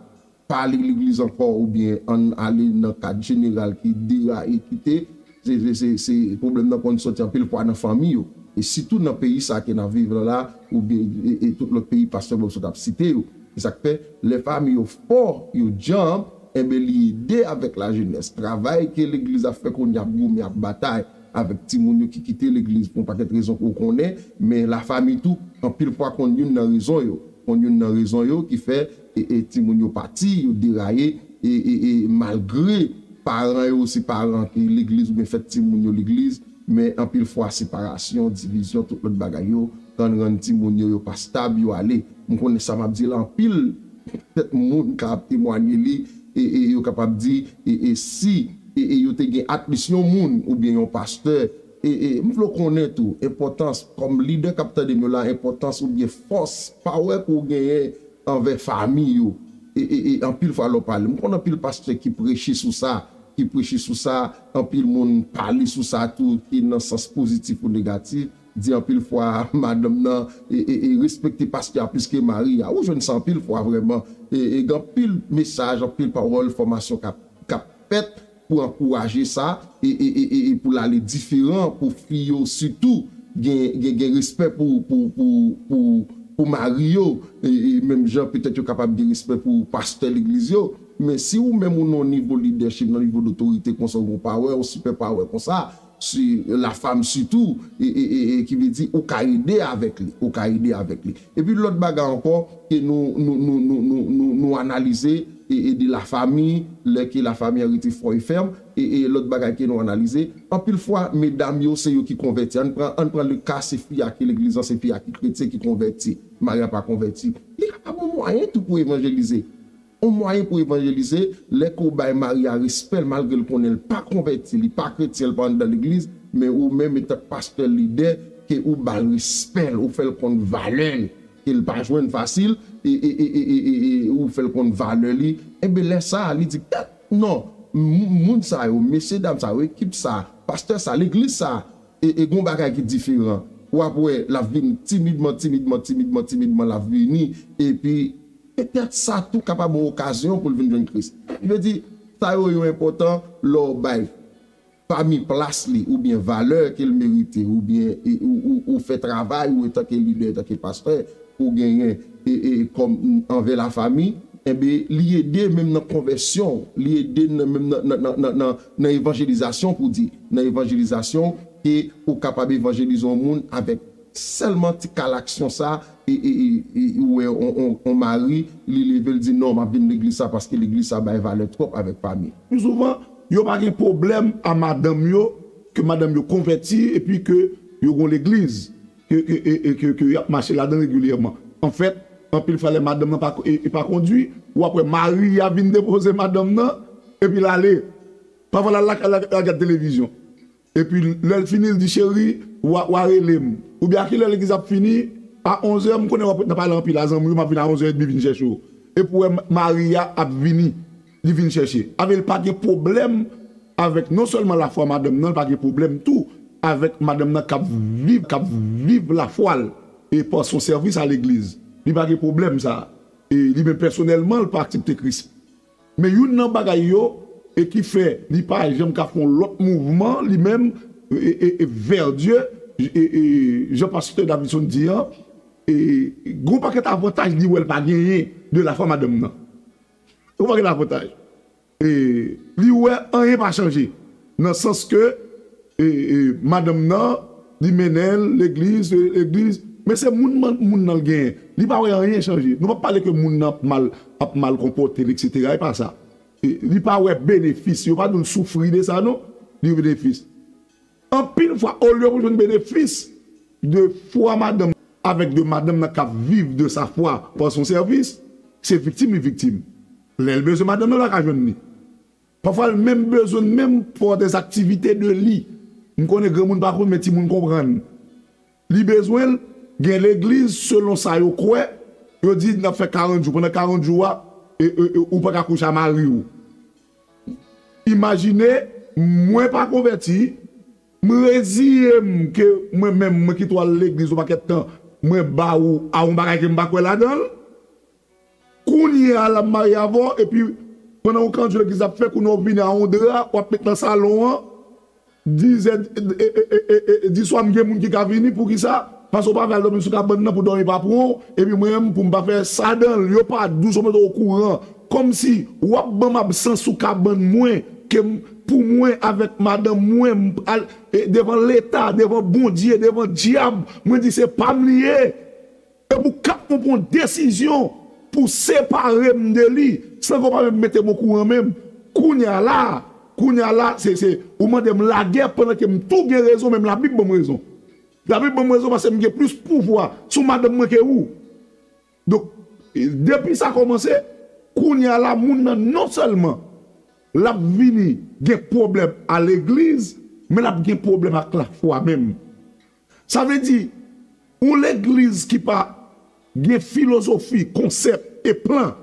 pa ale legliz ankò oubyen ann ale nan kad jeneral ki deraye kite, se, se, se, se pwoblèm nan konn sòti anpil fwa nan fanmi yo. E sitou nan peyi sa ke n ap viv lan la, oubyen e, e tout lòt peyi pastè Bob sot ap site yo. Se sa k fè, lè fanmi yo fò, yo djanm, enben li ede avèk lajenès. Travay ke legliz ap fè kounye a ap goumen, ap batay avèk timoun yo ki kite legliz pou yon pakèt rezon ke w konnen, men lafanmi tou, anpil fwa konn youn nan rezon yo. Konn youn nan rezon yo ki fè e, e timoun yo pati, yo deraye, e, e, e malgre paran yo se paran ki legliz oubyen fèt timoun yo legliz, men anpil fwa separasyon, divizyon, tout lòt bagay yo konn rann timoun yo, yo pa stab, yo ale. M konnen sa m ap di la, anpil petèt moun ka ap temwanye li, e, e yo kapab di, e, e si, e, e yo te gen at least yon moun oubyen yon pastè, e, e m vle w konnen tou, enpòtans, kòm lidè k ap tande m yo la, enpòtans oubyen fòs, pawè ke w genyen anvè fanmi yo. E, e, e anpil fwa lè w pale, m konn anpil pastè ki preche sou sa, ki preche sou sa, anpil moun pale sou sa tou, ki nan sans pozitif ou negatif, di anpil fwa madanm nan, e, e, e respekte pastè a plis ke mari a. Ou jwenn sa anpil fwa vrèman. E, e gen anpil mesaj, anpil pawòl, fòmasyon k ap, k ap fèt pou ankouraje sa, e, e, e, e, e pou l ale diferan, pou fi yo sitou gen, gen, gen respè pou, pou, pou, pou, pou mari yo, e, e menm jan petèt yo kapab gen respè pou pastè legliz yo. Men si ou menm ou nan yon nivo lidèchip, nan nivo dotorite konsa, ou gen yon pawè, yon sipè pawè konsa, si la fam sitou, e, e, e, e ki vle di ou ka ede avèk li, ou ka ede avèk li. Epi lòt bagay ankò ke nou, nou, nou, nou, nou, nou, nou analize, e, e de la fami, lè ke la fami an rete fò e fèm, e, e lòt bagay ke nou analize, anpil fwa, medam yo, se yo ki konvèti. Ann pran, ann pran le ka, se fi a ki legliz lan, se fi a ki kretyen ki konvèti. Mari a pa konvèti. Li kapab yon mwayen tou pou evanjelize. Yon mwayen pou evanjelize, lè ke w bay mari a respè l, malgre l konnen l pa konvèti, li pa kretyen, l pa anndan legliz, men ou menm, etan k pastè, lidè, ke ou ba l respè l, ou fè l konn valè l, ke l pa jwenn fasil, e, e, e, e, e, e, e ou fè l konn valè li, enben, lè sa a, li di, "Kèt, non, m-, moun sa yo, mesye dam sa yo, ekip sa, pastè sa, legliz sa, e, e gon bagay ki diferan." W ap wè, l ap vin timidman, timidman, timidman, timidman, l ap vini, epi petèt sa tou kapab yon okazyon pou l vin jwenn Kris. Li vle di, sa yo, yo enpòtan lè w bay fami plas li, oubyen valè ke l merite, oubyen, e, ou, ou, ou fè travay ou antanke lidè, antanke pastè, ou genyen, e, e, kòm anvè la fami, enben, li ede menm nan konvèsyon, li ede nan, menm nan, nan, nan, nan, nan, nan evanjelizasyon, pou di, nan evanjelizasyon, ke ou kapab evanjelize yon moun avèk sèlman ti kal aksyon sa, e, e, e, e, ou wè on, on, on mari, li leve, l di, "Non, m ap vin legliz sa paske legliz sa bay valè twòp avèk fami." Pi souvan, yo pa gen pwoblèm a madanm yo, ke madanm yo konvèti, epi ke yo gon legliz, ke, ke, e, e, ke, ke y ap mache ladan regilyèman. Anfèt, anpil fwa, lè madanm nan pa, e, e pa kondui, w ap wè mari a vin depoze madanm nan, epi l ale. Pafwa, l al la, la, la gad televizyon. Epi lè l fini, l di, "Cheri, w a, w a rele m." Oubyen, "A kilè legliz ap fini?" "A onzè, m konnen w ap ret nan pale anpil a zanmi w, m ap vin a onzè edmi vin chèche w." Epi w wè m-, mari a ap vini, li vin chèche. Avè l pa gen pwoblèm avèk non sèlman lafwa madanm nan, l pa gen pwoblèm tou avèk madanm nan k ap viv, k ap viv lafwa l e pa son sèvis a legliz. Li pa gen pwoblèm sa a. E li menm pèsonèlman, l pa aksepte Kris. Men youn nan bagay yo, e ki fè li pa janm ka fè yon lòt mouvman, li menm, e, e, e, vè Dye, e, e, jan pastè Davidson di an, e, gon pakèt avantaj li wè l pa genyen de lafwa madanm nan. Gon pakèt avantaj. E, li wè anyen pa chanje. Nan sans ke, e, e, madanm nan, li mennen l legliz, e, legliz. Men se moun, moun nan l genyen. Li pa wè anyen chanje. Nou p ap pale ke moun nan ap mal, ap mal konpòte l, etsetera. E pa sa. E, li pa wè benefis. Yo pa di l soufri de sa, non. Li wè benefis. Anpil fwa, olye pou jwenn benefis de fwa madanm avèk de madanm nan k ap viv de sa fwa pa son sèvis, se viktim li viktim. Lè l bezwen madanm nan, l pa ka jwenn li. Pafwa, l menm bezwen l menm pour des activités de li. M konnen granmoun pa konn, men timoun konprann. Li bezwen l gen legliz selon sa yo kwè. Yo di, "N ap fè karant jou." Pandan karant jou a, e, e, e, ou pa ka kouche a mari w. Imajine, mwen pa konvèti, m reziye m ke mwen menm, mwen ki t al legliz yon pakèt tan, mwen ba ou a yon bagay ke m pa kwè ladan l. Kounye a la m marye avè w, epi pandan yon kanjou legliz ap fè, kounye a w vini a yon dra, w ap met nan salon an, dizè, e, e, e, e, e, diswa m gen moun ki ka vini, poukisa? Paske w pa vle al dòmi sou kabann nan pou dòmi pa pran w, epi mwen menm pou m pa fè sa dan l, yo pa di w, se w mete w okouran. Kòmsi w ap ban m absans sou kabann mwen, ke m, pou mwen avèk madanm mwen, m al, e, devan Leta, devan Bondye, devan dyab, mwen di se pa m li ye. E pou kat mwen pran desizyon pou separe m de li, san ke w pa menm mete m okouran menm. Kounye a la, kounye a la, se, se, ou mande m lagè pandan ke m tou gen rezon, menm Labib ban m rezon. Labib ban m rezon paske m gen plis pouvwa sou madanm mwen ke ou. Donk, depi sa kòmanse, kounye a la, moun nan non sèlman l ap vini gen pwoblèm a legliz, men l ap gen pwoblèm ak lafwa menm. Sa vle di, yon legliz ki pa gen filozofi, konsèp e plan,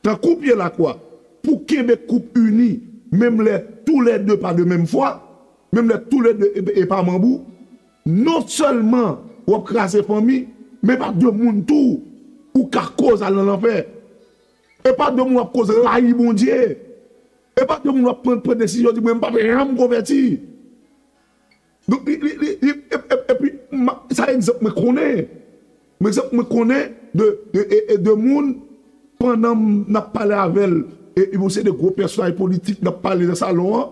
tankou pye lakwa, pou kenbe koup ini, menm lè toulède pa de menm fwa, menm lè toulède e, e pa manm ou, non sèlman w ap kraze fanmi, men pa de moun tou ou ka koz al nan lanfè. E pa de moun w ap koz rayi Bondye. E pa de moun w ap pran, pran desizyon di, "Mwen, m p ap janm konvèti." Donk, li, li, li, li, e, e, epi, ma, sa egzanp mwen konnen. Men egzanp mwen konnen de, de, e, e de moun, pandan m, n ap pale avè l, e, e yon seri de gwo pèsonaj politik n ap pale nan salon an,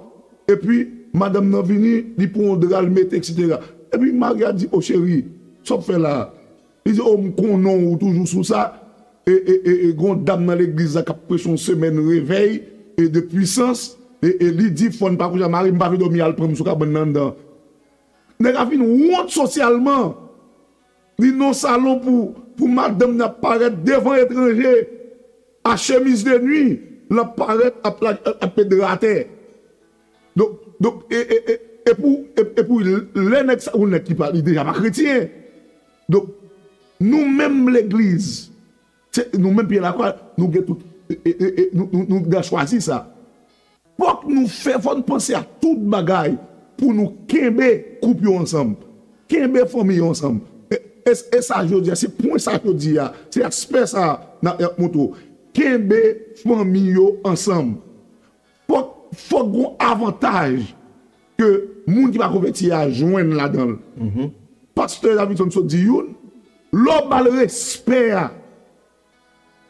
epi madanm nan vini, li pran yon dra, l mete, etsetera. Epi mari a di, "O cheri, sa w ap fè la a?" Li di, "O, m konnen w toujou sou sa." E, e, e, e gon dam nan legliz la k ap preche yon semèn revèy e de pwisans, e, e li di, "Fò n pa kouche a mari, m pa vle dòmi, al pran m sou kabann nan anndan." Nèg la vin wont sosyalman. Li nan salon pou, pou madanm nan ap parèt devan etranje, a chemiz de nwi, l ap parèt, ap, ap, ap met dra atè. Donk, donk, e, e, e, e pou, e, e pou lè nèg sa, yon nèg ki pa, li deja pa kretyen. Donk, nou menm legliz, se, nou menm pye lakwa, nou gen tout, e, e, e, e, nou, nou, nou gen chwazi sa. Fòk nou fè, fòk nou panse a tout bagay pou nou kenbe koup yo ansanm, kenbe fanmi yo ansanm. E, e, e sa jodi a, se pwen sa jodi a, se aspè sa n ap, n ap montre w. Kenbe fanmi yo ansanm. Fòk, fòk gon avantaj ke moun ki pa konvèti a jwenn ladan l. Pastè Davidson sot di youn, lè w ba l respè a,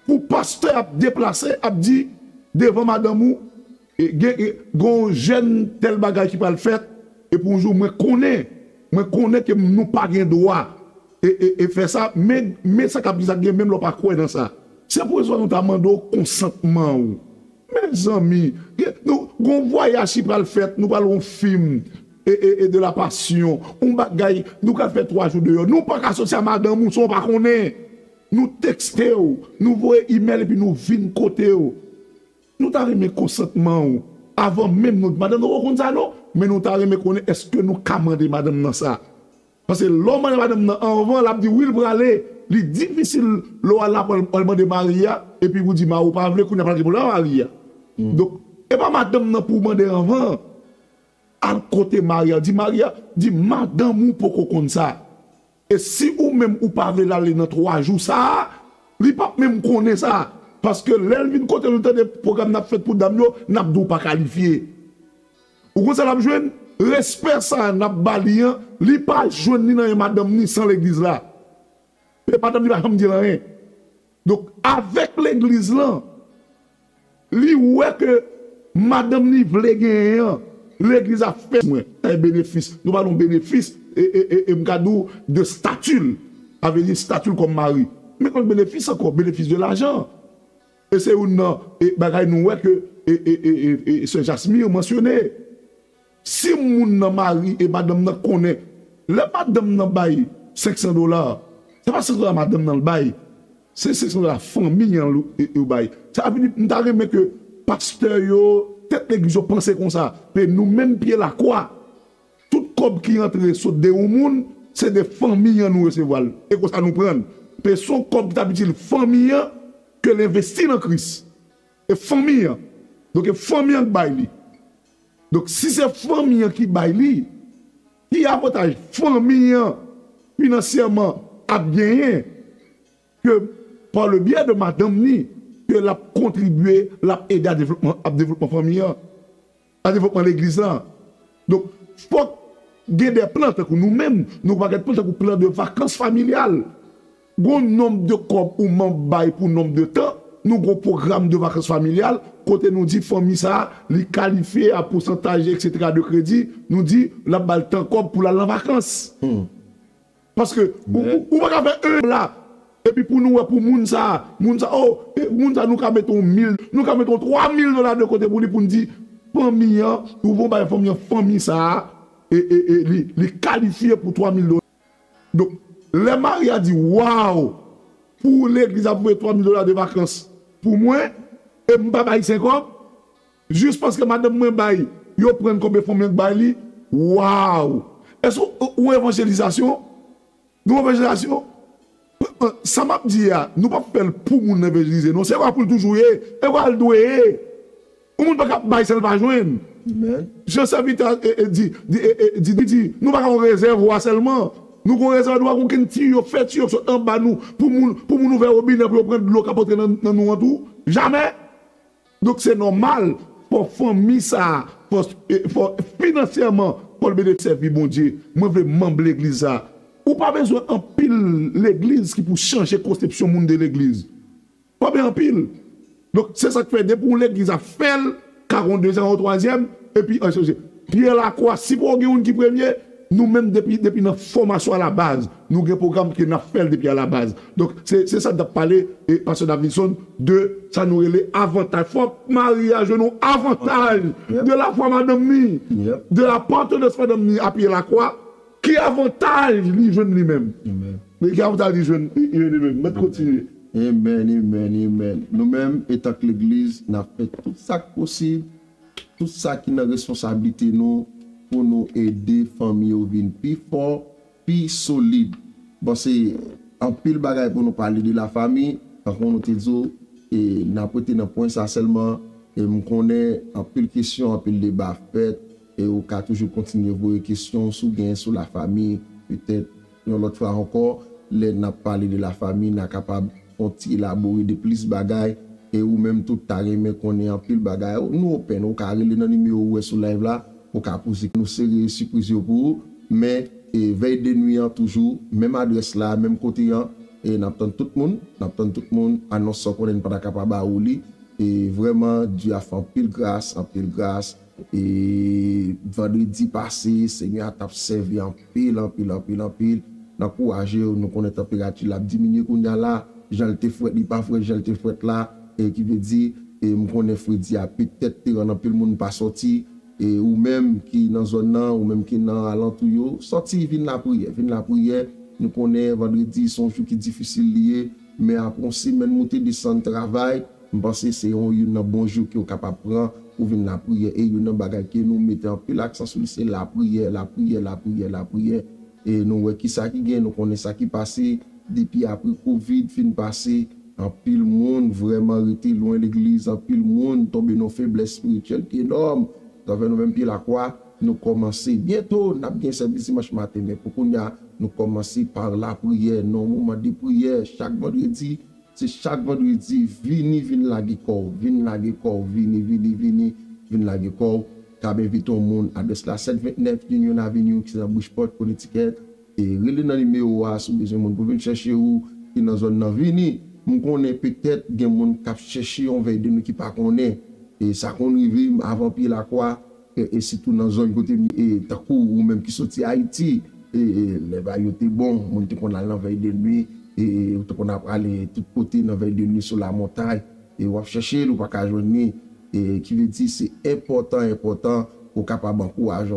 pou pastè ap deplase, ap di devan madanm ou, e, gen, e, gen yon jèn tèl bagay ki pral fèt, epi yon jou, mwen konnen, mwen konnen ke nou pa gen dwa e, e, e fè sa, men, men sa k ap di sa gen menm lè w pa kwè nan sa. Se pou rezon nou ta mande w konsantman ou. Mezanmi, gen, nou, gon vwayaj ki pral fèt, nou pral wè yon fim, e, e, e de la pasyon, yon bagay, nou ka fè twa jou deyò. Nou pa ka soti a madanm ou san w pa konnen. Nou tekste w, nou voye imèl epi nou vin kote w. Nou ta renmen konsantman w. Avan menm nou, madanm nou konn sa non, men nou ta renmen konnen èske nou ka mande madanm nan sa. Paske lè w mande madanm nan anvan, l ap di wi, l prale. Li difisil lè w al la pou w al mande mari a, epi pou di mari w pa vle, kounye a pa gen pou l la mari a. Donk, e pa madanm nan pou w mande anvan. Al kote mari a, di mari a, di madanm ou poko konn sa. E si ou menm ou pa vle l ale nan twa jou sa a, li p ap menm konnen sa. Paske lè l vin kote nou, l tande pwogram n ap fèt pou dam yo, n ap di w pa kalifye. Ou konn sa l ap jwenn? Respè sa a n ap ba li an, li pa jwenn li nan men madanm ni san legliz la. E madanm li pa janm di l anyen. Donk, avèk legliz lan, li wè ke madanm li vle genyen an, legliz ap fè mwen. E benefis, nou pale yon benefis, e, e, e, e m ka di w de stati l. Sa vle di stati l kòm mari. Men konn benefis ankò, benefis de lajan. E se youn nan, e, bagay nou wè ke, e, e, e, e, e, sè Jasmine mansyone. Si moun nan mari e madanm nan konnen, lè madanm nan bay senk san dola, se pa senk san dola madanm nan l bay, se senk san dola fanmi an l, e, yo bay. Sa vle di, m ta renmen ke pastè yo, tèt legliz yo panse konsa. Pe nou menm pye lakwa, tout kòb ki rantre sot de yon moun, se de fanmi an nou resevwa l. E konsa nou pran l. Pe se yon kòb ki t ap itil fanmi an, ke l envesti nan Kris. E fanmi an. Donk, e fanmi an k bay li. Donk, si se fanmi an ki bay li, ki avantaj fanmi an finansyèman ap genyen ke pa le byè de madanm ni, ke l ap kontribye, l ap ede a devlopman, ap devlopman fanmi an, a devlopman legliz la. Donk, fòk gen de plan tankou nou menm, nou pa gen plan tankou plan de vakans familyal. Gon nonb de kòb ou manm bay pou nonb de tan, nou gon pwogram de vakans familyal, kote nou di fanmi sa a, li kalifye a pousantaj, etsetera, de kredi, nou di l ap ba l tan kòb pou l al nan vakans. Paske ou, ou, ou pa ka fè en la, epi pou nou wè pou moun sa a, moun sa, oh, e moun sa nou ka mete yon mil, nou ka mete yon twa mil dola de kote pou li pou n di, fanmi an, ou bon bay fanmi an, fanmi sa a, e, e, e li, li kalifye pou twa mil dola. Donk, lè mari a di, waw, pou legliz ap voye twa mil dola de vakans pou mwen, e m pa bay senk kòb, jis paske madanm mwen bay, yo pran konbyen fanmi an k bay li, waw! Èske ou, ou evanjelizasyon? Nou evanjelizasyon? Sa m ap di a, nou p ap fè l pou moun nan evanjelize, non. Se vwa pou l toujou ye, e vwa l dwe ye. Yon moun pa ka bay san l pa jwenn. Jan sèvitè a, e, e, di, di, e, e, di, di, di, nou pa ka yon rezèvwa sèlman. Nou gon rezèvwa, nou pa gon kenn tiyo, fè tiyo sot anba nou pou moun, pou moun ouvè wobinè pou yo pran dlo k ap antre nan, nan nou an tou. Jamè! Donk, se nòmal, fò fanmi sa a, fò, e, fò finansyèman, fò l benefisye sèvi Bondye. Mwen vle manm legliz sa a. Ou pa bezwen anpil legliz ki pou chanje konsepsyon moun de legliz. Pa bezwen anpil. Donk, se sa k fè depi yon legliz ap fè l, ka gon dezyèm, yon twazyèm, epi ann chèche. Pyè Lakwa, si poko gen youn ki premye, nou menm depi, depi nan fòmasyon alabaz, nou gen pwogram ke n ap fè l depi alabaz. Donk, se, se sa n t ap pale, e, Pastè Davidson, de sa nou rele avantaj. Fòk mari a jwenn yon avantaj de lafwa madanm ni, de lapatenans madanm ni a Pyè Lakwa, ki avantaj li jwenn li menm? Men ki avantaj li jwenn, li jwenn li menm? Mèt kontinye. Amen, amen, amen. Nou menm, etank legliz, n ap fè tout sa k posib, tout sa ki nan responsablite nou pou nou ede fanmi yo vin pi fò, pi solid. Bon, se anpil bagay pou nou pale de lafanmi, tankou nou te di w, e n ap rete nan pwen sa sèlman, e m konnen anpil kesyon, anpil deba fèt, e ou ka toujou kontinye voye kesyon si w gen sou lafanmi, petèt yon lòt fwa ankò, lè n ap pale de lafanmi, n a kapab fè yon ti elabore de plis bagay, e ou menm tou ta renmen konnen anpil bagay, nou open, ou ka rele nan nimewo ou wè sou live la, ou ka poze, nou sere sipriz yo pou ou, men e, vèy de nwi an toujou, menm adrès la, menm kote an, e n ap tann tout moun, n ap tann tout moun, anons sa w konnen n pa ta ka pa ba ou li, e vrèman, Dye a fè anpil gras, anpil gras, e vandredi pase, Senyè a t ap sèvi anpil, anpil, anpil, anpil, n ankouraje w, nou konnen tanperati l ap diminye kounye a la, jan l te frèt, li pa frèt jan l te frèt la, e ki vle di, e m konnen fredi a petèt te rann anpil moun pa sòti, e ou menm ki nan zòn nan, ou menm ki nan alantou yo, sòti vin lapriyè, vin lapriyè, nou konnen vandredi se yon jou ki difisil li ye, men apre yon semèn moute desann travay, m panse se yon youn nan bon jou ke w kapab pran pou vin lapriyè, e youn nan bagay ke nou mete anpil aksan sou li se lapriyè, lapriyè, lapriyè, lapriyè, e nou wè kisa ki gen, nou konnen sa ki pase, depi apre kovid fin pase, anpil moun vrèman rete lwen legliz, anpil moun tonbe nan feblès espirityèl ki enòm. Sa fè nou menm Pyè Lakwa, nou kòmanse byento, n ap gen sèvis dimanch maten, men pou kounye a, nou kòmanse pa lapriyè, nan yon moman de priyè, chak vandredi, se chak vandredi, vini, vin lage kò w, vin lage kò w, vini, vini, vini, vin lage kò w. K ap envite yon moun, adrès la sèt vennèf Union Avenue, ki se nan Bridgeport, Connecticut. E rele nan nimewo a si w bezwen moun pou vin chèche ou ki nan zòn nan. Vini, m konnen petèt gen moun k ap chèche yon vèy de nwi ki pa konnen. E sa konn rive m avan Pyè Lakwa, e, e sitou nan zòn kote m ye, e, tankou ou menm ki soti Ayiti, e, e, lè bagay yo te bon, moun te konn al nan vèy de nwi, e, e, ou te konn ap ale tout kote nan vèy de nwi sou lamontay, e w ap chèche l, ou pa ka jwenn li, e, ki vle di se enpòtan, enpòtan pou w kapab ankouraje yon